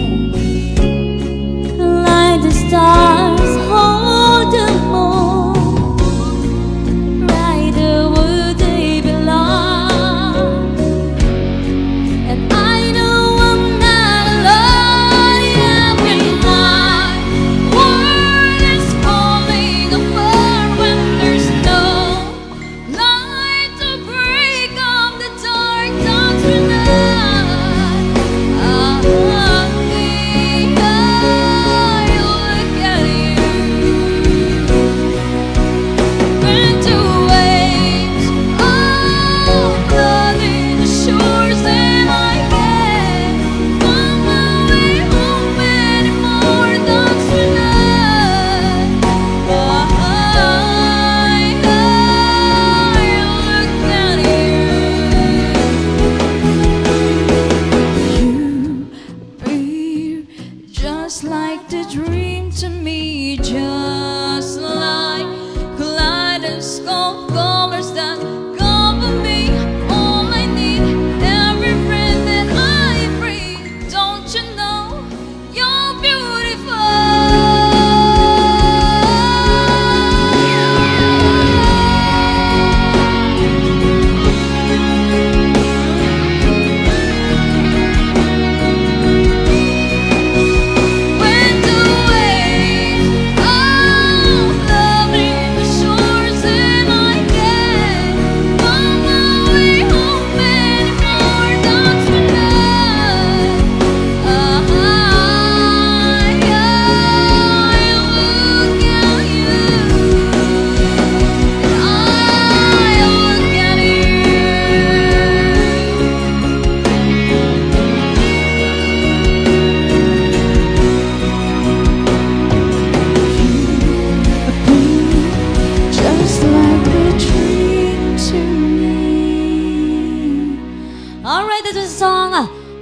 like the stars hold the moon, brighter would they be, love. And I know I'm not alone. Every night, world is falling apart when there's no light to break up the dark times tonight.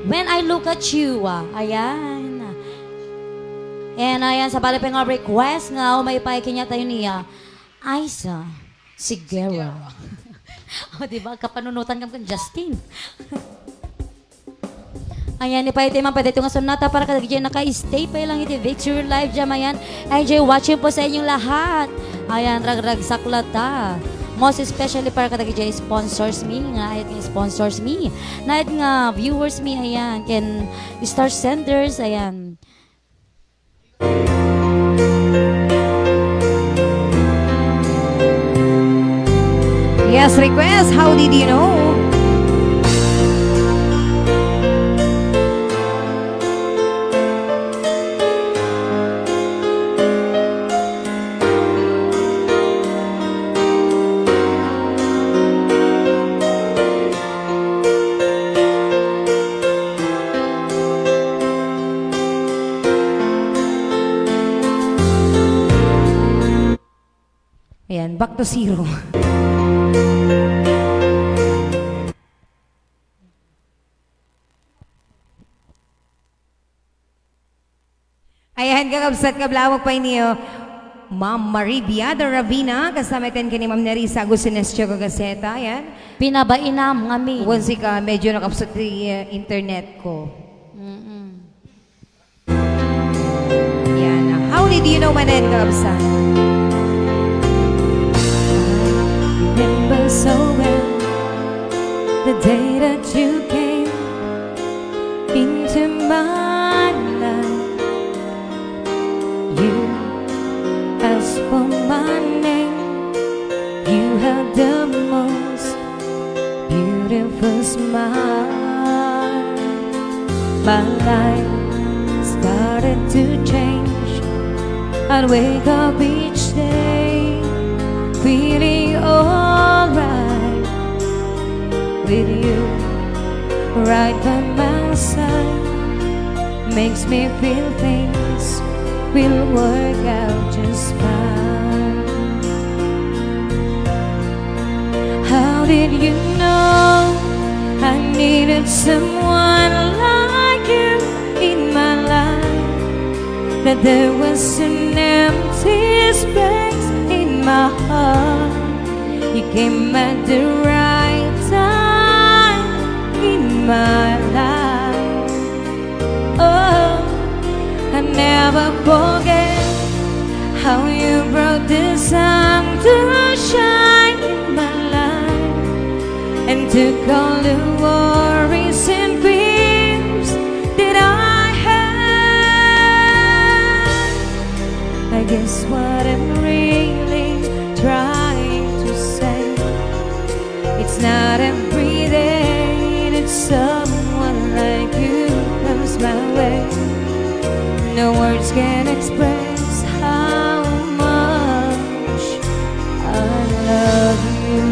When I Look at You, ah, ayan. And ayan, sabali pay nga request nga umay pay kaniatayo ni, ah, Aiza Sigera. O, di ba? Agkapanunotan kam ken Justin. Ayan, ni pay ti man pay daytoy nga sonata para kadagiti naka-stay pay lang iti Victory Live Jam. Ayan, enjoy watching po sa inyong lahat. Ayan, ragragsak latta. Most especially para kadagiti sponsors mi, nga naayat nga sponsors mi, naayat nga viewers mi, ayan, ken star senders, ayan. Yes, request. How did you know? Ayan, back to zero. Ayan, kakabsat, kablaawak pay ni, uh, Ma'am Marie Biada Ravina, kasama iten ken ni Ma'am Nerissa Agustin Estio Gagaceta, ayan. Pinabainam ngamin. Wen sika, medyo nakabsat ti, uh, internet ko. Mm-mm. Ayan, uh, how did you know manen, kakabsat? Remember so well the day that you came into my life. You asked for my name. You had the most beautiful smile. My life started to change. I'd wake up each day feeling alright. With you right by my side makes me feel things will work out just fine. How did you know I needed someone like you in my life? That there was an empty space in my heart. You came at the right time in my life. Oh, I never forget how you brought the sun to shine in my life and took all the worries and fears that I had. I guess what I'm really trying to say, it's not every day that someone like you comes my way. No words can express how much I love you.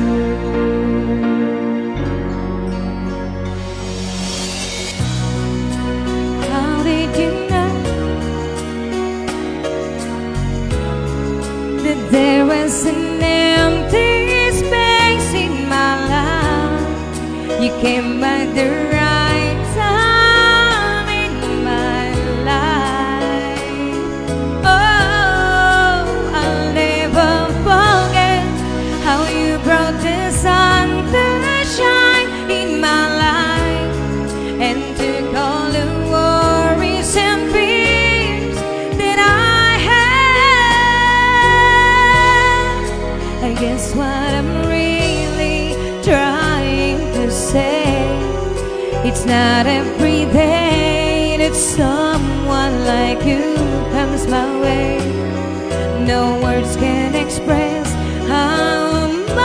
How did you know that there was an empty space in my life? You came by the right time in my life. Oh, I'll never forget how you brought the sun to shine in my life and took all the worries and fears that I had. I guess what I'm really trying to say, it's not every day that someone like you comes my way. No words can express how much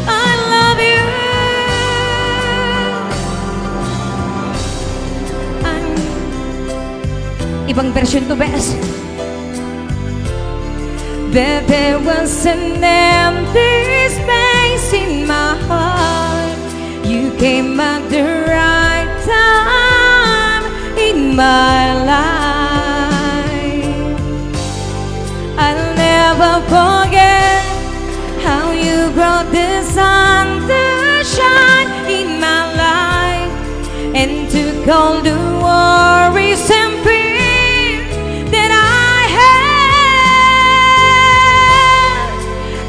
I love you. Ang ibang version to, bes. That there was an empty space in my heart. You came at the right time in my life. I'll never forget how you brought the sun to shine To call the worries and fear that I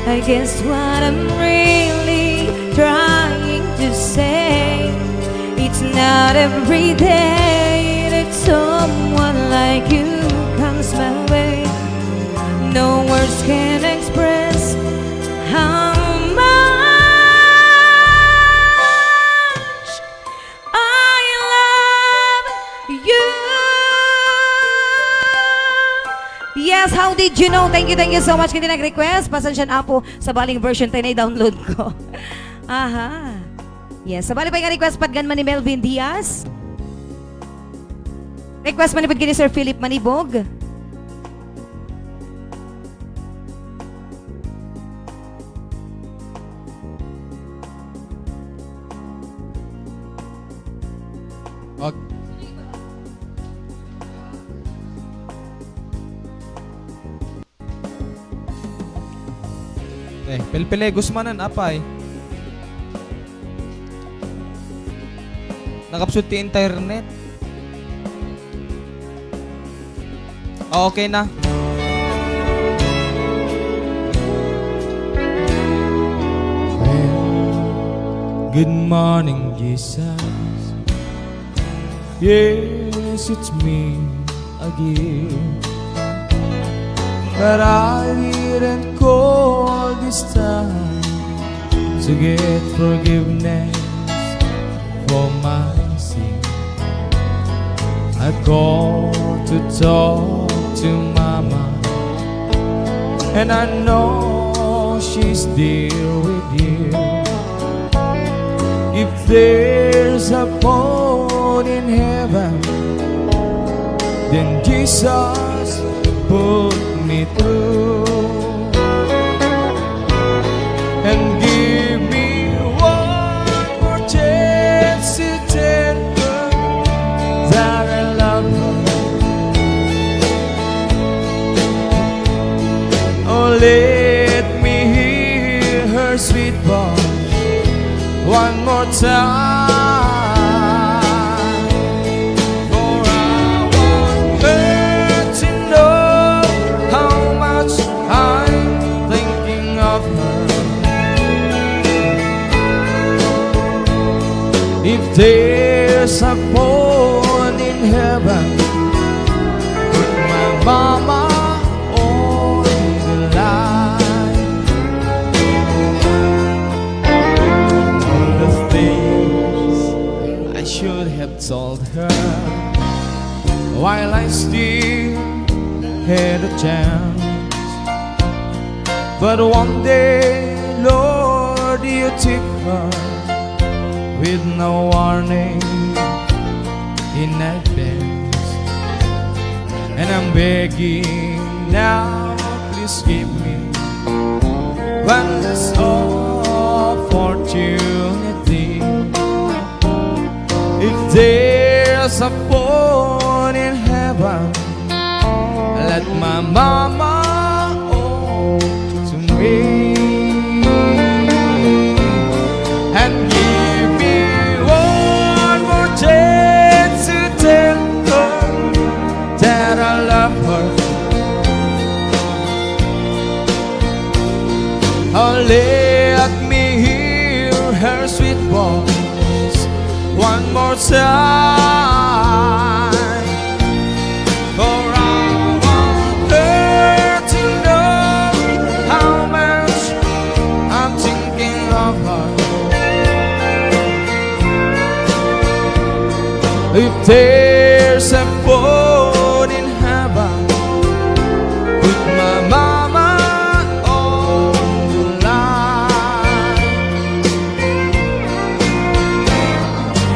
have. I guess what I'm really trying to say, it's not every day that someone like you comes my way. No words can express how much I love you. Yes, how did you know? Thank you, thank you so much. Kini nag-request, pasensya na po, sabaling version tayo na i-download ko. Aha. Yes, sabali pa nga request, patgan man ni Melvin Diaz. Request man ni Sir Philip Manibog. Wag. Eh, pelpelegos manen, apay. Nakapsut ti internet. Ah, okay na. Well, good morning, Jesus. Yes, it's me again. But I didn't call this time to get forgiveness for my sin. I called to talk to Mama, and I know she's there with you. If there's a phone in heaven, then Jesus put me through and give me one more chance to tell her that I love her. Oh, let me hear her sweet voice one more time. For I want her to know how much I'm thinking of her. If there's a phone in heaven, put my mama on the line. All the things I should have told her while I still had a chance. But one day, Lord, you took her with no warning in advance. And I'm begging now, please give me one last opportunity. If there's a phone in heaven, let my mama on to me and give me one more chance to tell her that I love her. Oh, let me hear her sweet voice one more time. For I want her to know how much I'm thinking of her. If there's a phone in heaven, put my mama on the line.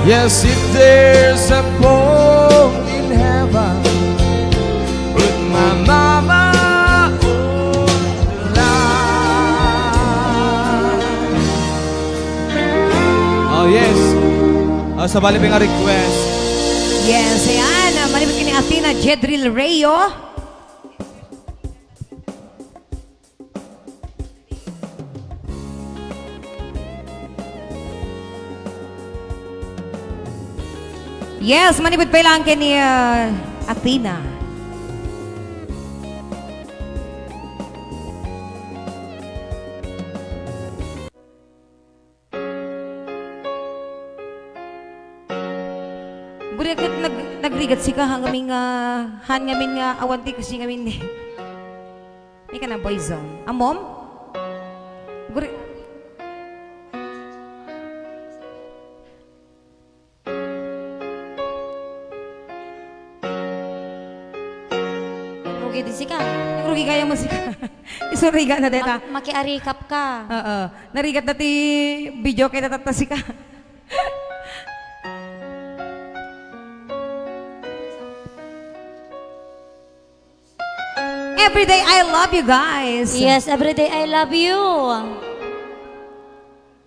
Yes, if there's a phone in heaven, put my mama on the line. Oh, yes. Ah, sabali pa nga request. Yes, ayan. Ah, manipod ni Athena Jedril Rayo. Yes, manipud pay lang ken ni, ah, Athena. Buri ket nag-, nagrigat sika, ha, ngamin nga, han ngamin nga awan ti kasi ngamin ni. May ka na, boy zone. Amom? Buri- Rugi di sika. Rugi kaya mo sika. Isuriga na deta. Ma-, makiarikap ka. Oo. Narigat na ti video kay natatta sika. Every day I love you guys. Yes, every day I love you.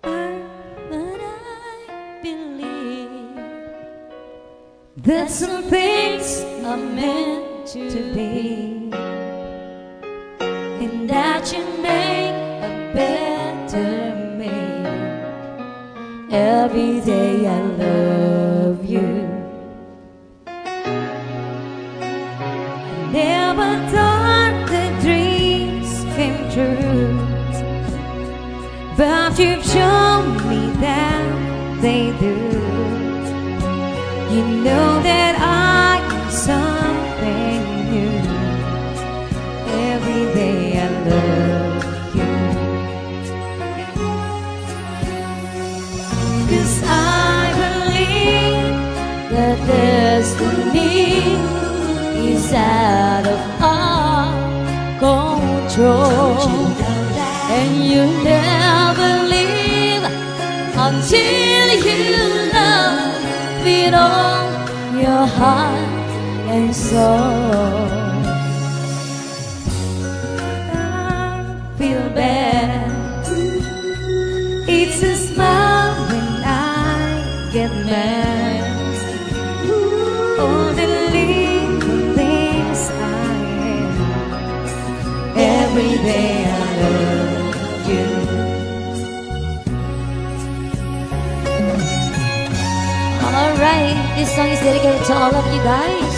But I believe that some things are meant to be, and that you make a better me. Every day I love you. I never thought the dreams came true, but you've shown me that they do. You know that I am something new. Every day I love you. 'Cause I believe that destiny is out of our control. And you never leave until you love with all your heart and soul. I feel bad. It's a smile when I get mad. All the little things I am. Every day I love you. All right, this song is dedicated to all of you guys.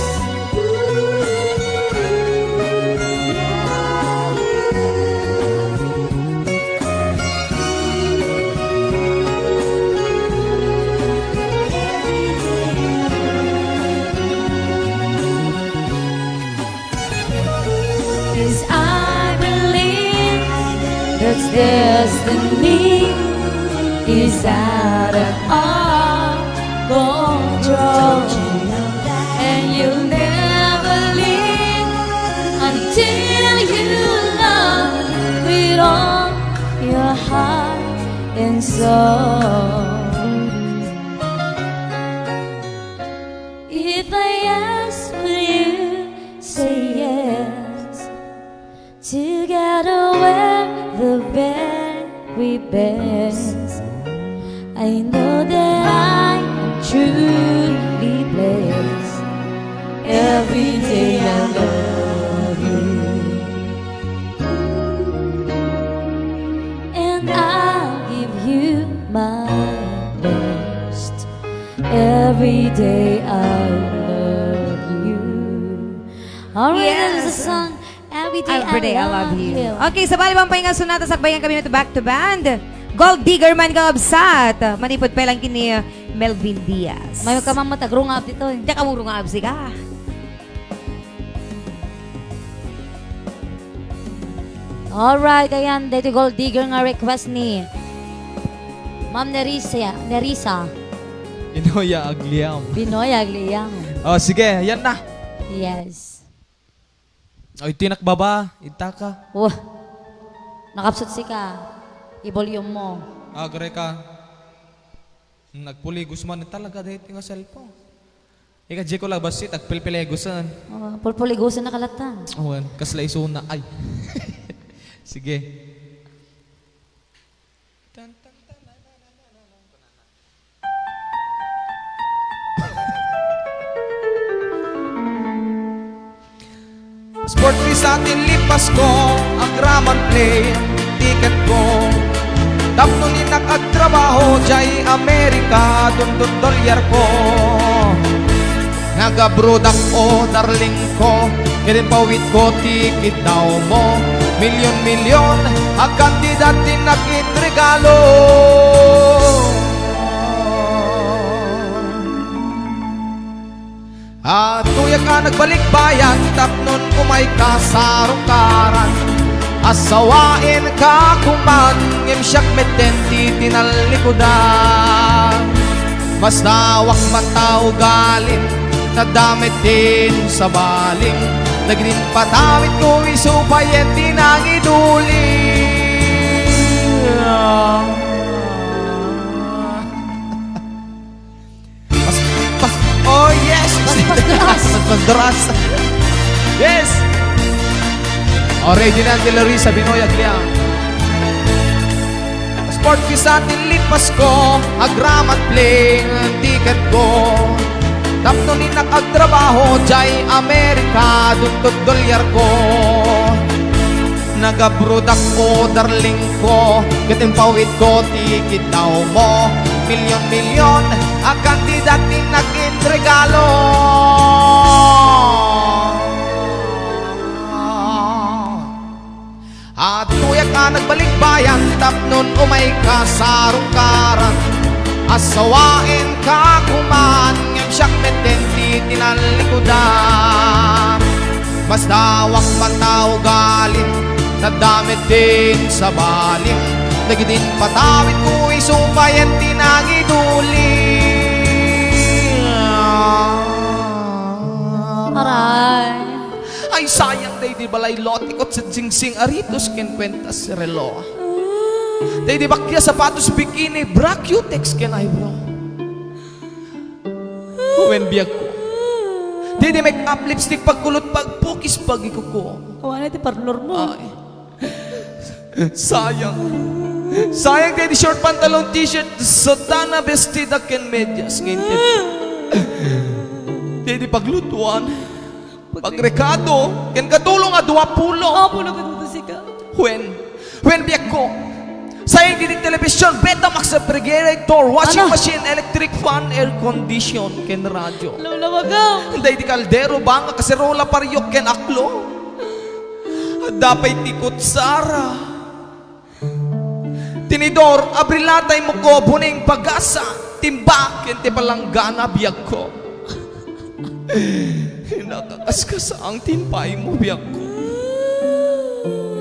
Is I believe that destiny is out of our control. And you'll never leave until you love with all your heart and soul. If I ask, will you say yes? Together we're the very best. I know that I am truly blessed. Every day I love you. And I'll give you my best. Every day I love you. All right, that is the song. Every day I love you. Okay, sabali, bang paingan sunata, sakbayan kami met back to band. Gold Digger man, kakabsat. Manipud pay lang ken ni Melvin Diaz. May ka man met agrungab ditoy. Diak among rungab, sika. Alright, ayan, daytoy Gold Digger nga request ni Ma'am Nerissa, Nerissa. Binoy Agliam. Binoy Agliam. Oh, sige, yan na. Yes. Oy, tinak baba, itaka. Wah. Nakabsat sika. I-volume mo. Agre ka. Nagpuligos man talaga daytoy nga cellphone. Ika, di ko la bassit, agpilpiligosan. Oh, pulpuligosan na kalatan. Awan, kasla isuna. Ay. Sige. Sport fee sa atin lipas ko, agraman plane ticket ko. Tapno ni nakagtrabaho, jay Amerika, dundun dolyar ko. Nagabrodak, o darling ko, ket impawitko ti kiddaw mo. Milyon-milyon a kantidad ti nagregalo. Adtoyak a nagbalikbayan tapnon umayka sa rungkaran. Asawaenka koman, ngem siak metten ti tinallikudan. Basta awan man ta ugalim, nadamit din sa baling. Dagiti patawidko isu pay ti nangiduli. Pas, pas, oh yes! Pas, pas, duras. Pas, pas, duras. Yes! O, ready na ni Larissa Binoy Agliang. Sport visa ti lipas ko, agramat plane ticket ko. Tapno ni nakagtrabaho, jay Amerika, duntot dolyar ko. Nagabrodak, o darling ko, ket impawitko ti kiddaw mo. Milyon-milyon a kantidad ti nagregalo. Adtoyak a nagbalikbayan tapnon umayka sa rungkaran. Asawaenka koman, ngem siak metten ti tinallikudan. Basta awan man ta ugalim, nadamit din sa baling. Dagiti patawidko isu pay ti nangiduli. Aray. Ay, sayang, daydi balay lotikot sa jingsing aritos ken kuentas relo. Daydi bakya sapatos bikini, bra cutex ken eyebrow. Wen biagko. Daydi make-up, lipstick, pagkulot, pagpukis, pagikuko. Awan ti parlor mo. Ay. Sayang. Sayang daydi short pantalon, t-shirt, sotana, bestida ken medias. Ngayon, daydi paglutuan. Pagrekado, ken katulong a dua pulo. Apo, nagkatuto sika. Wen, wen biagko. Sayang daydi television, Betamax, refrigerator, washing Ano? machine, electric fan, air condition, ken radio. Lawlawaga. Daydi kaldero, banga, kaserola, pariok, ken aklo. Adda pay ti kutsara. Tinidor, abrilatay, muko, buning, bagasa, timba, ken ti palanggana, biagko. Nakakaskasang ti impaymo, biagko.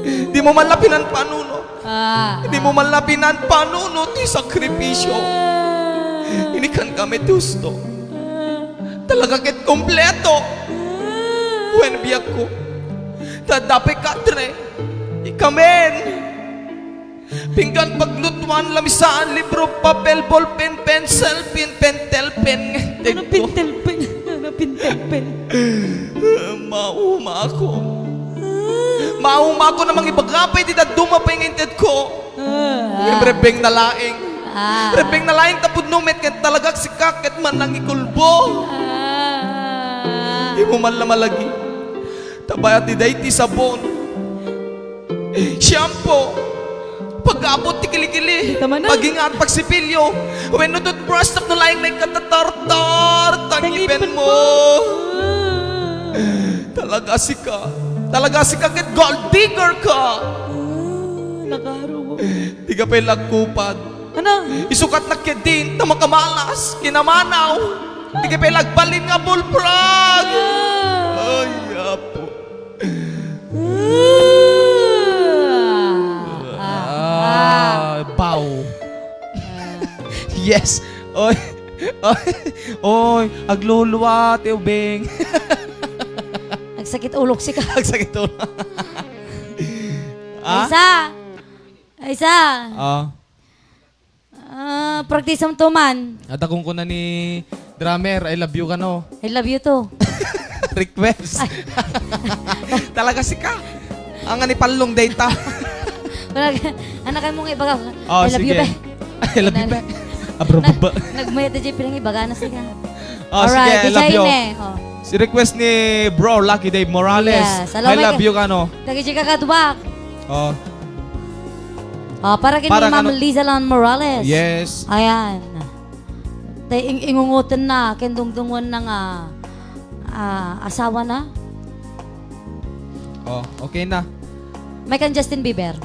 Di mo man la pinanpanuno. Ah. Di mo man la pinanpanuno ti sakripisio. Ah. Inikkan kami ti husto. Ah. Talaga ket kompleto. Ah. Wen, biagko. Ta adda pay katre. Ikamen. Pinggan, paglutuan, lamisaan, libro, papel, ballpen, pencil, pen, pentel, pen. Ano pentel pen? Ano pentel pen? Maumakon. Ah. Maumakon a mangibaga pay ti dadduma pay nga intedko. Ah. Ngem rebbeng na laeng. Ah. Rebbeng na laeng ta pudno met ken talagak sika ket mannangikulbo. Ah. Di mo man la malagi. Ta bayat ti daydi sabon. Shampoo. Pag-abot ti kilikili. Di ta manan. Pag-ingat, pagsipilyo. Wenno toothbrush tapno laeng maikatatartar ta ngipinmo. Ah. Talaga sika. Talaga sika ket gold digger ka. Ah, nakaro mo. Diga pay lagkupad. Ano? Isukat na ketdin ta makamalas, kinamanaw. Diga pay lagbalin nga bullfrog. Ah. Ay, apo. Ah, ah, ah. Ah, bow. Ah. Yes. Oy. Oy. Oy, agluluwa ti ubing. Agsakit ulok sika. Agsakit ulok. Ah? Isa. Isa. Ah. Ah, practice-am to man. Adda kunkuna ni drummer, "I love you kano." I love you too. Request. Ay. Talaga sika. Ang ni Pallong dayta. Wala ka, anakan mo nga ibaga. Oh, "I love you, sige, be." "I love you, be." Abro, nag-, baba. Nagmayat na dyan, pinangibaga na sika. Oh, alright, sige, "I love you." Ine, oh. Si request ni Bro Lucky Dave Morales. Yes, "I love you, kano." Dagi ka kadubak. Oh. Ah, para kay para Ma'am kano Liza Lan Morales. Yes. Ayan. Tay ing-, ingungoten na, ken dungdungon na nga. ah, asawa na? Oh, okay na. May kan Justin Bieber.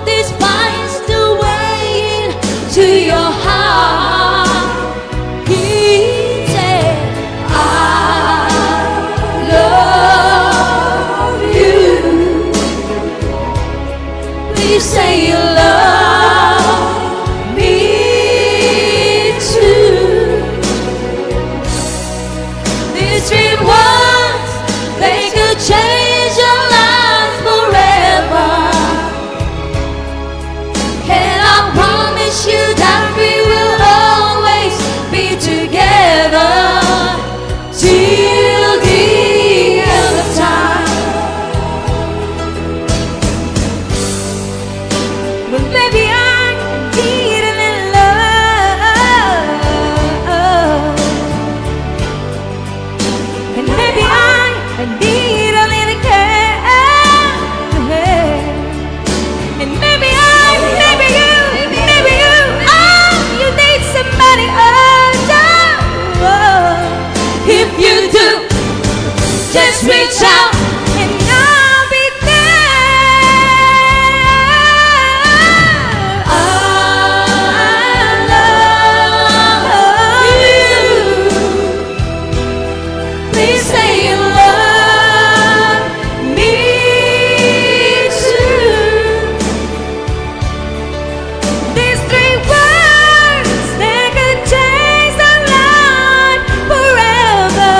Despise the way into your heart. He said, "I love you." Please say you love me too. These three words, they could change your life forever. And I promise you that we will always be together till the end of time. Well, maybe I need a little love. And maybe I need a little care. And maybe I, maybe you, maybe you, oh, you need somebody. Oh, oh. If you do, just reach out and I'll be there. I love you. Please say you love me too. These three words, they could change our life forever.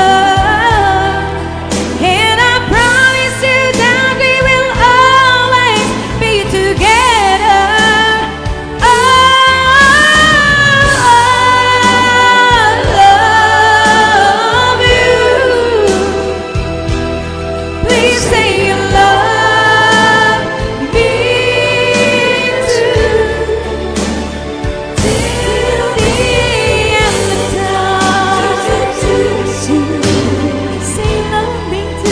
And I promise you that we will always be together. Oh, I love you. Please say you love me too. Till the end of time. Say you love me too.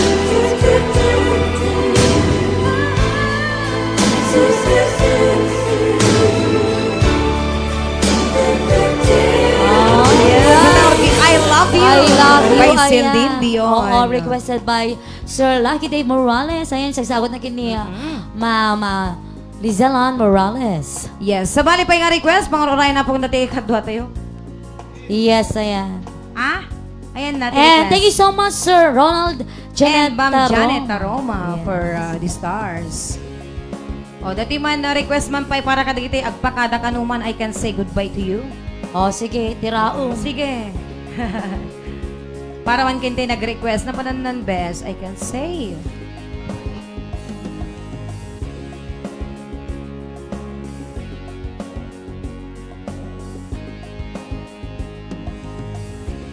Oh, yeah. I love you. I love you, by Celine Dion. Oo, requested by Sir Lucky Dave Morales. Ayan, sasagot na kini, ah, Mama Lizalan Morales. Yes. Sabali pay nga request, panguray na pong dati kadua tayo. Yes, ayan. Ah? Ayan na, and thank you so much, Sir Ronald Janet Taroma. And Ma'am Janet Taroma for, uh, the stars. O, dati man, uh, request man pay para kadagiti agpakada kanuman, I can say goodbye to you. O, sige, tiraom. Sige. Para man kinti nag-request, napanan nan best, I can say.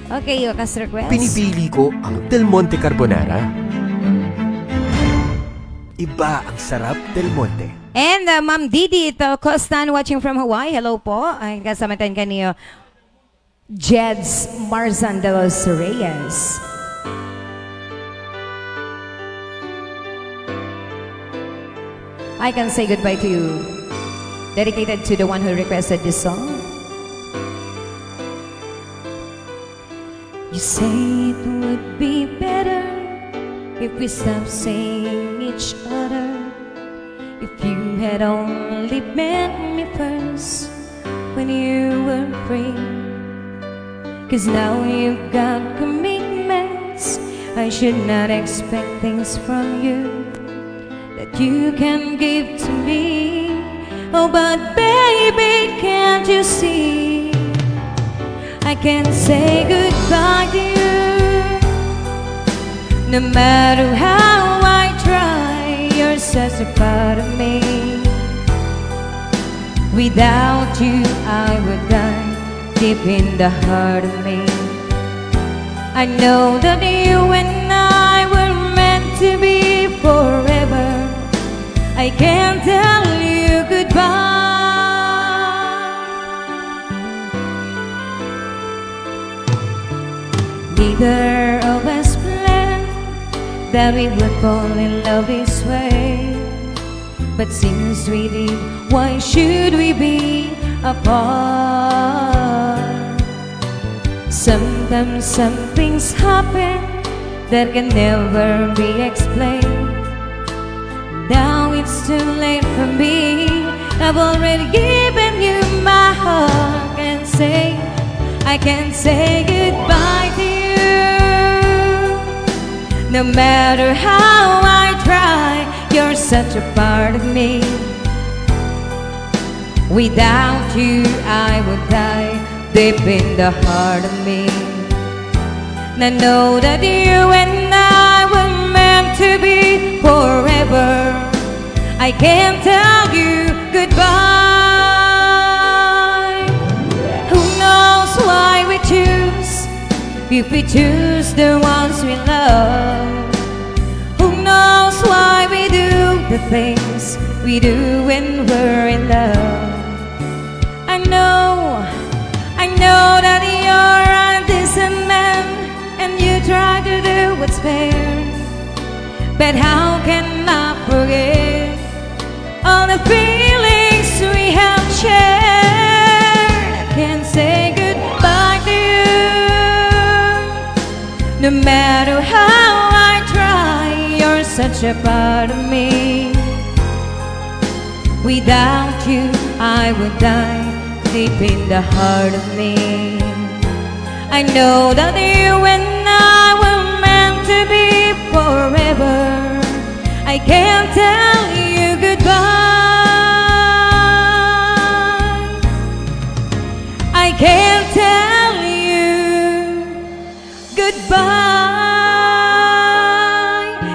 Okay, wakas request. Pinipili ko ang Del Monte Carbonara. Iba ang sarap Del Monte. And, uh, Ma'am Didi ito, Costan watching from Hawaii. Hello po. Ay, kasama tayo kanyo. Jeds Marzan de los Reyes. I can say goodbye to you. Dedicated to the one who requested this song. You say it would be better if we stop seeing each other. If you had only met me first when you were free. 'Cause now you've got commitments, I should not expect things from you that you can give to me. Oh, but baby, can't you see? I can't say goodbye to you. No matter how I try, you're such a part of me. Without you, I would die deep in the heart of me. I know that you and I were meant to be forever. I can't tell you goodbye. Neither of us planned that we would fall in love this way. But since we did, why should we be apart? Sometimes some things happen that can never be explained. Now it's too late for me. I've already given you my heart. Can say, I can say goodbye to you. No matter how I try, you're such a part of me. Without you, I would die deep in the heart of me. And I know that you and I were meant to be forever. I can't tell you goodbye. Who knows why we choose, if we choose the ones we love? Who knows why we do the things we do when we're in love? I know, I know that you're a decent man and you try to do what's fair. But how can I forget all the feelings we have shared? I can't say goodbye to you. No matter how I try, you're such a part of me. Without you, I would die deep in the heart of me. I know that you and I were meant to be forever. I can't tell you goodbye. I can't tell you goodbye.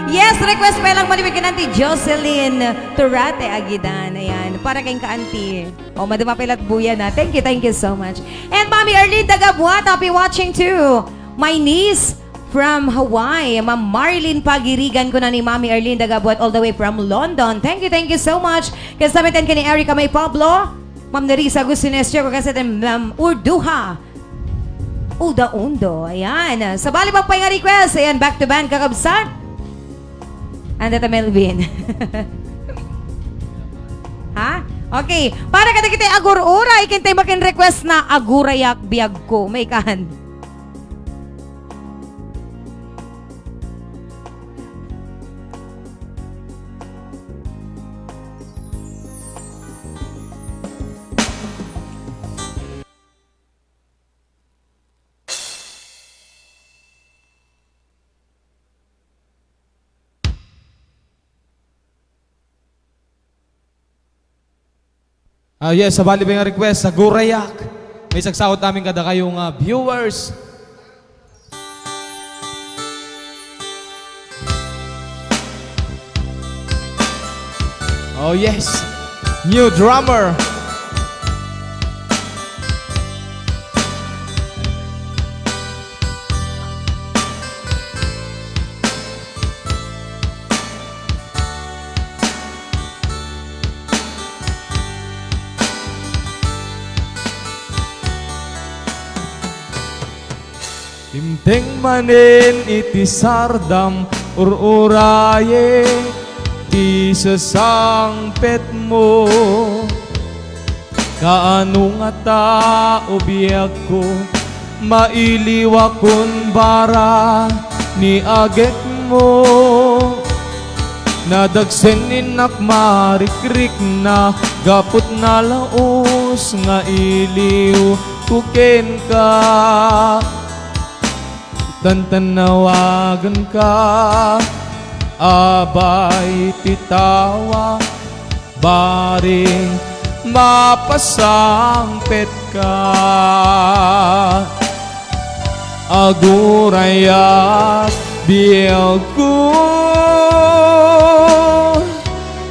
Yes, request pa lang manipid kanan ti Jocelyn Turate Agidan. Ayan, para kayong ka-auntie. O, madama pa ilat buya na. Thank you, thank you so much. And Mami Arlene Dagabwat, happy watching too. My niece from Hawaii, Ma'am Marilyn Pagirigan, kuna ni Mami Arlene Dagabwat all the way from London. Thank you, thank you so much. Kasama tayo ni Erica May Pablo, Ma'am Nerissa Agustin Esther, kasama tayo Ma'am Urduha Uda Undo. Ayan. Sabali pa pay nga request. Ayan, back to back, kakabsat. Anda ta, Melvin? Ha? Okay. Para kadagiti agur-uray, kintay makin request na Agurayak Biagko. May kan. Ah, yes, sabali pa nga request, Agurayak. May sagsaot namin kadakayo nga viewers. Oh, yes. New drummer. Dimteng manen iti sardam, ur-urayek ti sasangpetmo. Kaano ngata, o biagko, mailiwakon bara ni agekmo? Nadagsen innak marikrikna, gaput nalaus nga iliwko kenka. Tantannawagenka, abay ti tawa, bareng mapasangpetka. Agurayak, biagko,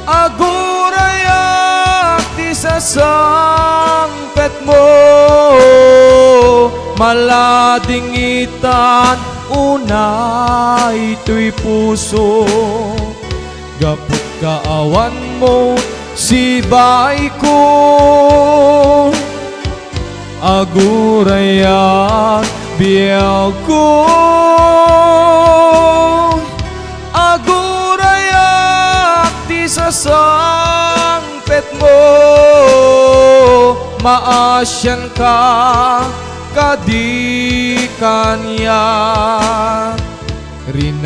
agurayak ti sasangpetmo. Maladingitan unay toy puso, gaput kaawanmo sibaiko. Agurayak, biagko, agurayak ti sasangpetmo. Maasianka kadi kaniak. Rin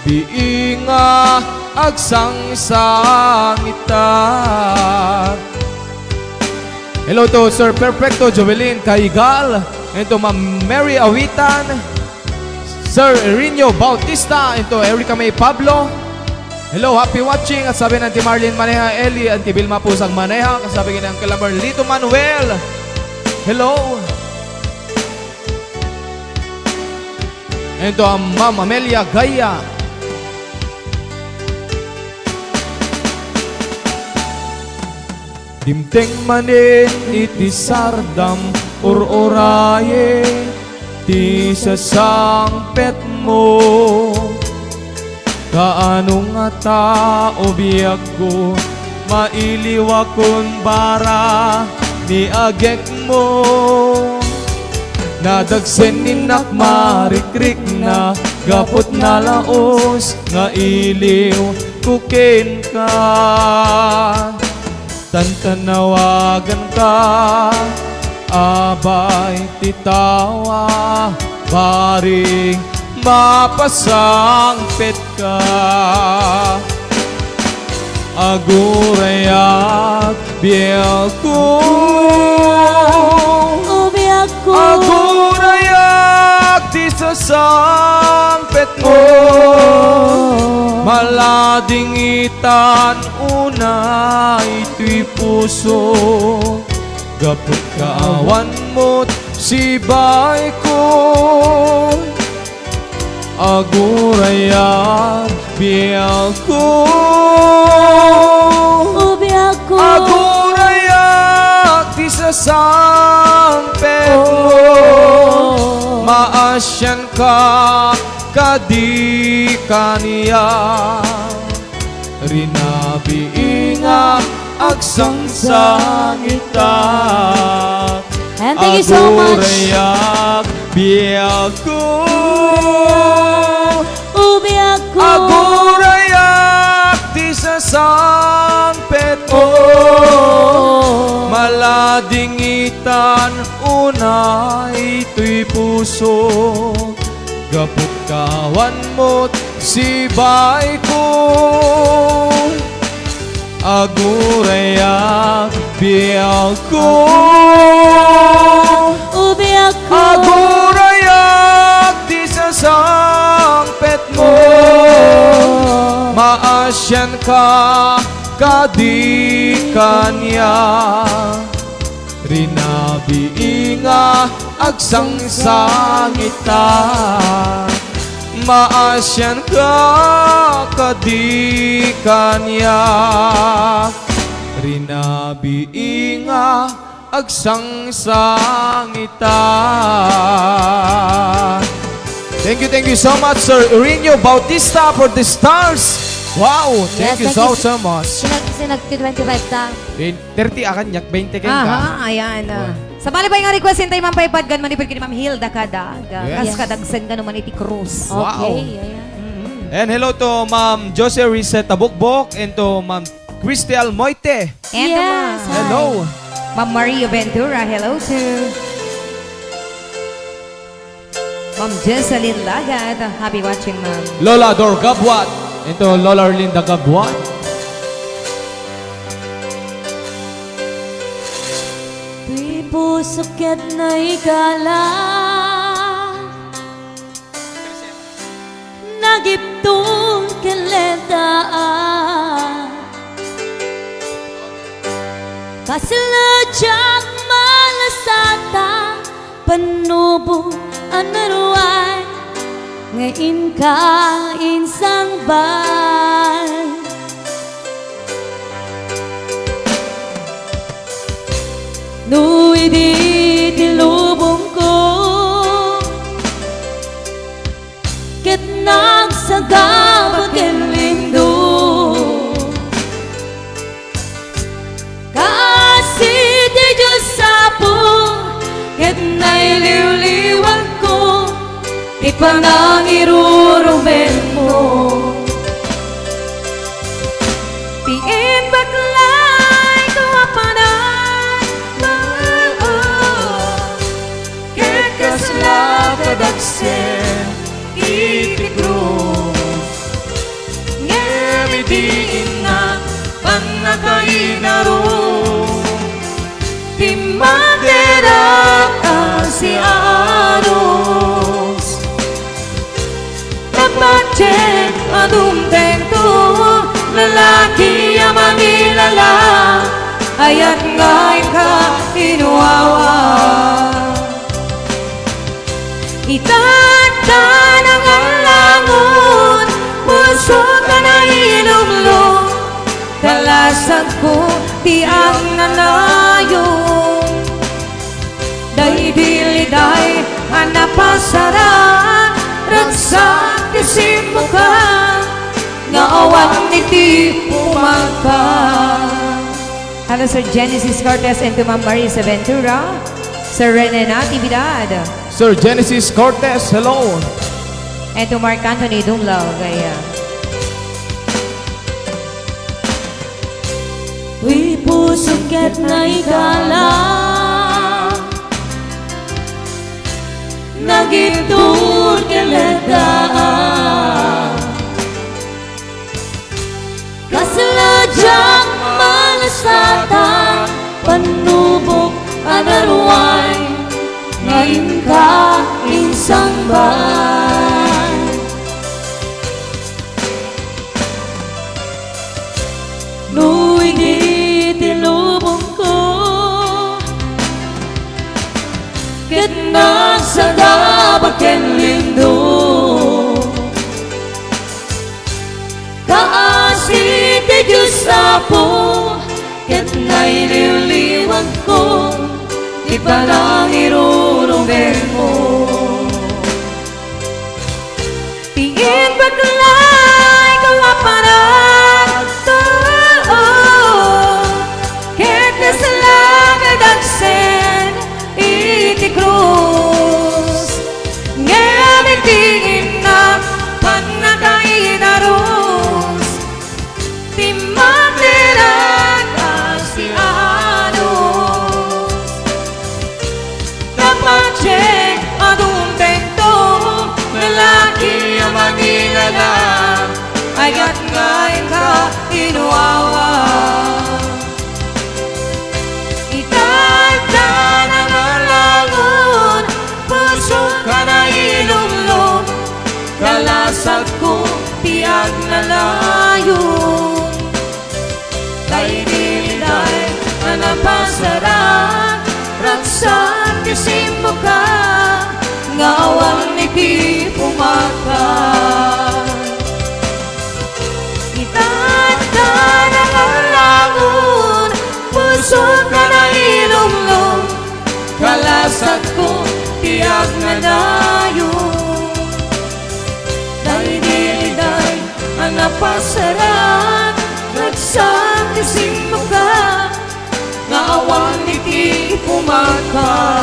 Biinga agsangsangitan. Hello to Sir Perfecto Jovelin Caigal and to Ma'am Mary Awitan, Sir Rino Bautista and to Erica May Pablo. Hello, happy watching. At sabi ni Auntie Marlene Maneha, Eli, Auntie Vilma Pusag Maneha, kasabi ni Uncle Lito Manuel. Hello. And to, um, Ma'am Amelia Gaya. Dimteng manen iti sardam, ur-urayen ti sasangpetmo. Kaano ngata, o biagko, mailiwakon bara ni agekmo? Nadagsen ni innak marikrikna gapu ta nalaus nga iliwko kenka. Tantanawaganka, abay ti tawa, bareng mapasangpetka. Agurayak, biagko. O biagko. Agurayak ti sasangpetmo. Maladingitan unay toy puso. Gapu ta awan met sibaiko. Agurayak, biagko. O biagko. Agurayak ti sasangpetmo. Oh. Maasianka kadi kaniak. Rinabii nga agsangsangitak. And thank you so much. Agurayak, biagko. O biagko. Agurayak ti sasangpetmo. Maladingitan unay toy puso. Gapu ta awan met sibaiko. Agurayak, biagko. O biagko. Agurayak ti sasangpetmo. Maasianka kadi kaniak. Rinabii nga agsangsangitak. Maasianka kadi kaniak. Rinabii nga agsangsangitak. Thank you, thank you so much, Sir Rino Bautista, for the stars. Wow, thank you so, so much. Yes, thank you. Sinag-, sinag-, twenty-five ta. Thirty a kaniak, twenty kenka. Aha, ayan, ah. Sabali pay nga request, intay man pay padgan manipud ken ni Ma'am Hilda Cadaga. Yes. Kas kadagsen kano man iti krus. Wow. Okay, ayan. Mm-hmm. And hello to Ma'am Jose Risa Tabukbok and to Ma'am Christel Moite. And to Yes, Ma'am. Hi. Hello. Ma'am Mario Ventura, hello to Ma'am Jessalyn Lagat, happy watching, ma'am. Lola Dor Gabuat, and to Lola Arlinda Gabuat. Ti pusok ket naigala, nagipton ken lentaan. Kasla diak malasatan, pannubo a naruay nga inka insangbaay. No idi ti lubongko ket nagsagaba ken lindong, kaasi ti Dios Apo ket nailiwliwanko ti panangirurumenmo. Ti imbaklayko a panagbabago ket kasla kadagsen iti krus. Timmakderak a siaros. Napatien a dumtengto, lalaki a mangilala, ayat nga inka inuawa. Ita adda nangallangon, puso ka nailumlom, kalasagko ti agnanayon. Daydi liday a napasara, ragsak ti simmoka, nga awan iti umagpa. Hello, Sir Genesis Cortez and to Ma'am Marisa Ventura, Sir Rene Natividad. Sir Genesis Cortez, hello. And to Mark Anthony Dumlog, ay, ah. Wi pusok ket naikala, nagibtur ken letdaan. Kasla diak malasatan, pannubok a naruay, nga inka insangbaay. No idi ti lubongko, ket nagsagaba ken lindo, kaasi ti Dios Apo, ket nailiwliwagko ti panangirurumermo. Ti imbaklay ko a panagtuo, ket kasla kadagsen iti krus. Ngem iti innak pannakaidarus, timmakderak a sianos. Napatien a dumtengto, lalaki a mangilala, ayat nga inka inuawa. Ita adda nangallangon, puso ka nailumlom, kalasagko ti agnanayon. Daydi liday a napasara, ragsak ti simmoka, nga awan iti pumaka. Ita adda nangallangon, puso ka nailumlom, kalasagko ti agnanayon. Daydi liday a napasara, ragsak ti simmoka, nga awan iti pumaka.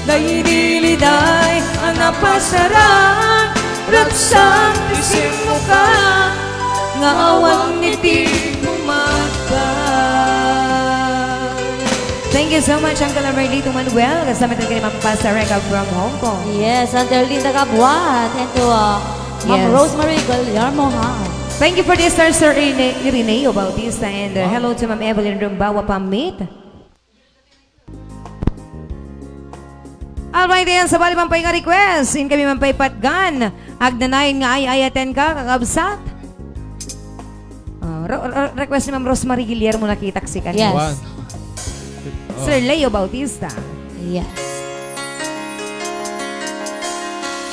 Daydi liday a napasara, ragsak ti simmoka, nga awan iti pumaka. Thank you so much, Uncle Amerlito Manuel. Kasama tayo kay Ma'am Pastor Rega from Hong Kong. Yes, Uncle Linda Cabuat, and to, uh, Ma'am Yes. Rosemary Guillermo Hao. Thank you for this, Sir, Sir Irene-, Irineo Bautista, and, uh, Wow. hello to Ma'am Evelyn Rumbawa Pamit. Alright, ayan, sabali man pay nga request, inkami man pay patgan. Agnanayon nga ay-ayatenka, kakabsat. Ah, ro-, ro-, request ni Ma'am Rosemary Guillermo, nakitak si kanina. Yes. One. Sir Oh. Leo Bautista. Yes.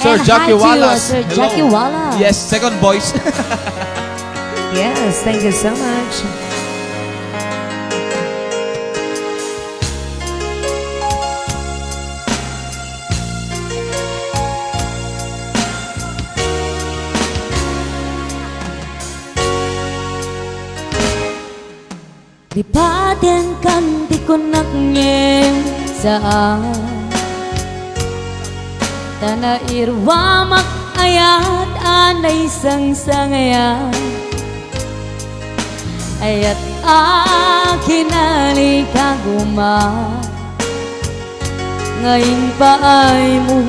Sir And Jackie hi to, uh, Wallace. Sir Hello. Jackie Wallace. Yes, second voice. Yes, thank you so much. Lipatenkan ti kunak ngem saan. Ta nairuamak ayat a naisangsangayan. Ayat a kinalikagumak. Nga impaaymo,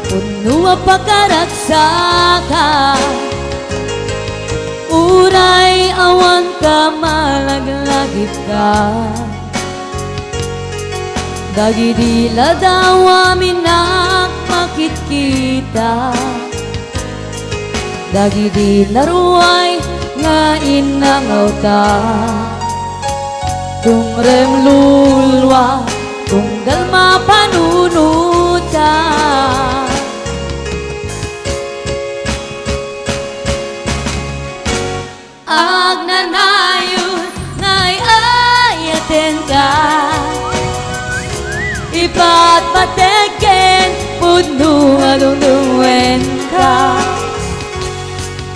pudno a pakaragsakan. Uray awan ka, malaglagipka. Dagidi ladaw aminak makitkita. Dagidi naruay nga innangawta. Tungrem lulua, tunggal mapanunotka. Agnanayon nga ay-ayatenka. Ipatpateg ken pudno a dungdungenka.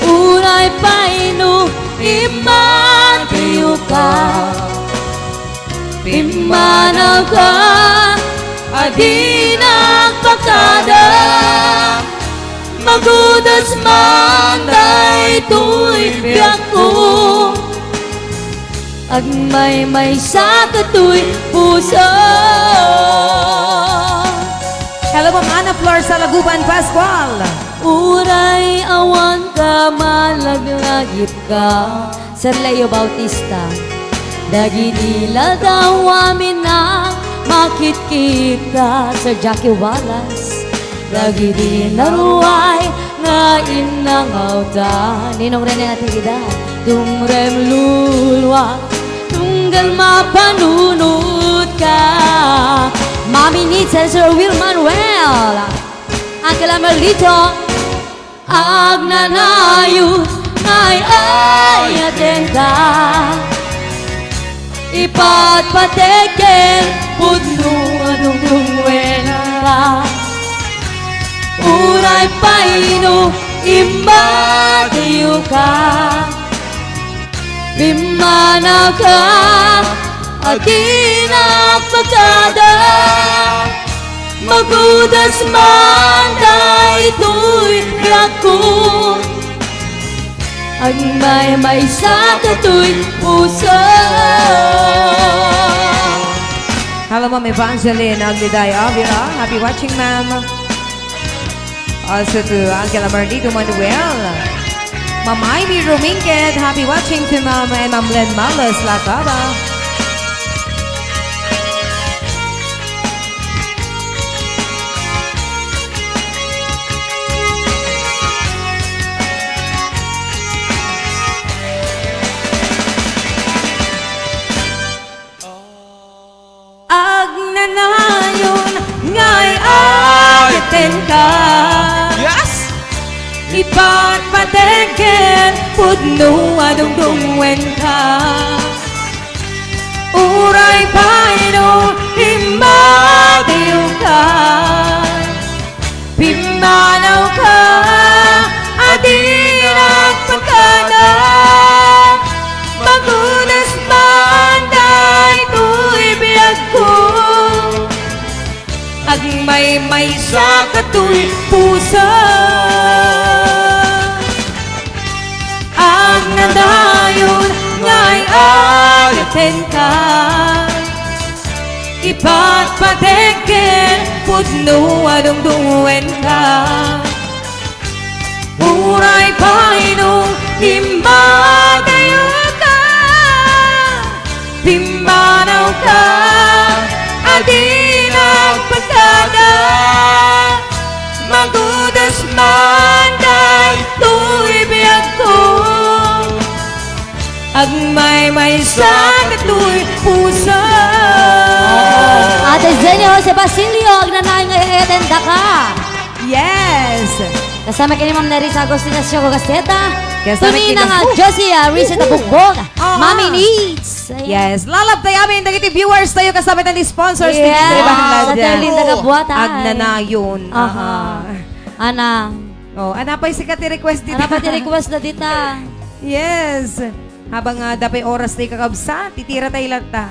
Uray pay no immatiwka. Pimmanawka a dinak pakada. Magudas man daytoy biagko. Agmaymaysa katoy puso. Hello, Ma'am Ana Flor Salaguban Pascual. Uray awan ka, malaglagipka. Sir Leo Bautista. Dagiti ladaw aminak makitkita. Sir Jackie Wallace. Dagiti naruay nga innangawta. Ninong Rene Natividad. Tungrem lulua, tunggal mapanunotka. Mami Nitz and Sir Will Manuel. Uncle Amelito. Agnanayon nga ay-ayatenka. Ipatpateg ken pudno a dungdungenka. Uray pay no immatiwka. Pimmanawka a dinak pakada. Magudas man daytoy biagko. Agmaymaysa katoy puso. Hello, Ma'am Evangeline Agliday Avila. Happy watching, ma'am. Also to Uncle Amarlito Manuel. Ma'am Ivy Rumingked, happy watching to Ma'am and Ma'am Len Malos Lacaba. Agnanayon nga ay-ayatenka. Yes! Ipatpateg ken pudno a dungdungenka. Uray pay no immatiwka. Pimmanawka a dinak pakada. Magudas man daytoy biagko. Agmaymaysa katoy puso. Agnanayon nga ay-ayatenka. Ipatpateg ken pudno a dungdungenka. Uray pay no immatiwka. Pimmanawka a dinak pakada. Magudas man daytoy biagko. Agmaymaysa katoy puso. Ate Zenny Jose Basilio, agnanayon nga ay-ayatendaka. Yes. Kasama ken ni Ma'am Nerissa Agustina Sioco Gaceta. Kasama Tonina ken nga Josie, ah, Risa Tabugbog. Oo. Mami Needs. Ayan. Yes. Lalabtayamin dagiti viewers tayo kasama iti sponsors ti Yes. Libre Sa Banlad. Terlin taga Buatan. Agnanayon. Aha. Aha. Ana. Oh, ana pay sika ti request dita. Ana pay ti request na dita. Yes. Habang, ah, adda pay oras tayo, kakabsat, itira tayo latta.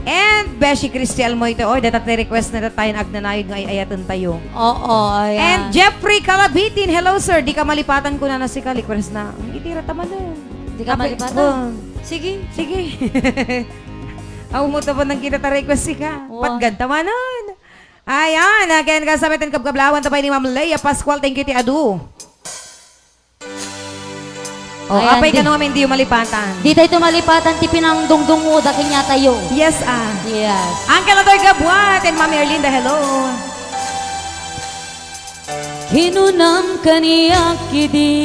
And Beshi Christy Almoite, oy, dayta ti request na tayo, agnanayon nga ay-ayaten tayo. Oo, ayan. And Jeffrey Calabitin, hello sir, di ka malipatan ko na nasika, request na. Ang itira ta manen. Di ka Ape-, malipatan? Oh. Sige. Sige. Aw mo ta ba nang kita ta request sika? Wow. Patgad ta manen. Ayan, again, kasama itong kabkablawan ta pa ni Ma'am Leia Pascual, thank you ti adu. O, ayan, apay di, kano ngamin diyo malipatan? Di tayo malipatan ti pinangdungdungngoda kaniatayo. Yes, ah. Yes. Uncle Adoy Gabuat and Mami Erlinda, hello. Kinunam kaniak idi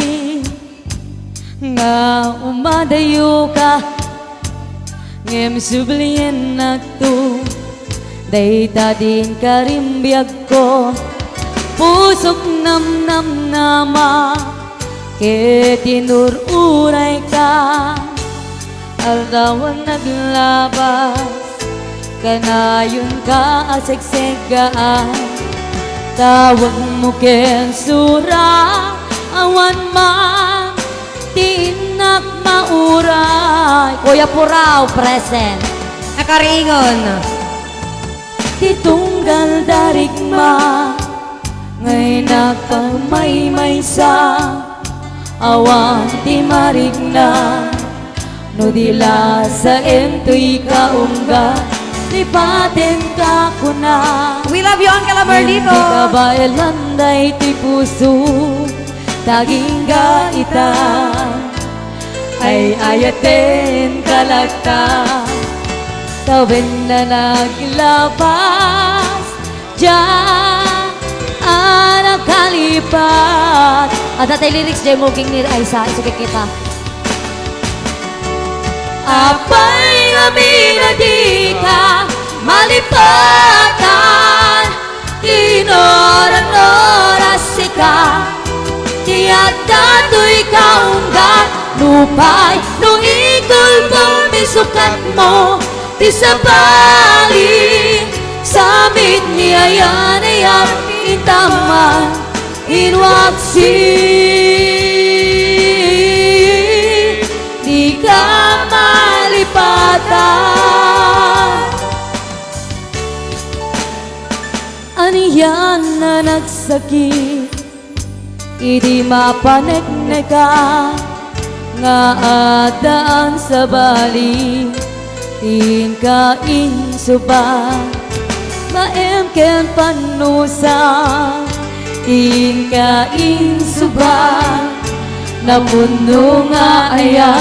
nga umadayoka, ngem subliennakto, dayta dinka rimbiagko. Pusok namnamnama ket inur-urayka. Aldaw a naglabas, kanayonka a segsegaan. Tawagmo ken sura, awan man ti innak mauray. Kuya Purao, present. Nakariingon. Ti tunggal darigma, nga innak pagmaymaysa, awan ti marikna. No di lasaem toy kaungga, lipatenka kuna. We love you, Uncle Amarlito. Indi kabaelan daytoy puso, ta agingga ita. Ay-ayatenka latta, ta wen a naglabas, dia a nakalipat. Adda tay lyrics, diay muging ni Raisa, isu kikita. Apay ngamin a dika malipatan, inur-uray sika, ti adda toy kaungga, nupay no ikulbong ti sukatmo, ti sabali, sa amin ni ayan-ayan, intaman, inwaksi, dika malipatan. Anian a nagsakit idi mapanekneka, nga addaan sabali ti inka insuba. Baem ken pannusa ti inka insuba, napunno nga aya,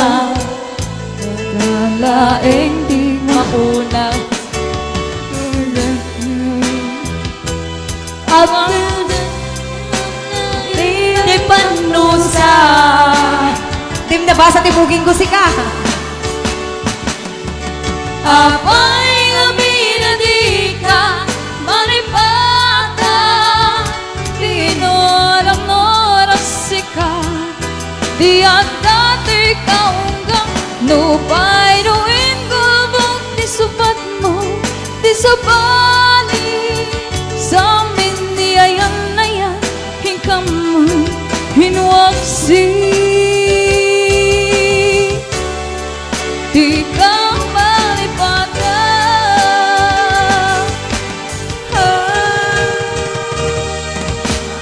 laeng ti makuna. Apay ti pannusa. Tim nabasa ti buging ko sika. Apay ngamin a dika malipatan, inur-uray sika. Di adda ti kaungga, nupay no inkulbong ti sukatmo, ti sabali, sa amin ni ayan-ayan, inkaman, inwaksi, dika malipatan.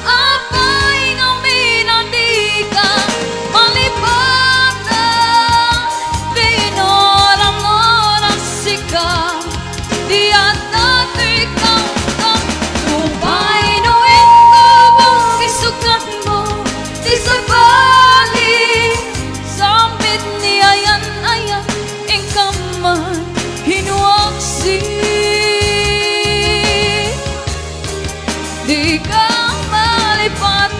Apay ngamin a dika malipatan, inur-uray sika, di adda ti kaungga, nupay no inkulbong ti sukatmo, ti sabali, sa amin ni ayan-ayan, inkaman, inwaksi, dika malipatan.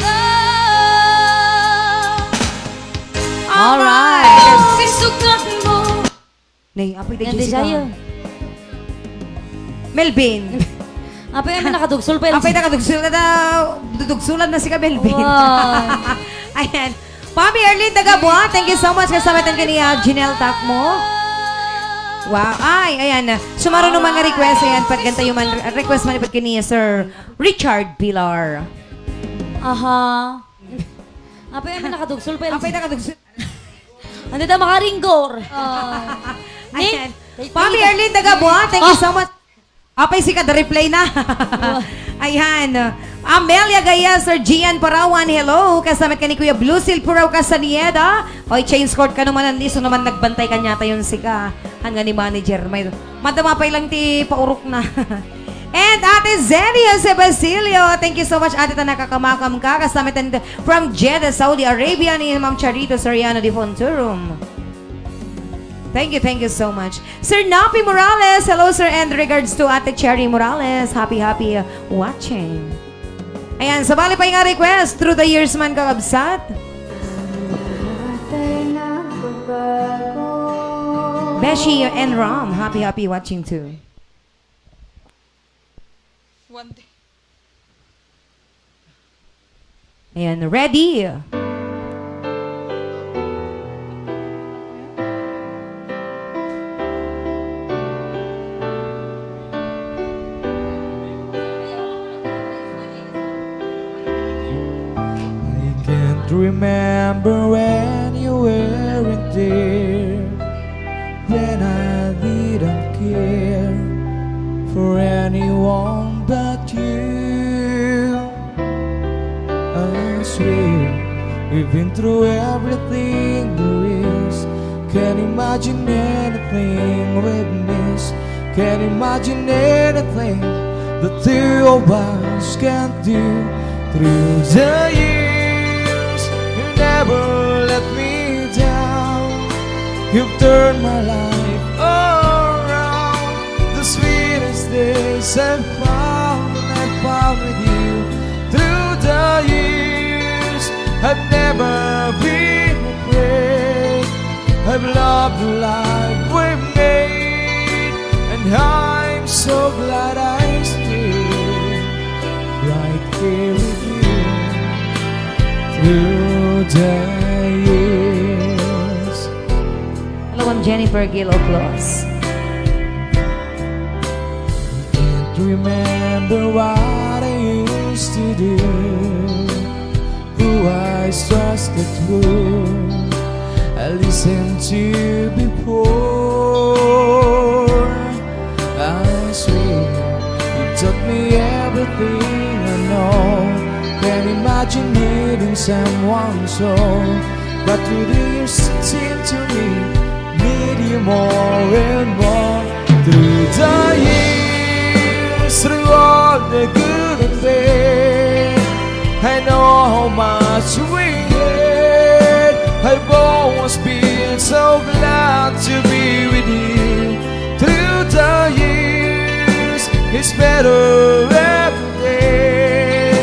Alright. Ang pisukan mo. Nay, apoy, Yan, Jessica. Desire. Melvin. Apay, amin nakadugsul pa. Apay, nakadugsul na daw. Dudugsulan na si Kabelvin. Wow. Ayan. Pami Erlin Tagabua, thank you so much. Kasama tan kaniya, Janelle Takmo. Wow. Ay, ayan. Sumaro no mga request. Ayan, pagkanta yung man, request man ipagkaniya, Sir Richard Pilar. Aha. Apay, amin nakadugsul pa. Apay, nakadugsul. Ano daw, makaringgor? Oh. Ayan. Nick, Pami Erlin Tagabua, thank you so much. Apay, sika, the replay na. Ayan. Amelia Gaya, Sir Gian Parawan, hello. Kasamat ka ni Kuya Blue Silpuraw Castaneda. Oy, change court ka naman, isu naman nagbantay kaniatayon sika. Ania ni manager. May, madama pay lang ti paurok na. And Ate Zenny Jose Basilio, thank you so much, Ate, ta nakakamakam ka. Kasama tayo from Jeddah, Saudi Arabia, ni Ma'am Charito Soriano de Fonturum. Thank you, thank you so much. Sir Napi Morales, hello, sir, and regards to Ate Cherry Morales. Happy, happy, uh, watching. Ayan, sabali pa nga request, Through the Years man, kakabsat. Beshi and Ram, happy, happy watching too. One day. Ayan, ready? I can't remember when you weren't there. Then I didn't care for anyone but you. I swear we've been through everything there is. Can't imagine anything we've missed. Can't imagine anything the two of us can do. Through the years, you never let me down. You've turned my life around. The sweetest days I found, I found with you. Through the years, I've never been afraid. I've loved the life we've made, and I'm so glad I stayed right here with you through the years. Hello, I'm Jennifer Gill Oclos. Can't remember what I used to do, who I trusted, who I listened to before. I swear you taught me everything I know. Can't imagine needing someone so, but through the years it seemed to me need you more and more. Through the years, through all the good and bad, I know how much we had. I've always been so glad to be with you. Through the years, it's better every day.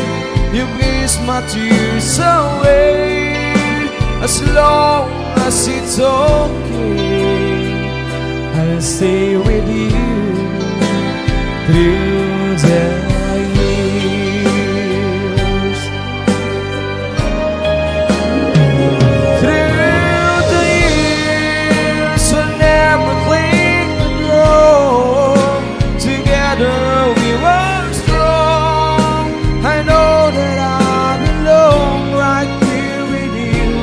You miss my tears away. As long as it's okay, I'll stay with you through the years. Through the years, when everything went wrong, together we were strong. I know that I belong right here with you.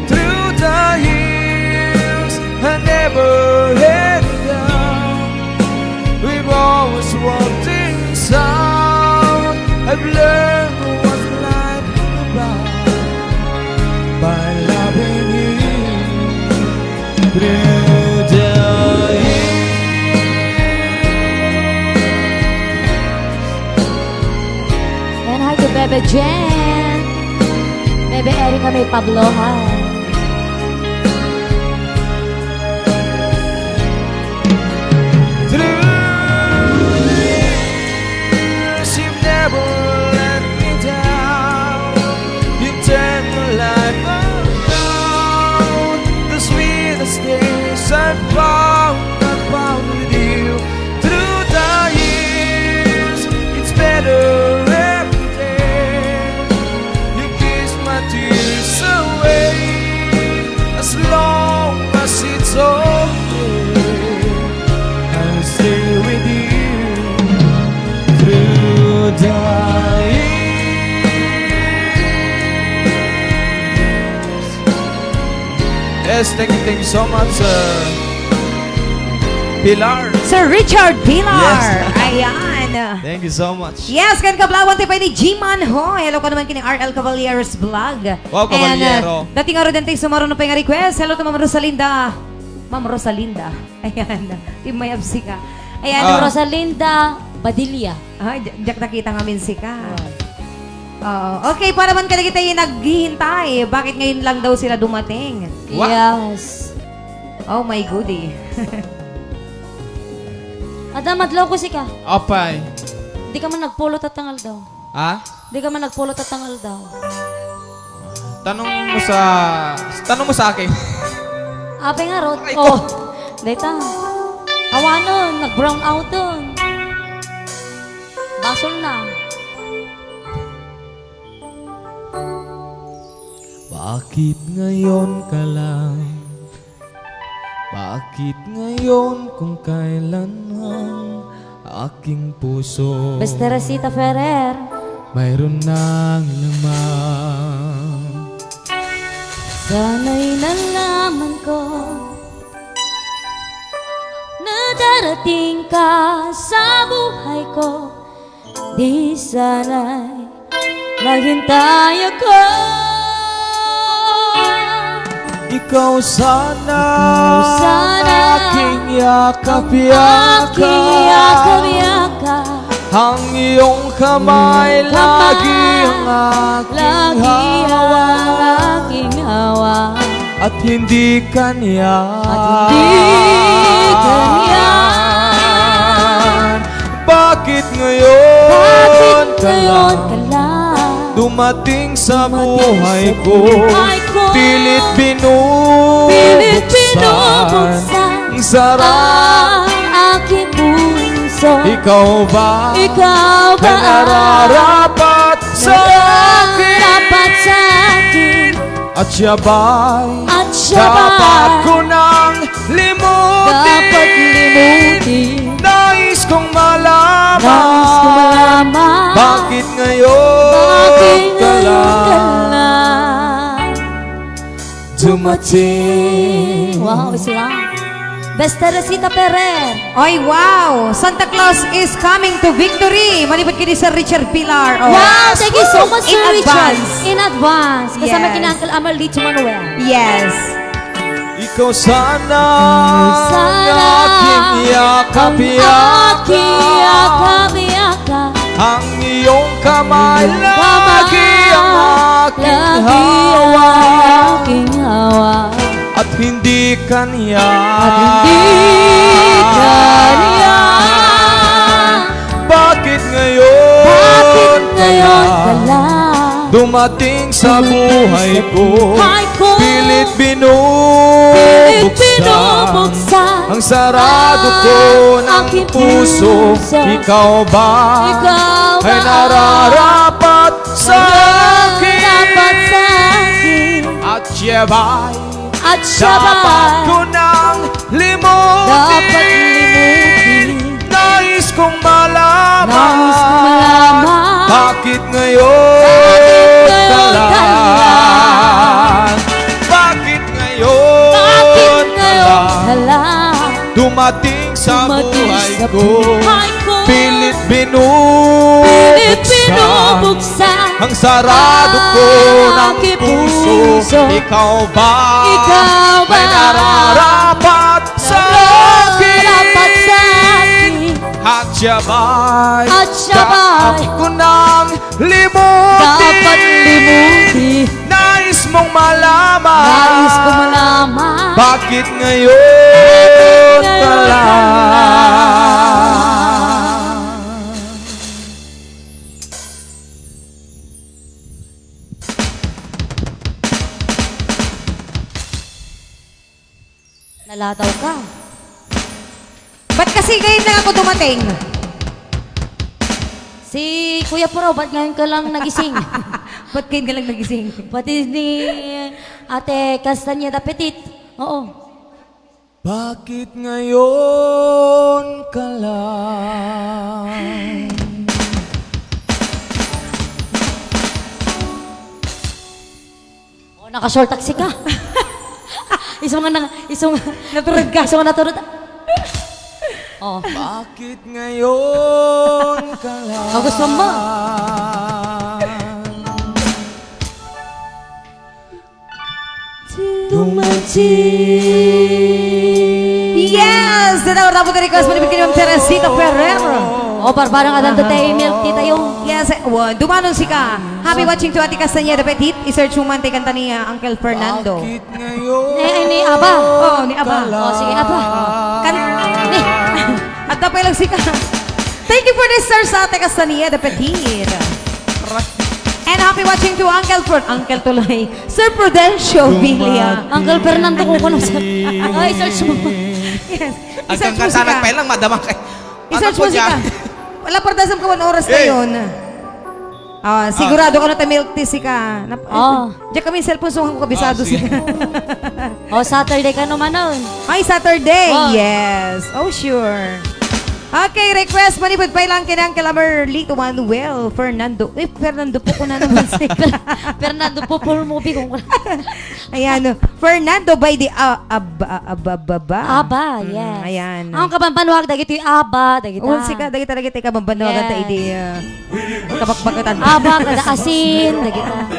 Through the years, I never had a doubt. We've always walked in sound. I've learned what life is about by loving you through the years. And hi to Bebe Jen. Bebe Erica, may Pablo, hi. Through the years, you've never let me down. You turn my life around. The sweetest days I found, I found with you. Through the years, it's better every day. You kiss my tears away. As long as it's okay, I'll stay with you through the years. Yes, thank you, thank you so much, Sir Pilar. Sir Richard Pilar. Yes. Ayan. Thank you so much. Yes, kan kablawan tayo pa ni G-Man ho. Hello ka naman kini R L Caballeros Vlog. Wow, Caballero. And, uh, dating araw din tayo sumaron pa yung request. Hello to Ma'am Rosalinda. Ma'am Rosalinda. Ayan. Team Mayabsi ka. Ayan. Ah. Rosalinda. Padilla. Ay, di-, diak nakita ngamin sika. Oo. Okay, para man kadagiti naghihintay, bakit ngayon lang daw sila dumating? Wa- Yes. Oh my goodie. Adam, adlaw ko sika. Apay. Di ka man nagpulot at tangal daw. Ha? Di ka man nagpulot at tangal daw. Tanong mo sa, tanong mo sa akin. Apay nga, Rod. Aray ko. Oh, dayta. Awanon, nag-brown out dun. Basol na. Bakit ngayon ka lang? Bakit ngayon kung kailan ang aking puso? Basta Rosita Ferrer. Mayroon nang laman. Sana'y nalaman ko na darating ka sa buhay ko. Di sana'y naghintay ako. Ikaw sana, ikaw sana, aking yakap-yakap. Aking yakap-yakap. Ang iyong kamay, iyong kamay, lagi ang aking, lagi ang hawak, aking hawak. At hindi kaniya. At hindi kaniya. Bakit ngayon, bakit ngayon ka lang, ka lang dumating sa, dumating sa buhay ko? Buhay ko. Pilit binubuksan, pilit binubuksan ang sarado, ang aking puso. Ikaw ba, ikaw ba, ay nararapat sa akin? Nararapat sa akin. At siya ba'y, at siya ba'y dapat ko nang limutin? Dapat limutin. Nais kong malaman. Nais kong malaman. Bakit ngayon, bakit ngayon ka lang, ka lang dumating? Wow, sila. Basta Rosita Ferrer. Oy, wow! Santa Claus is coming to Victory. Manipud kini Sir Richard Pilar. Oh. Wow, thank you so much, Sir Richard. In advance. In advance. Kasama, yes, kina Uncle Amal Leach Manuel. Yes. Ikaw sana, ikaw sana, ang aking yakap-yakap. Ang aking yakap-yakap. Ang iyong kamay, iyong kamay, lagi ang aking, lagi ang hawak, aking hawak. At hindi kaniya. At hindi kaniya. Bakit ngayon, bakit ngayon ka lang, ka lang dumating sa, dumating sa buhay ko, buhay ko? Pilit binubuksan, pilit binubuksan ang sarado ko, ang aking puso. Ikaw ba, ikaw ba, ay nararapat sa akin? Nararapat sa akin. At siya ba'y, at siya ba'y, dapat ko nang limutin? Dapat limutin. Nais kong malaman. Nais kong malaman. Bakit ngayon, bakit ngayon ka lang, ka lang? Bakit ngayon, bakit ngayon ka lang, ka lang dumating sa, dumating sa buhay ko, buhay ko? Pilit binubuksan, pilit binubuksan ang sarado ko, ang aking puso. Ikaw ba, ikaw ba, ay nararapat sa akin? Nararapat sa akin. At siya ba'y, at siya ba'y dapat ko nang limutin? Dapat limutin. Nais mong malaman. Nais kong malaman. Bakit ngayon, bakit ngayon ka lang, ka lang nalataw ka? Ba't kasi ngayon lang ako dumating? Si Kuya Puro, ba't ngayon ka lang nagising? Ba't ngayon ka lang nagising? Pati ni Ate Castañeda Petit. Oo. Bakit ngayon ka lang? Oh, naka-short taxi ka. Isu nga na, isu nga. Naturod ka. Isu nga naturod. Oh. Bakit ngayon ka lang? Kagusto mo? Dumating. Yes! Dadaw, tapos na request mo ni Bikini Ma'am Teresita Ferrer. O, parparang adan to tayo, milk tea tayo. Yes, eh, wa-, dumanon sika. Happy watching to Ate Castañeda Petit. I-search mo man tayo kanta ni, ah, Uncle Fernando. Ni, ay, ni Aba. Oo, ni Aba. O, sige, Aba. Kan-, ni, at tapay lang sika. Thank you for the stars, Ate Castañeda Petit. And happy watching to Uncle Fer-, Uncle tuloy. Sir Prudencio Villa. Uncle Fernando, kung kuno sa, ay, search mo. Yes. I-search mo sika. Nagpailang, madama kay. I-search mo sika. Wala, pardasam ka, one oras na yun. Ah, sigurado ka na ta milk tea sika. Nap-, diyan kami cellphone, so, kabisado sika. O, Saturday ka naman, oh. Ay, Saturday, yes. Oh, sure. Okay, request manipud pa ilang kinang kay Amerlito Manuel Fernando. Eh, Fernando po ko na naman si Fernando po, full movie kung Ayan, no. Fernando by the, ah, ab-, ah, ab-, ab-, aba. Aba, yes. Ayan. Ang kabanbanwag, dagitoy aba, dagita. Uwan sika, dagita, dagita, kabanbanwagan ta idi, ah, kabakbakatan. Aba, kada asin, dagita.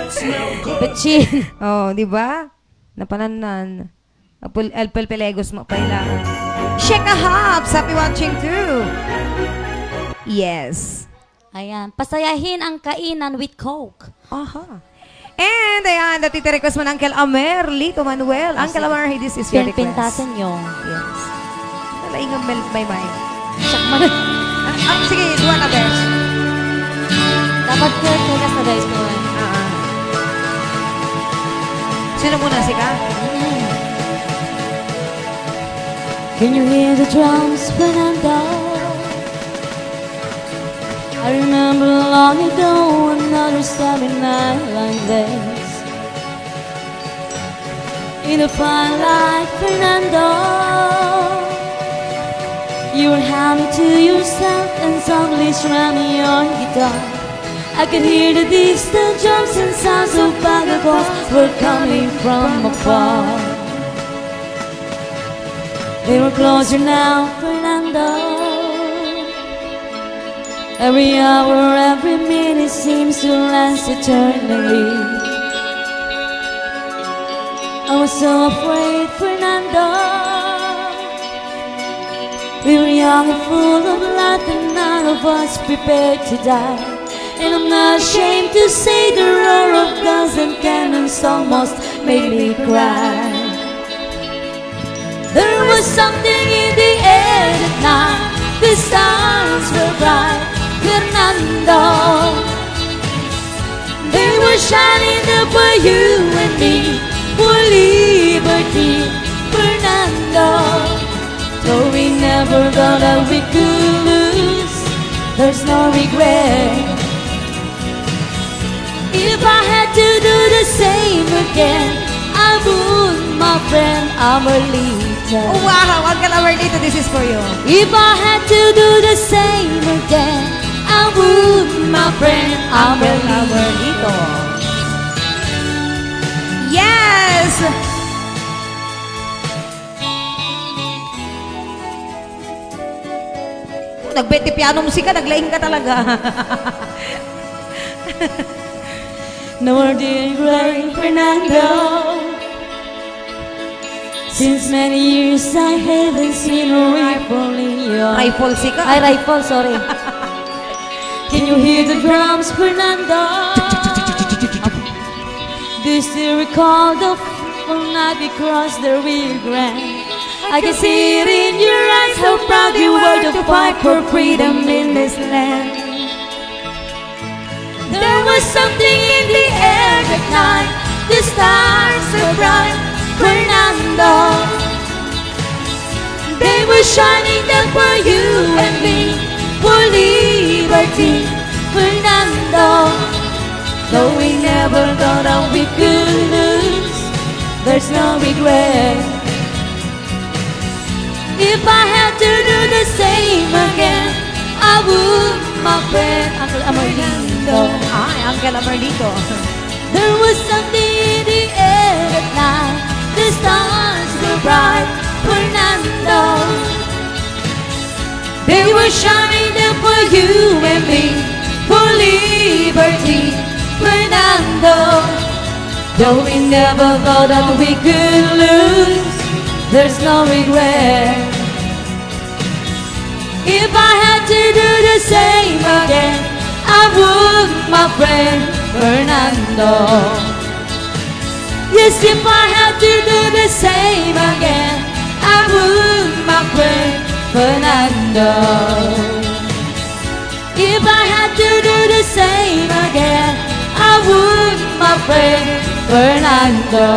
Betsin. Oh, di ba? Napanannan. Apul-, El Pelpelegos mo pa ila. Sheka Hops, happy watching too. Yes. Ayan. Pasayahin ang kainan with Coke. Aha. And ayan, dati ti request mo ni Uncle Amer, Lito Manuel. Uncle Amer, hey, this is your request. Pinpintasan nyo. Yes. Talagang mel-, may may. Sakman. Ah, ah, sige, duwa na, besh. Dapat ka, ka, ka, sabay ko. Ah, ah. Sino muna, sika? Mm. Can you hear the drums, Fernando? I remember long ago another starry night like this. In the firelight, Fernando, you were humming to yourself and softly strumming your guitar. I could hear the distant drums and sounds of bagong calls were coming from afar. They were closer now, Fernando. Every hour, every minute seems to last eternally. I was so afraid, Fernando. We were young and full of life, and none of us prepared to die. And I'm not ashamed to say the roar of guns and cannons almost made me cry. There was something in the air that night. The stars were bright, Fernando. They were shining there for you and me, for liberty, Fernando. Though we never thought that we could lose, there's no regret. If I had to do the same again, I would, my friend, Amerlito. Wow, Uncle Amerlito, this is for you. If I had to do the same again, I would, my friend, Amerlito. Yes! Nagbet ti piano mo sika, naglaing ka talaga. Nor did great Fernando. Since many years I haven't seen a rifle in your— Rifle sika? Ay, rifle, sorry. Can you hear the drums, Fernando? Do you still recall the fateful night we crossed the Rio Grande? I can see it in your eyes how proud you were to fight for freedom in this land. There was something in the air that night. The stars were bright, Fernando. They were shining there for you and me, for liberty, Fernando. Though we never thought that we could lose, there's no regret. If I had to do the same again, I would, my friend, Uncle Amerlito. Ay, Uncle Amerlito. There was something in the air that night. The stars were bright, Fernando. They were shining there for you and me, for liberty, Fernando. Though we never thought that we could lose, there's no regret. If I had to do the the same again. I would, my friend Fernando. Yes, if I had to do the same again, I would, my friend Fernando. If I had to do the same again, I would, my friend Fernando.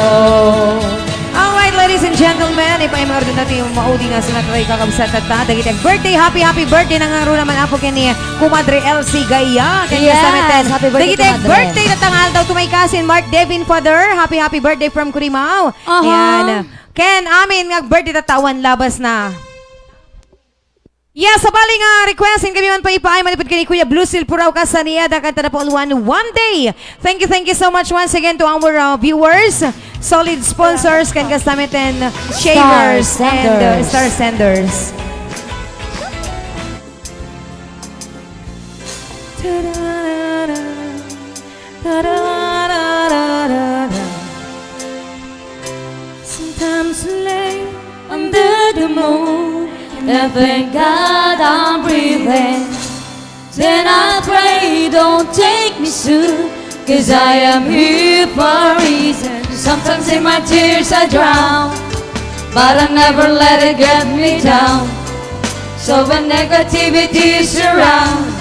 Alright, ladies and gentlemen, ipaimar din natin yung maudi nga sinatay kakabsat at ta. Dagiti birthday, happy, happy birthday na nga runa man apo ken ni Kumadre Elsie Gaya. Ken Yes, kastameten, happy birthday, dagiti Kumadre. Birthday na tangal daw tumay kasin Mark Devin Father. Happy, happy birthday from Kurimao. Aha. Ayan. Ken amin nga birthday tatawan labas na. Yes, sabali nga request, in kami man paipaay, manipud kay ni Kuya Blue Silpuraw kasaniya, da kanta na po one, one day. Thank you, thank you so much once again to our uh, viewers, solid sponsors, ken kastameten sharers, and uh, star senders. Sometimes late under the moon, and I thank God I'm breathing. Then I pray, don't take me soon, 'cause I am here for a reason. Sometimes in my tears I drown, but I never let it get me down. So when negativity surrounds,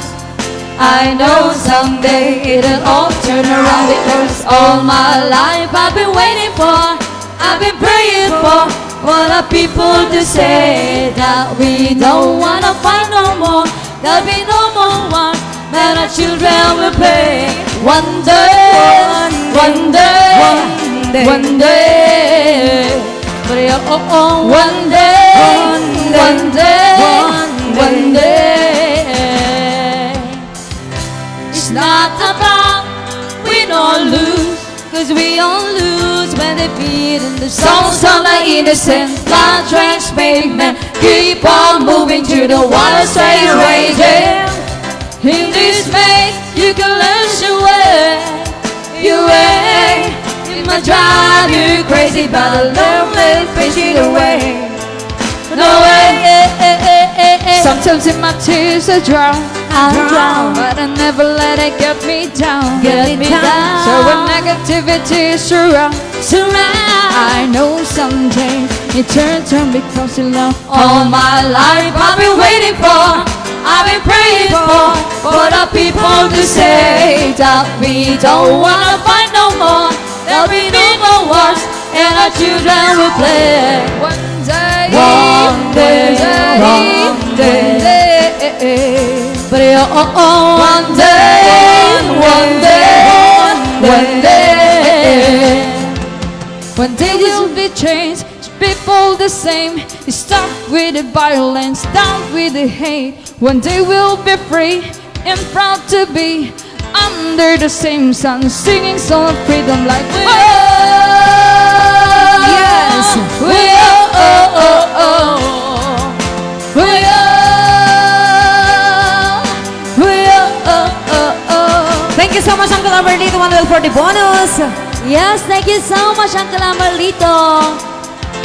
I know someday it'll all turn around, because all my life I've been waiting for, I've been praying for what our people to say, that we don't wanna fight no more. There'll be no more wars, but our children will play. One day, one day, one day. But oh, oh, oh, one day, one day, one day. It's not about win or lose, 'cause we all lose when they feed in the souls of the innocent. Blood drenched pavement, keep on moving till the water stays raging. In this maze, you can lose your way, your way. It might drive you crazy, but I'll never push it away. No way. Sometimes in my tears I drown, I drown, but I never let it get me down, get me down. So when negativity surrounds, surround, I know someday it turns and becomes your love. All my life I've been waiting for, I've been praying for, for the people to say that we don't wanna fight no more. There'll be no more wars, and our children will play. One day, one day, one day, one day. But oh, oh, oh, one day, one day, one day. One day will be changed. People the same, stuck with the violence, stuck with the hate. One day we'll be free and proud to be under the same sun, singing song of freedom like we are. Yes. We are, oh, oh, oh. We are, we are, oh, oh, oh. Thank you so much, Uncle Amarlito Manuel, for the bonus. Yes, thank you so much, Uncle Amarlito.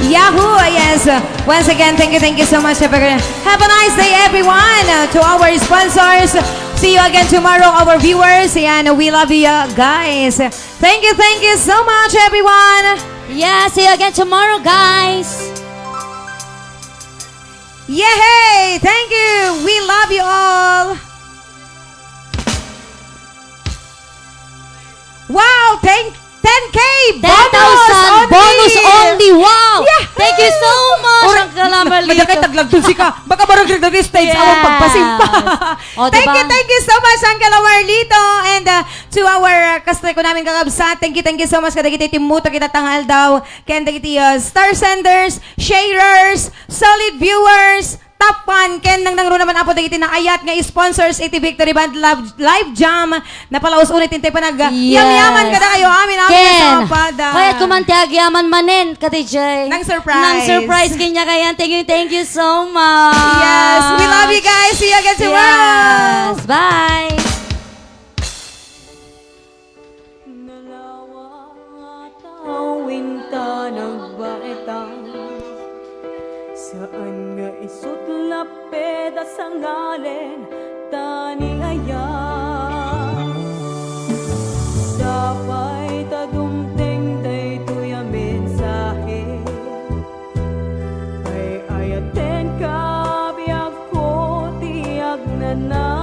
Yahoo! Yes. Once again, thank you, thank you so much. Have a, have a nice day, everyone. Uh, to our sponsors, see you again tomorrow, our viewers. And we love you, uh, guys. Thank you, thank you so much, everyone. Yeah, see you again tomorrow, guys. Yay! Thank you. We love you all. Wow! Thank ten K bonus ten thousand only! Bonus only! Wow! Yeah! Thank you so much, Uncle Amarlito. Madakay taglagtulsi ka. Baka barang stage, yes, awang pagpasimpa. O, thank you, diba? Thank you so much, Uncle Amarlito. And, uh, to our, uh, kastay ko namin kakabsat, thank you, thank you so much kadagiti timmuto kita tangal daw. Ken dagiti, uh, star senders, sharers, solid viewers, Tappan ken nangnangruna man, Apo, dagiti naayat nga sponsors iti Victory Band Live, Live Jam. Napalaus unay ti intay panag-, yes, yamyaman kadakayo amin, amin nga ken, sapada. Kayatko man ti agyaman manen, Kati Jay. Nang surprise. Nang surprise kaniak ayan. Thank you, thank you so much. Yes, we love you guys. See you again tomorrow. Yes, bye. Nalawa ta winta nagbaetan, saan nga isut lapped a sangalen, ta ni aya. Sapay ta dumteng daytoy a mensahe. Ay-ayatenka, biagko, ti agnana.